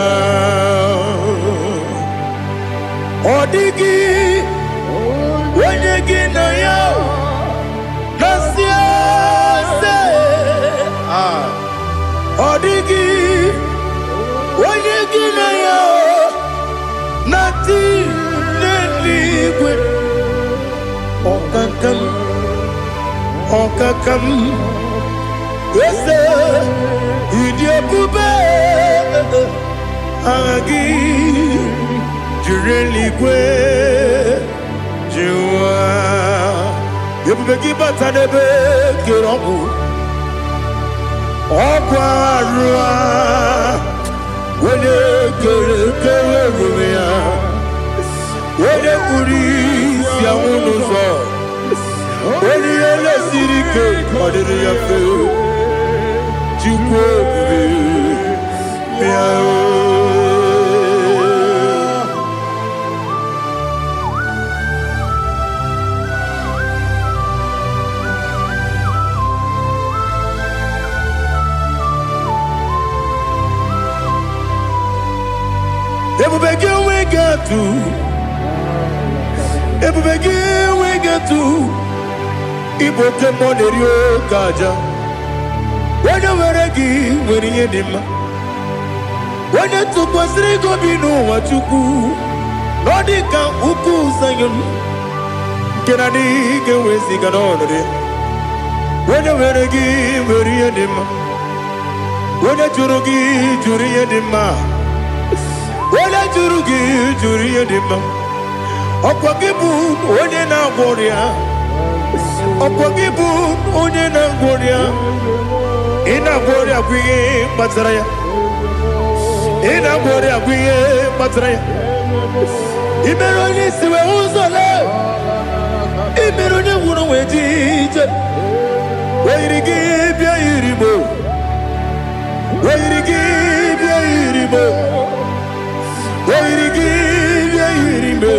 Ọ dịghị onye gị na ya na-asị eze. Ah, ọ dịghị onye gị na ya na-atị n'eluigwe. Ọkaka m, ọkaka m, eze ịdị ebube, aha gị juru eluigwe ji ụwa. Ebube gị bata n'ebe kere ọgwụ ọgwụ arụ a, onye kere kere ebube ya, onye kpuru isi anwụ n'ụzọ, onye ihe lesiri ike ọ dịrị ya mfe. Chukwu ebube bịa o. Ebube gị enweghị atụ, ebube gị enweghị atụ, ịbụ oke mmụọ na-eri oke aja. Onye nwere gị nwere ihe dị mma. Onye tụkwasịrị gị obi n'ụwa Chukwu, na ọ dị ka ukwu Zayọn, nke na adịghị ga-eweziga n'ọnọdụ ya. Onye nwere gị nwere ihe dị mma. Onye jụrụ gị jụrụ ihe dị mma. Onye jụrụ gị jụrụ ihe dị mma. Ọkwa gị bụ onye na-agwọ ọrịa. Ọkwa gị bụ onye na-agwọ ọrịa. Ị na-agwọ ọrịa bụ ihe kpatara ya. Ị na-agwọ ọrịa bụ ihe kpatara ya. Ị mere onye isi wee hụ ụzọ lee. Ị mere onye nwụrụ wee ji ije. O yiri gị bịa yiri mo. O yiri gị bịa yiri mo. O yiri gị bịa yiri mo.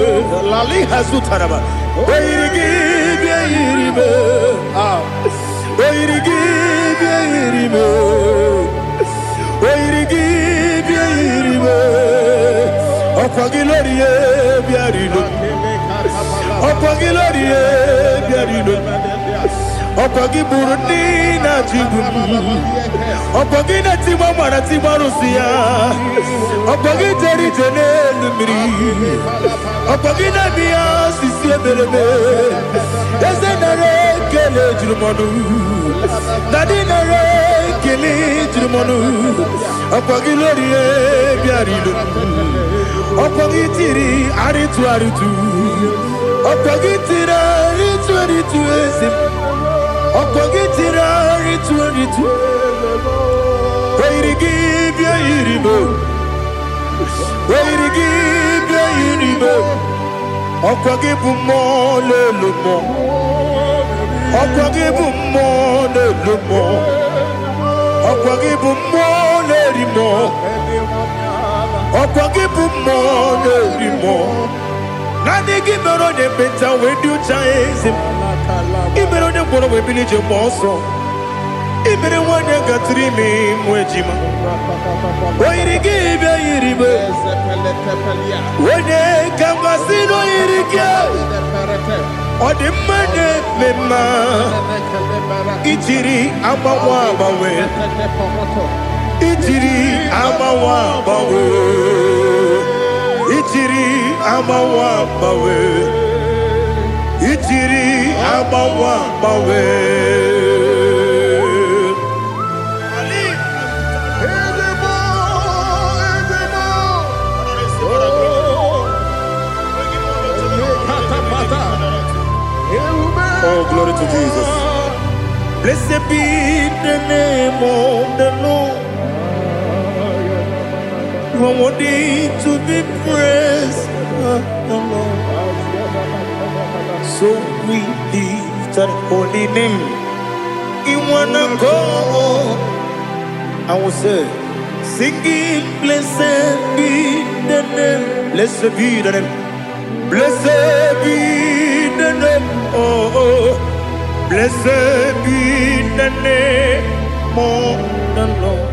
Lali hazutaraba. O yiri gị bịa yiri mo. Ah. O yiri gị bịa yiri mo. O yiri gị bịa yiri mo. Ọkwa gị lórí e bịa rilo. Ọkwa gị lórí e bịa rilo. Ọkwa gị bụrụ ndị na-achịgbu m. Ọkwa gị na-etigba mara tigba arụsị ya. Ọkwa gị jere ije n'elu mmiri. Ọkwa gị na-eme ya osisi emereme. Eze nara ekele juru m ọnụ. Dadi nara ekele juru m ọnụ. Ọkwa gị lórí e bịara ilo. Ọkwa gị tiri arịtụ arịtụ. Ọkwa gị tiri arịtụ arịtụ eze m. Ọkwa gị tiri arịtụ arịtụ. O yiri gị bịa yiri m. O yiri gị bịa yiri m. Ọkwa gị bụ mmụọ na-elu mmụọ. Ọkwa gị bụ mmụọ na-elu mmụọ. Ọkwa gị bụ mmụọ na-eri mmụọ. Ọkwa gị bụ mmụọ na-eri mmụọ. Naanị gị mere onye ekpenta wee dị ụcha, eze m. Ị mere onye ngwọrọ wee bili ije mgbe ọsọ. Ị mere nwanyị gatụrụ ime ịmụ ejima. O yiri gị bịa yiri m. Onye ka m gasị na o yiri gị. Ọ dị mma na-eme mma. Ijiri agbanwe agbanwe. Ijiri agbanwe agbanwe. Ijiri agbanwe agbanwe. Ijiri agbanwe agbanwe. Ali.
Ezebo, ezebo. Oh, lekatapata. Ewube.
Oh, glory to Jesus. Blessed be the name of the Lord. You are worthy to be praised, the Lord. So we lift that holy name in one accord. I will say, singing, blessed be the name, blessed be the name, blessed be the name, oh, blessed be the name of the Lord.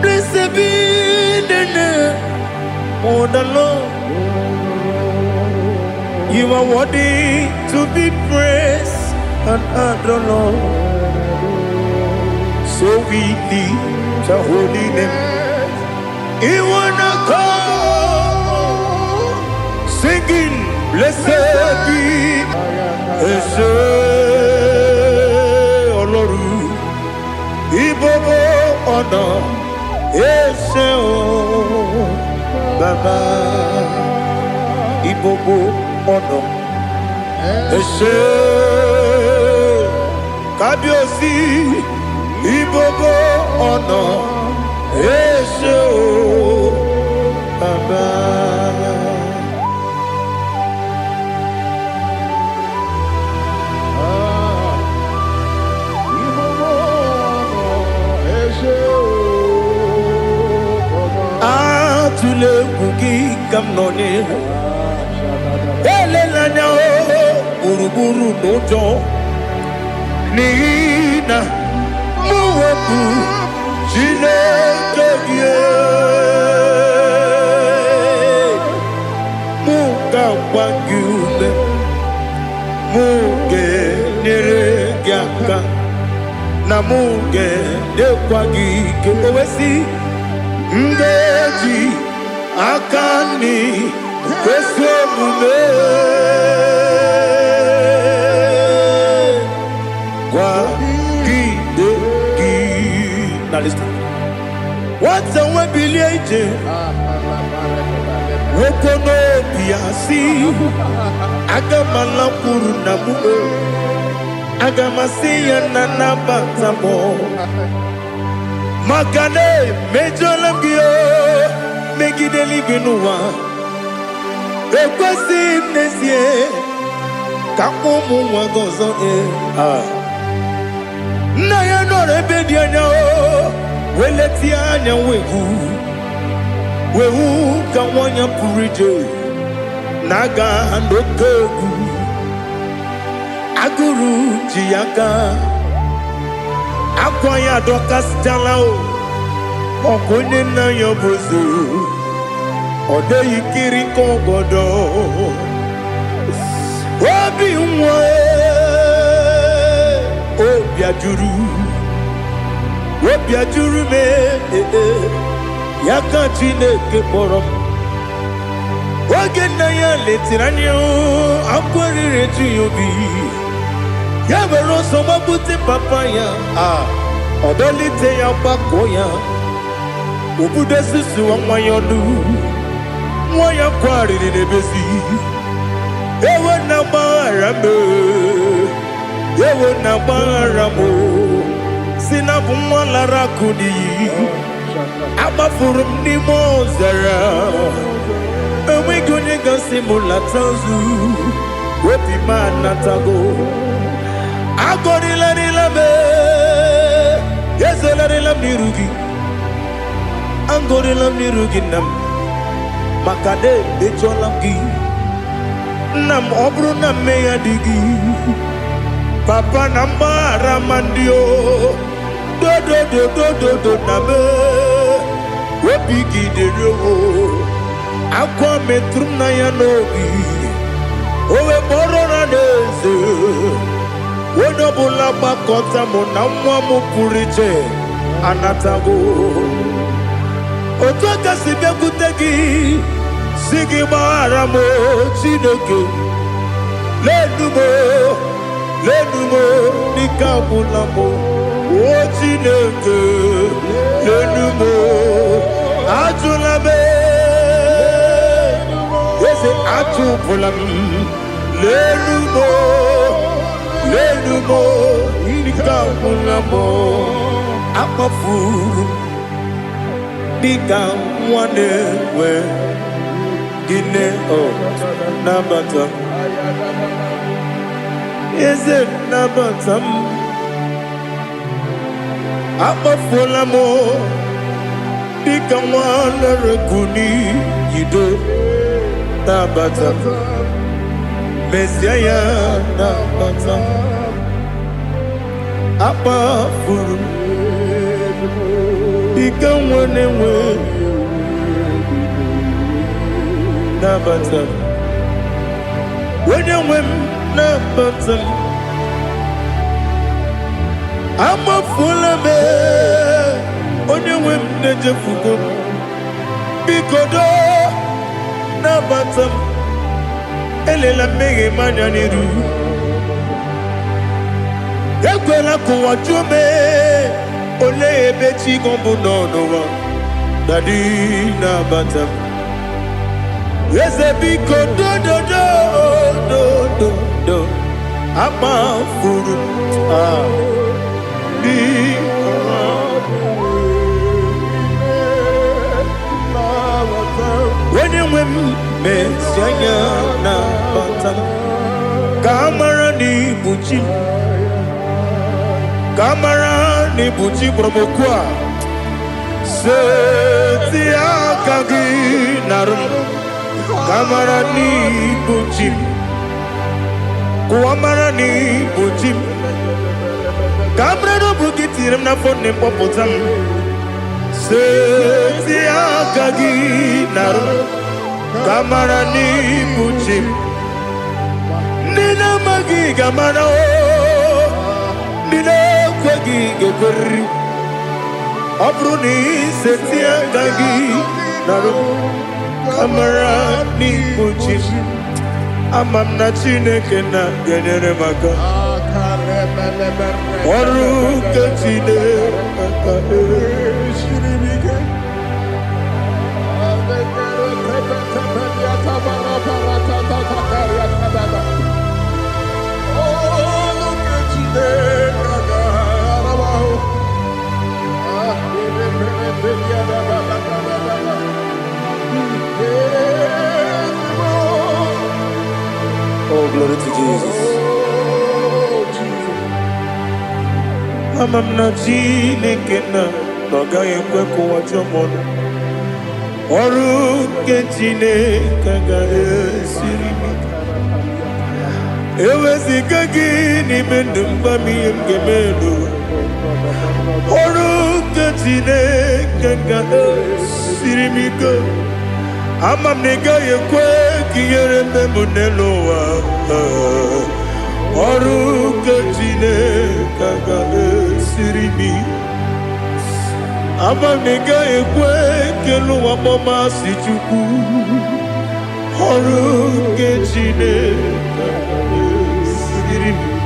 Blessed be the name of the Lord. You are worthy to be praised and adored, Lord. So we lift the holy name. In one accord, singing, blessed be. Ẹ ṣé Ọlọ́run, ìbọ̀bọ̀ ọ̀nà, ẹ ṣé o, Bàbá, ìbọ̀bọ̀ ọ̀nà. Ẹ ṣé kábíyèsí, ìbọ̀bọ̀ ọ̀nà, ẹ ṣé o, Bàbá.
Ah, ìbọ̀bọ̀ ọ̀nà, ẹ ṣé o, Bàbá.
Atụla egwu, gị ka m nọ n'ihu. Elela anya o gburugburu n'ụjọ, n'ihi na mụ bụ Chineke gị. Mụ ga-agba gị ume, mụ ga-enyere gị aka, na mụ ga-enyekwa gị ike. O wee sị, m ga-eji aka nri kwesị omume kwagide gị. Na listen. Nwata nwe bilie ije, nwoke n'obi ya si, aga m alakwuru na m o, aga m asị ya na nabata m, maka na emejọla m gị o megide eluigwe n'ụwa. Ekwesịghị m n'ezie ka mkpọ ụmụ nwa gị ọzọ. Ee. Ah. Nna ya nọrọ ebe dị anya o wee letie anya wee hụ ka nwa ya pụrụ ije na-aga n'oke egwu. Agụrụ ji ya aka, akwa ya adọkasịchala o. Ọkụ onye nna ya bụ eze, ọ dịghị kiri ka ọgọdọ obi nwa. Obi ajụrụ, obi ajụrụ m. Ee, ya ka Chineke kpọrọ m. Oge nna ya letiri anya, akwa riri eju ya obi. Ya were ọsọ gbapute papa ya. A ọ dọlite ya, gbakọọ ya, obudo susuwa nwa ya ọnụ. Nwa ya kwarịrị n'ebezi, ewo na gbaghara m, ewo na gbaghara m. Si na bụ nwa lara akụ n'iyi. Agbafuru m n'ime ọzara, enweghị onye gasị m lata nzu. Obi m anatago. Agọrịlarịla m, ezelarịla m n'iru gị. Agọrịla m n'iru gị, nna m, maka na emejọla m gị, nna m. Ọ bụrụ na mmehie dị gị, papa, na mgbaghara ma ndị o dodododododo na me obi gị dịrị o. Akwa metụrụ m na ya n'obi, o wee kpọrọ na n'eze. Onye ọbụla gbakọta mụ na nwa m pụrụ iche anatago. Otu aka si bịakwute gị, si gị gbaghara m o, Chineke. Lenu m o, lenu m o, n'ike agwụla m o. O Chineke, lenu m o, ajụla m, eze, achụpụla m. Lenu m o, lenu m o, ike agwụla m o. Akpọfuru m dịka nwa na-enwe gịnị o. Nabata m, eze, nabata m. Akpọfuola m dịka nwa lere n'iyido. Nabata m, mezie ya, nabata m. Akpafuru m dịka nwa na-enwe, nabata m. Onye nwe m, nabata m. Amafuola m, onye nwe m, na-ejefugo m. Biko doo, nabata m. Elela mmehie m anya n'iru. Ekwela ka ụwa jụọ m, olee ebe chi gị bụ nọ n'ụwa. Daddy, nabata m. Eze, biko, dododo dododo. Amafuru m, ah, biko. Onye nwe m, mezi anya, nabata m, ka a mara na ibu chi m, ka a mara na ibu chi kpọrọ m okwu a. Seti aka gị narụ m, ka a mara na ibu chi m. Kụwa mara na ibu chi m, ka a mara na ọ bụ gị tinyere m n'afọ nne, mkpọpụta m. Seti aka gị narụ m, ka a mara na ibu chi m. Ndị na-amaghị ga-amara o, ndị na-ekweghị ga-ekweriri. Ọ bụrụ na iseti aka gị narụ m, ka mara n'ibu chi m. Ama m na Chineke na ga-enyere m aka. Ọrụ nke Chineke aka. Oh, glory to Jesus. Ama m na Chineke na ọ gaghị ekwe ka ụwa jụọ m ọnụ. Ọrụ nke Chineke agaghị esiri m ike. Eweziga gị n'ime ndụ m, gwa m ihe m ga-eme n'ụwa. Ọrụ nke Chineke ga-esiri m ike. Ama m na ị gaghị ekwe ka ihere mme m n'elu ụwa. Ọrụ nke Chineke ga-esiri m ike. Ama m na ị gaghị ekwe ka elu ụwa kpọmasị Chukwu. Ọrụ nke Chineke ga-esiri m ike.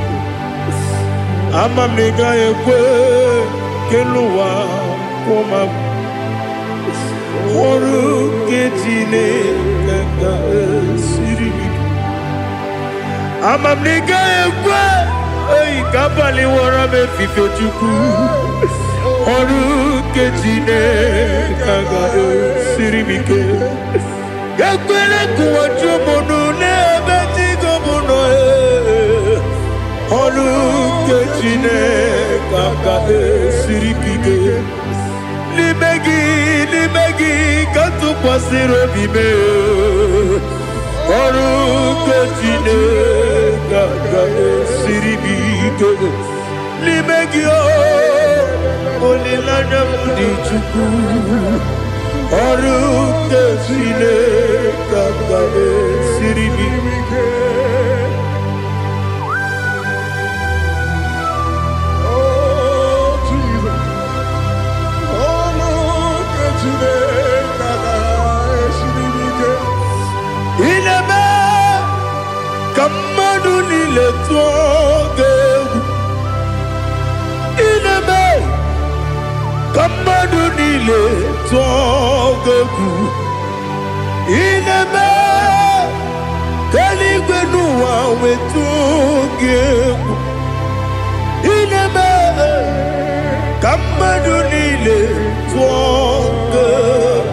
Ama m na ị gaghị ekwe ka elu ụwa kwụọ m. Ọrụ nke Chineke ga-esiri m ike. Ama m na ị gaghị ekwe. Ei, ka abalị wọrọ m efifie, Chukwu. Ọrụ nke Chineke agaghị esiri m ike. Ekwela ka ụwa jụọ m ọnụ n'ebe chi gị nọ. Ee. Ọrụ nke Chineke agaghị esiri m ike. N'ime gị, n'ime gị ka m tụkwasịrị obi m. Ọrụ nke Chineke agaghị esiri m ike. N'ime gị o, olileanya m dị, Chukwu. Ọrụ nke Chineke agaghị esiri m ike.
Oh, Jesus. Ọrụ nke Chineke agaghị esiri m ike.
Ị na-eme ka mmadụ niile tụọ gị egwu. Ị na-eme ka mmadụ niile tụọ gị egwu. Ị na-eme ka eluigwe n'ụwa wee tụọ gị egwu. Ị na-eme ka mmadụ niile tụọ gị egwu.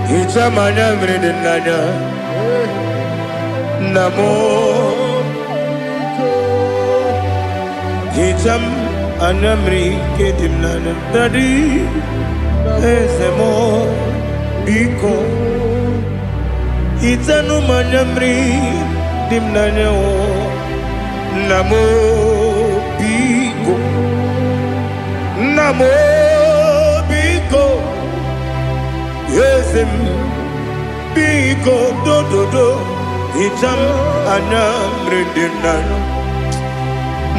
Hichaa m anya mmiri dị n'anya, nna m. Hichaa m anya mmiri nke dị m n'anya, Daddy, eze m, biko hichanụ m anya mmiri dị m n'anya o. Nna m, biko. Nna m, biko. Eze m, biko, dododo, hichaa m anya mmiri dị m n'anya.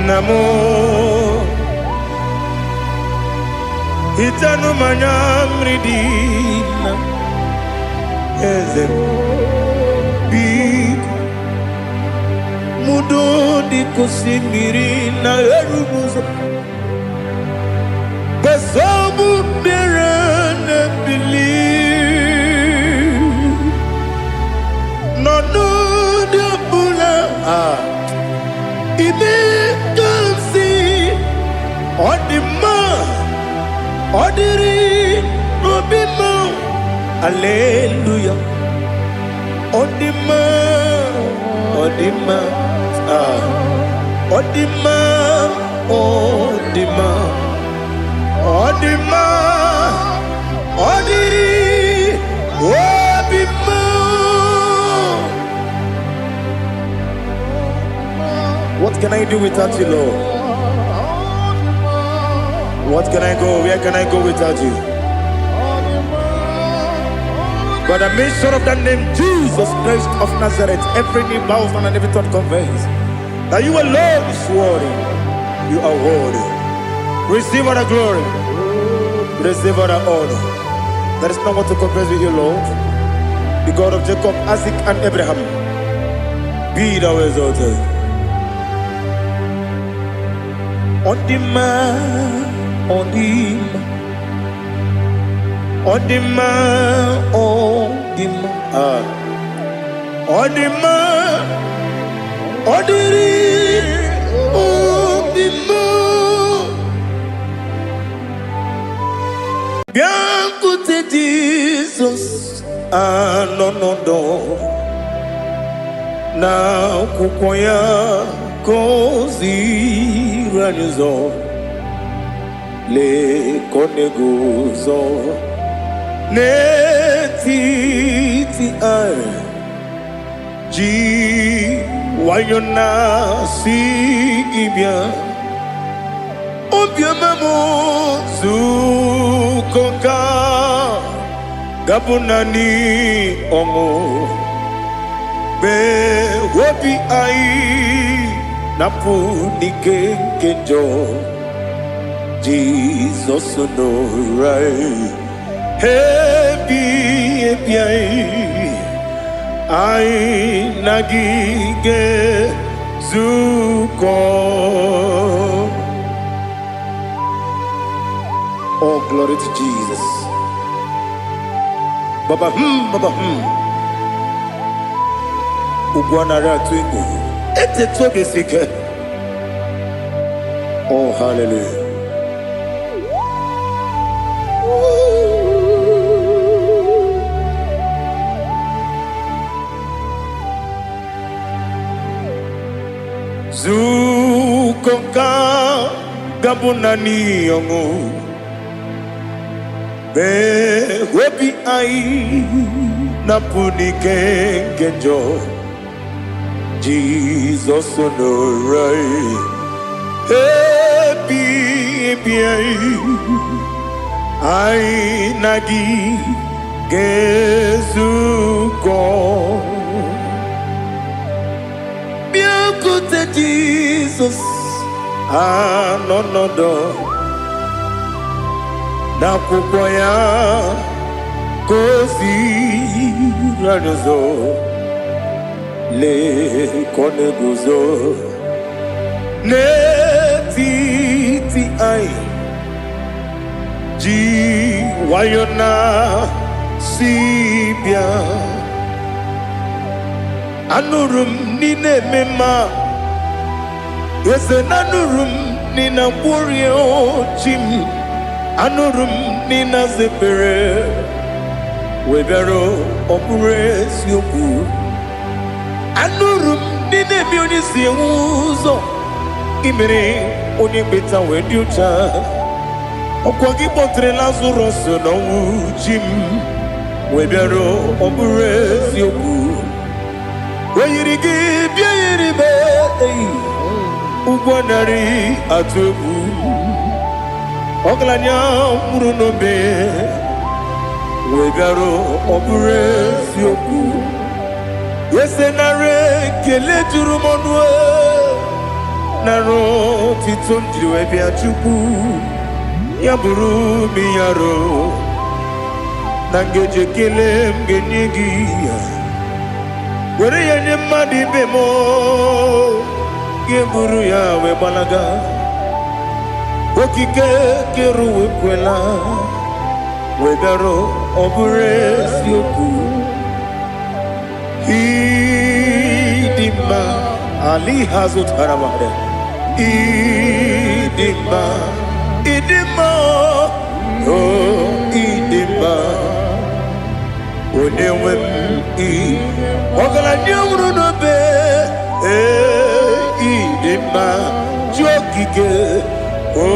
Nna m, hichanụ m anya mmiri dị na eze m, biko. Mudo dị ka osimiri na-eru n'ụzọ gbasogbu mmiri na-ebili n'ọnọdụ ọbụla. Ah, ime ka m si ọ dị mma, ọ dịrị obi mma. Aleluya, ọ dị mma, ọ dị mma. Ah, ọ dị mma, ọ dị mma, ọ dị mma, ọ dịrị obi mma. What can I do without you, Lord? What can I go? Where can I go without you? By the mention of that name, Jesus Christ of Nazareth, every knee bows down and every tongue confess that you alone is worthy. You are worthy. Receive all the glory. Receive all the honor. There is no one to compare with you, Lord. The God of Jacob, Isaac, and Abraham. Be thou exalted. Ọ dị mma, ọ dị mma, ọ dị mma, ọ dị mma. Ah. Ọ dị mma, ọ dịrị obi mma. Bịakwute Jizọs anọ n'ọdọ na akwụkwọ ya ka o ziri anyị ụzọ. Lee ka ọ na-eguzo n'etiti anyị, ji nwayọ na-asị gị bịa. Obiọma m, zukọ ka gabụ naanị ọṅụ mgbe obi anyị na-apụ n'ike nke njọ. Jizọs nọrọ anyị ebi ebi anyị. Anyị na gị ga-ezukọ. Oh, glory to Jesus. Baba baba Ugwu anaghị atụ egwu. Etetu obi si ike. Oh, hallelujah. Zukọ ka ga-abụ naanị ọṅụ. Mee obi anyị napụ n'ike nke njọ. Jizọs nọrọ anyị ebi ebi anyị. Anyị na gị ga-ezukọ. Bịakwute Jizọs anọ nọdụ n'akwụkwọ ya ka o ziri anyị ụzọ. Lee ka ọ na-eguzo n'etiti anyị ji nwayọ na si bịa. Anụrụ m n'ị na-eme mma, eze na anụrụ m n'ị na-agwọrịa chi m. Anụrụ m n'ị na-aza ekpere wee bịara, ọ bụrụ eziokwu. Anụrụ m n'ị na-eme onye si enwe ụzọ imere onye mkpeta wee dị ụcha. Ọkwa gị kpọtere Lazarọs n'ọnwụ, chi m, wee bịara, ọ bụrụ eziokwu. O yiri gị bịa yiri be eyi ụgwọ narị atụ egwu. Ọgaranya nwụrụ n'obe wee bịara, ọ bụrụ eziokwu. Eze, nara ekele juru m ọnụ, nara otito m jiri wee bịa. Chukwu, ya bụrụ m yaro na ngeji ekele m ga-enye gị ya, were ya nye mmadụ ibe m, ga-eburu ya wee gbalaga. Okike kere ụwa ekwela wee bịarụ, ọ bụrụ eziokwu. Ịdị mma ali ha zụtara mmadụ. Ịdị mma, ịdị mma, o ịdị mma, onye nwe m. Ị ọgaranya nwụrụ n'obe, ee, ịdị mma, chi okike, o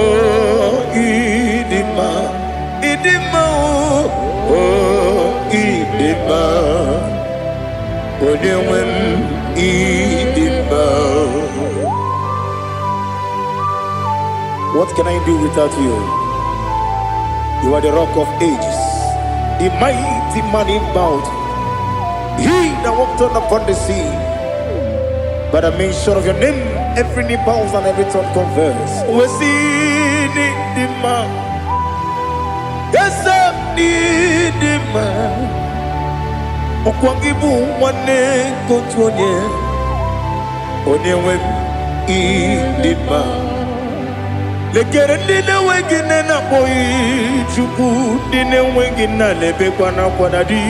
ịdị mma, ịdị mma, o ịdị mma, onye nwe m, ịdị mma. What can I do without you? You are the Rock of Ages, the mighty man in battle, he that walked on upon the sea. By the mention of your name, every knee bows and every tongue confess. We see the man. Yes, the man. Ọkwa gị bụ nwanne nke otu onye, onye nwe m, ịdị mma. Lekere ndị na-enweghị nne na-akpọghị Chukwu, ndị na-enweghị nna na-ebekwa n'akwa na di.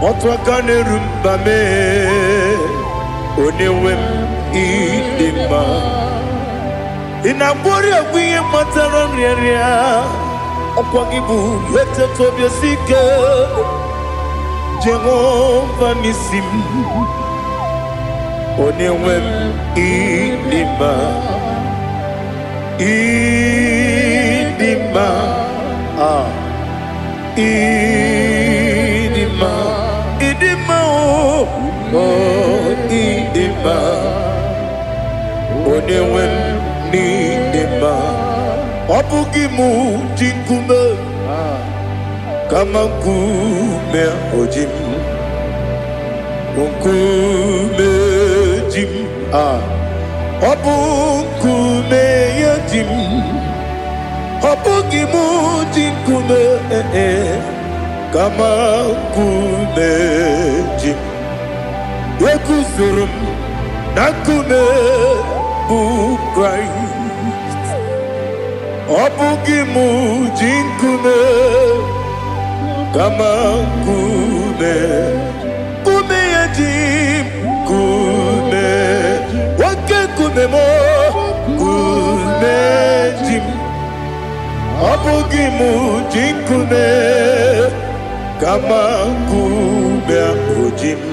Otu aka na-eru mba mee, onye nwe m, ịdị mma. Ị na-agwọrị ọgwụ ihe kpatara nrịanrịa. Ọkwa gị bụ etetobiesi ike, Jehova n'isi m, onye nwe m, ịdị mma, ịdị mma, ah, ịdị mma, ịdị mma, o oh, ịdị mma, onye nwe m, n'ịdị mma. Ọ bụghị mụ ji nkume, kama nkume oji m, nkume ji m, ah, ọ bụ nkume ya ji m. Ọ bụghị mụ ji nkume, ee, Kama nkume ji m. Eguzoro m na nkume bụ Kraịst. Ọ bụghị m ji nkume, kama nkume, nkume ya ji m. Nkume, oke nkume m, nkume ji m. Ọ bụghị m ji nkume, kama nkume ahụ ji m.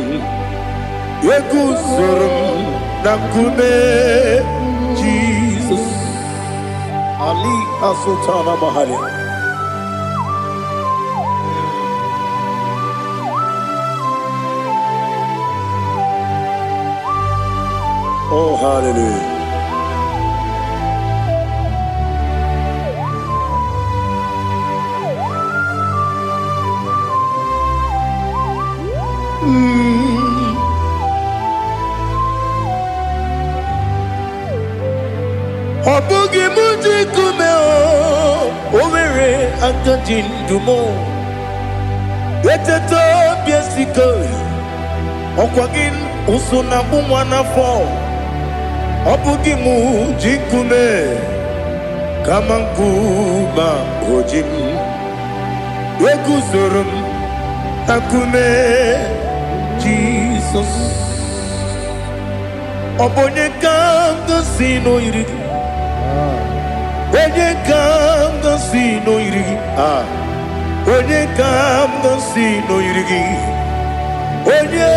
Eguzoro m na nkume Jizọs. Ali Asultana Mahali. Oh, hallelujah. Ọ bụghị m ji nkume o nwere aka ji ndụ m. Eteta obi esiko, ọkwa gị ụsụ na agbụ nwa n'afọ. Ọ bụghị m ji nkume, kama nkume o ji m. Eguzoro m na nkume Jizọs. Ọ bụ onye ka m gosi n'oyiri gị? Onye ka m gosi n'oyiri gị? Ah, onye ka m gosi n'oyiri gị? Onye,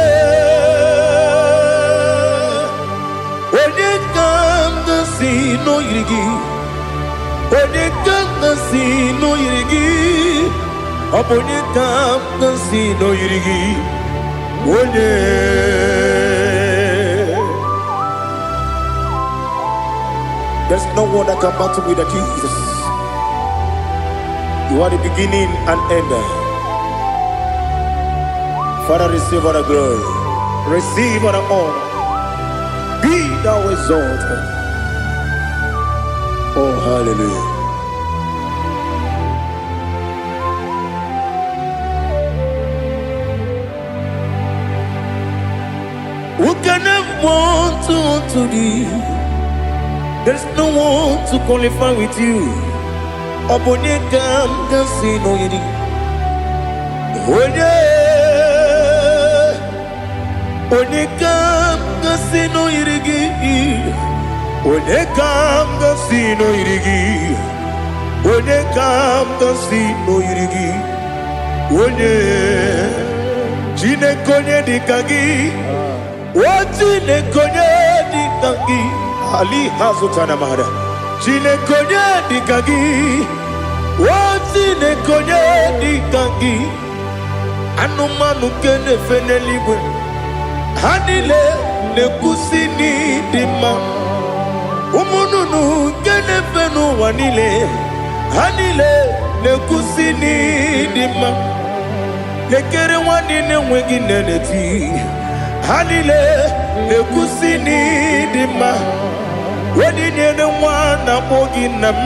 onye ka m gosi n'oyiri gị? Onye ka m gosi n'oyiri gị? Ọ bụ onye ka m gosi n'oyiri gị? Onye. There's no one that can battle with the Jesus. You are the beginning and end. Father, receive all the glory. Receive all the honor. Be thou exalted. Oh, hallelujah. Who can have one to thee? There's no one to qualify with you. Ọ bụ onye ka m ga-asị n'onyere? Onye, onye ka m ga-asị n'onyere gị? Onye ka m ga-asị n'onyere gị? Onye ka m ga-asị n'onyere gị? Onye, Chineke, onye dị ka gị? O Chineke, onye dị ka gị? Ali hazụtara mara. Chineke, onye dị ka gị? O Chineke, onye dị ka gị? Anụmanụ nke na-efe n'eluigwe, ha niile na-ekwusi n'ịdị mma. Ụmụ nnụnụ nke na-efe n'ụwa niile, ha niile na-ekwusi n'ịdị mma. Lekere nwanne na-enweghị nne na-eti, ha niile na-ekwusi n'ịdị mma. Onye nyere nwa na-akpọ gị nna m,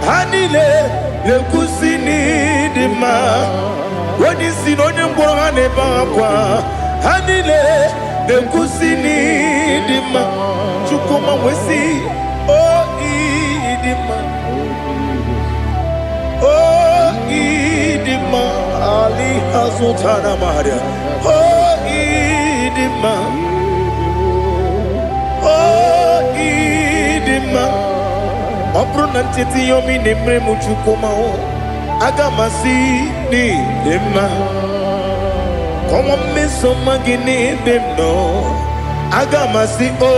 ha niile na-ekwusi n'ịdị mma. Onye isi na onye ngwọrọ, ha na-ebe akwa, ha niile na-ekwusi n'ịdị mma. Chukwuma nwesị o ịdị mma, o ịdị mma. Ali azụtara maria. O ịdị mma, o ịdị mma. Ọ bụrụ na ncheta ihe omi na-emere m, Chukwuma o, aga m asị n'ịdị mma. Kọnwa mmeso ọma gị n'ebe m nọ, aga m asị o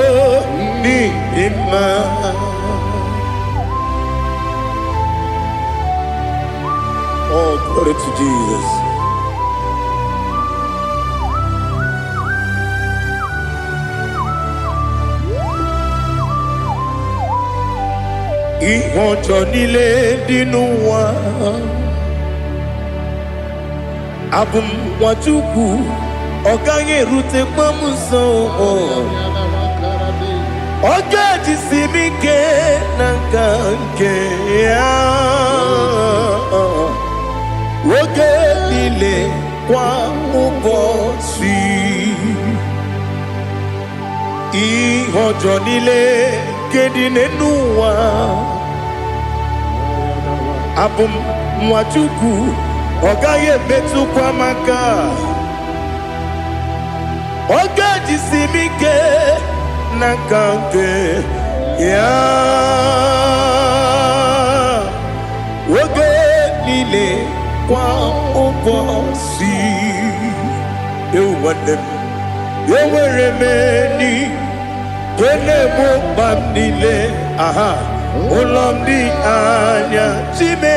n'ịdị mma. Oh, glory to Jesus. Ihe ọjọọ niile dị n'ụwa, abụ m Nwachukwu, ọ gaghị erutekwa m nso. Ọ ga-ejisi m ike na nka nke ya. Oge niile, kwa ụbọchị, ihe ọjọọ niile nke dị n'elu ụwa, abụ m nwa Chukwu, ọ gaghị emetụkwa m aka. Ọ ga-ejisi m ike n'aka nke ya. Oge niile, kwa ụbọchị. Ewu, nwanne m, enwere m enyi nke na-egbo mkpa m niile. Aha ụlọ m dị anya chime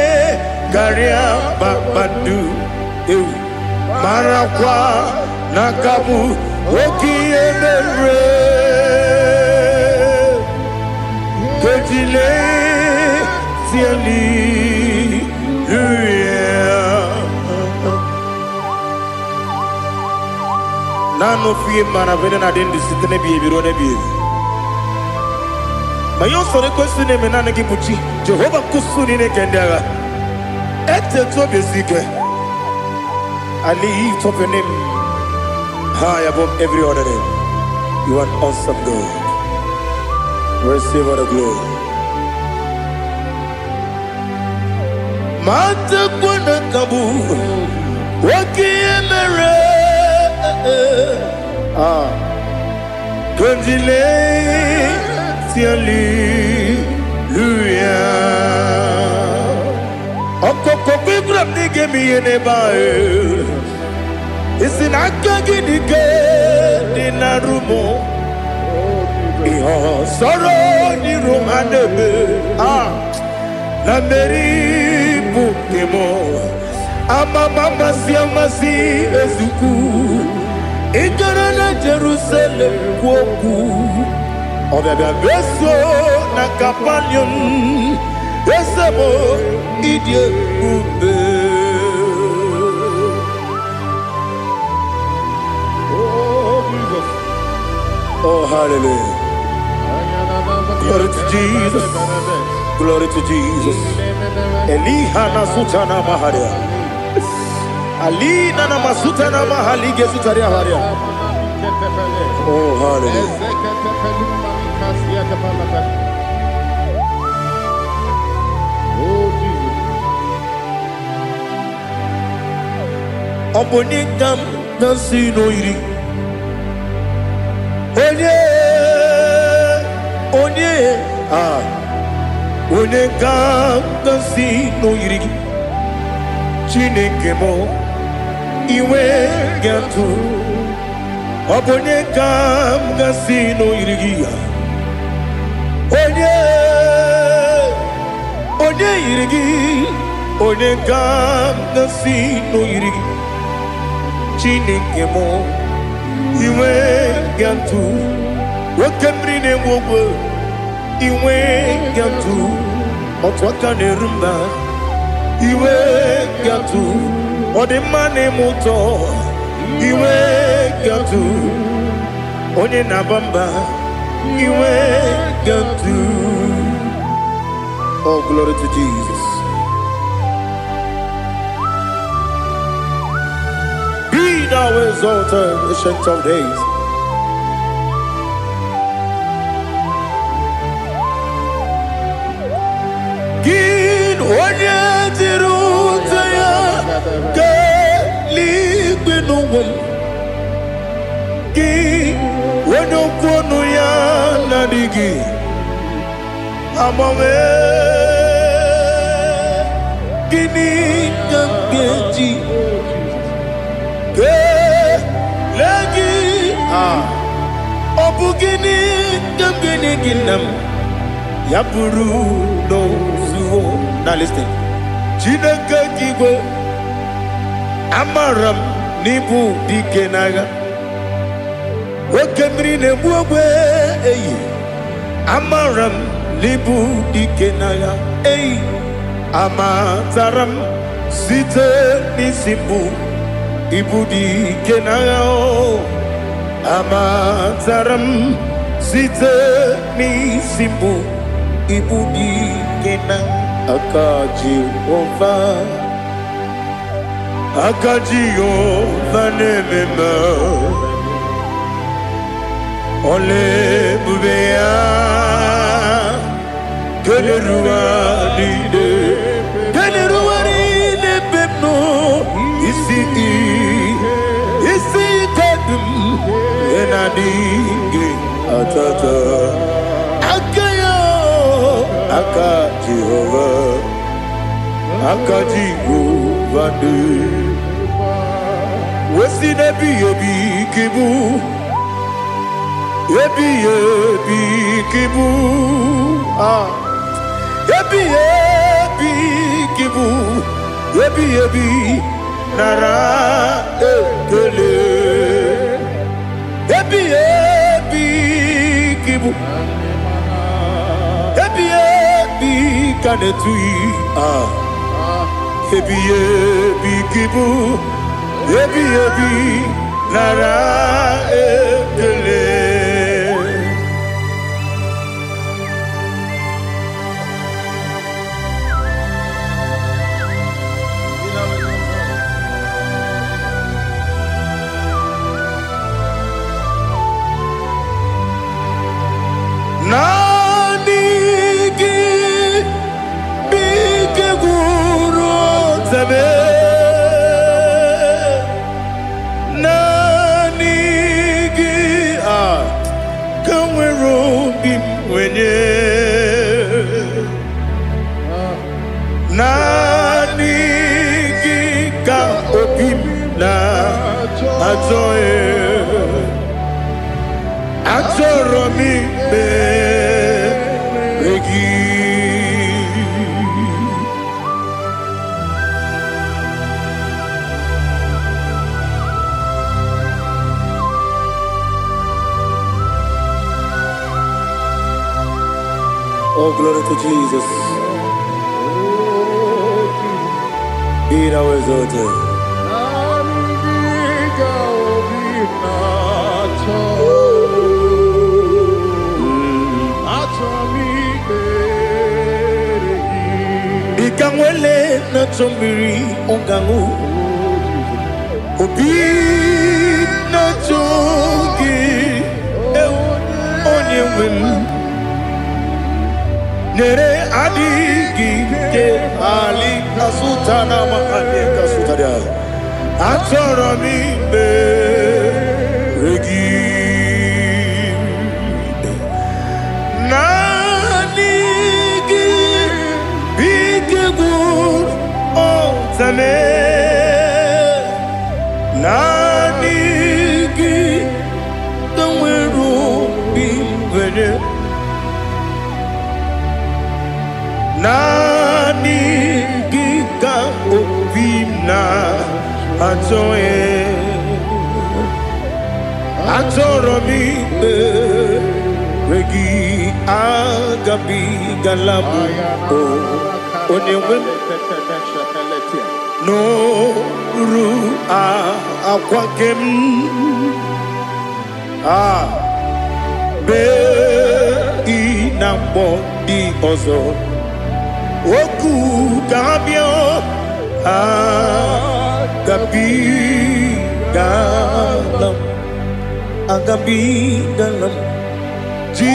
karịa kpakpando. Ewu, marakwa na aka bụ oke ihe mere kejile hallelujah. Naanị ofu ihe mara bụ na adị ndụ site n'ebighị ebi ruo n'ebighị ebi. Ma ihe usoro ekwesị na-eme, naanị gị bụ chi Jehova nkusu niile nke ndị agha. Etetu obi esi ike. I lift up your name high above every other name. You are an awesome God. Receive all the glory. Matakwa na ka bụ oke ihe mere. Ah, kondile hallelujah. Ọkọkọ gwegwara m na ị ga-eme ihe n'ebe ahụ. Isi na aka gị dị ike dị na rumo. Ihe ọsọrọ n'iru ha na-eme. Ah, na mmeri bụ nke m. Amama amasị amasị ezukwu. Ị gara na Jerusalem kwuo okwu. Ọbịabịa meso na Kapanium. Eze m, ịdị ebube.
Oh, Jesus.
Oh, hallelujah. Glory to Jesus. Glory to Jesus. Eliha na sutana maharia. Alina na masutana mahali gesutaria haria. Oh, hallelujah.
Oh, Jesus.
Ọ bụ onye ka m na-asị n'oyiri? Onye, onye, ah, onye ka m na-asị n'oyiri gị? Chineke m, iwe ga-atụ. Ọ bụ onye ka m ga-asị n'oyiri gị? Onye, onye yiri gị? Onye ka m ga-asị n'oyiri gị? Chineke m, iwe ga-atụ. Oke mmiri na-egbu ogwe, iwe ga-atụ. Otu aka na-eru mba, iwe ga-atụ. Ọ dị mma na-eme ụtọ, iwe ga-atụ. Onye na-aba mba, iwe ga-atụ. Oh, glory to Jesus. Be thou exalted, Ancient of Days. Gị onye jiri ute ya keeluigwe n'ụwa m. Gị onye okwu ọnụ ya na-adịghị agbanwe, gịnị ka m ga-eji kelee gị? Ah, ọ bụ gịnị ka m ga-enye gị, nna m, ya bụrụ n'ozuo na listen? Chineke gị igwe, amara m n'ịbụ dike n'agha. Oke mmiri na-egbu ogbe eyi, amara m n'ịbụ dike n'agha. Eyi, amatara m site n'isi mbụ, ịbụ dike n'agha. O amatara m site n'isi mbụ, ịbụ dike na aka Jehova. Aka Jehova na-eme mma. Ọla ebube ya kelere ụwa niile, kelere ụwa niile ebe m nọ. Isi isi ike dị m na-adịghị atata aka ya. Aka Jehova, aka Jehova dị wesi n'ebighị ebi ka ịbụ, ebighị ebi ka ịbụ, ah, ebighị ebi ka ịbụ, ebighị ebi, nara ekele. Ebighị ebi ka ịbụ, ebighị ebi ka na-etughị, ah, ebighị ebi ka ịbụ, ebighị ebi, nara ekele. Naanị gị bụ ike gwụrụ ọtebe. Naanị gị a ka nwere obi m nwenye. Naanị gị ka obi m na-achọ. Achọrọ m ikpere gị. Oh, glory to Jesus. Be thou exalted.
Naanị gị ka obi na-achọ. Achọ m ikpere gị.
Dịka nwele na-achọ mmiri ọ ga-aṅụ, obi na-achọ gị, ewu, onye nwe m. Nyere adịghị ike ali kasụta na makani kasụtara. Achọrọ m ikpere gị. Naanị gị bụ ike gwụrụ ọtame. Naanị gị ka nwere obi nwere. Naanị gị ka obi m na-achọ. Achọrọ m ikpere gị. Agabigala m o onye nwe m n'oru akwa nke m a bee ị na mkpọ ndị ọzọ okwu ka ha bịa. Agabigala m, agabigala m ji.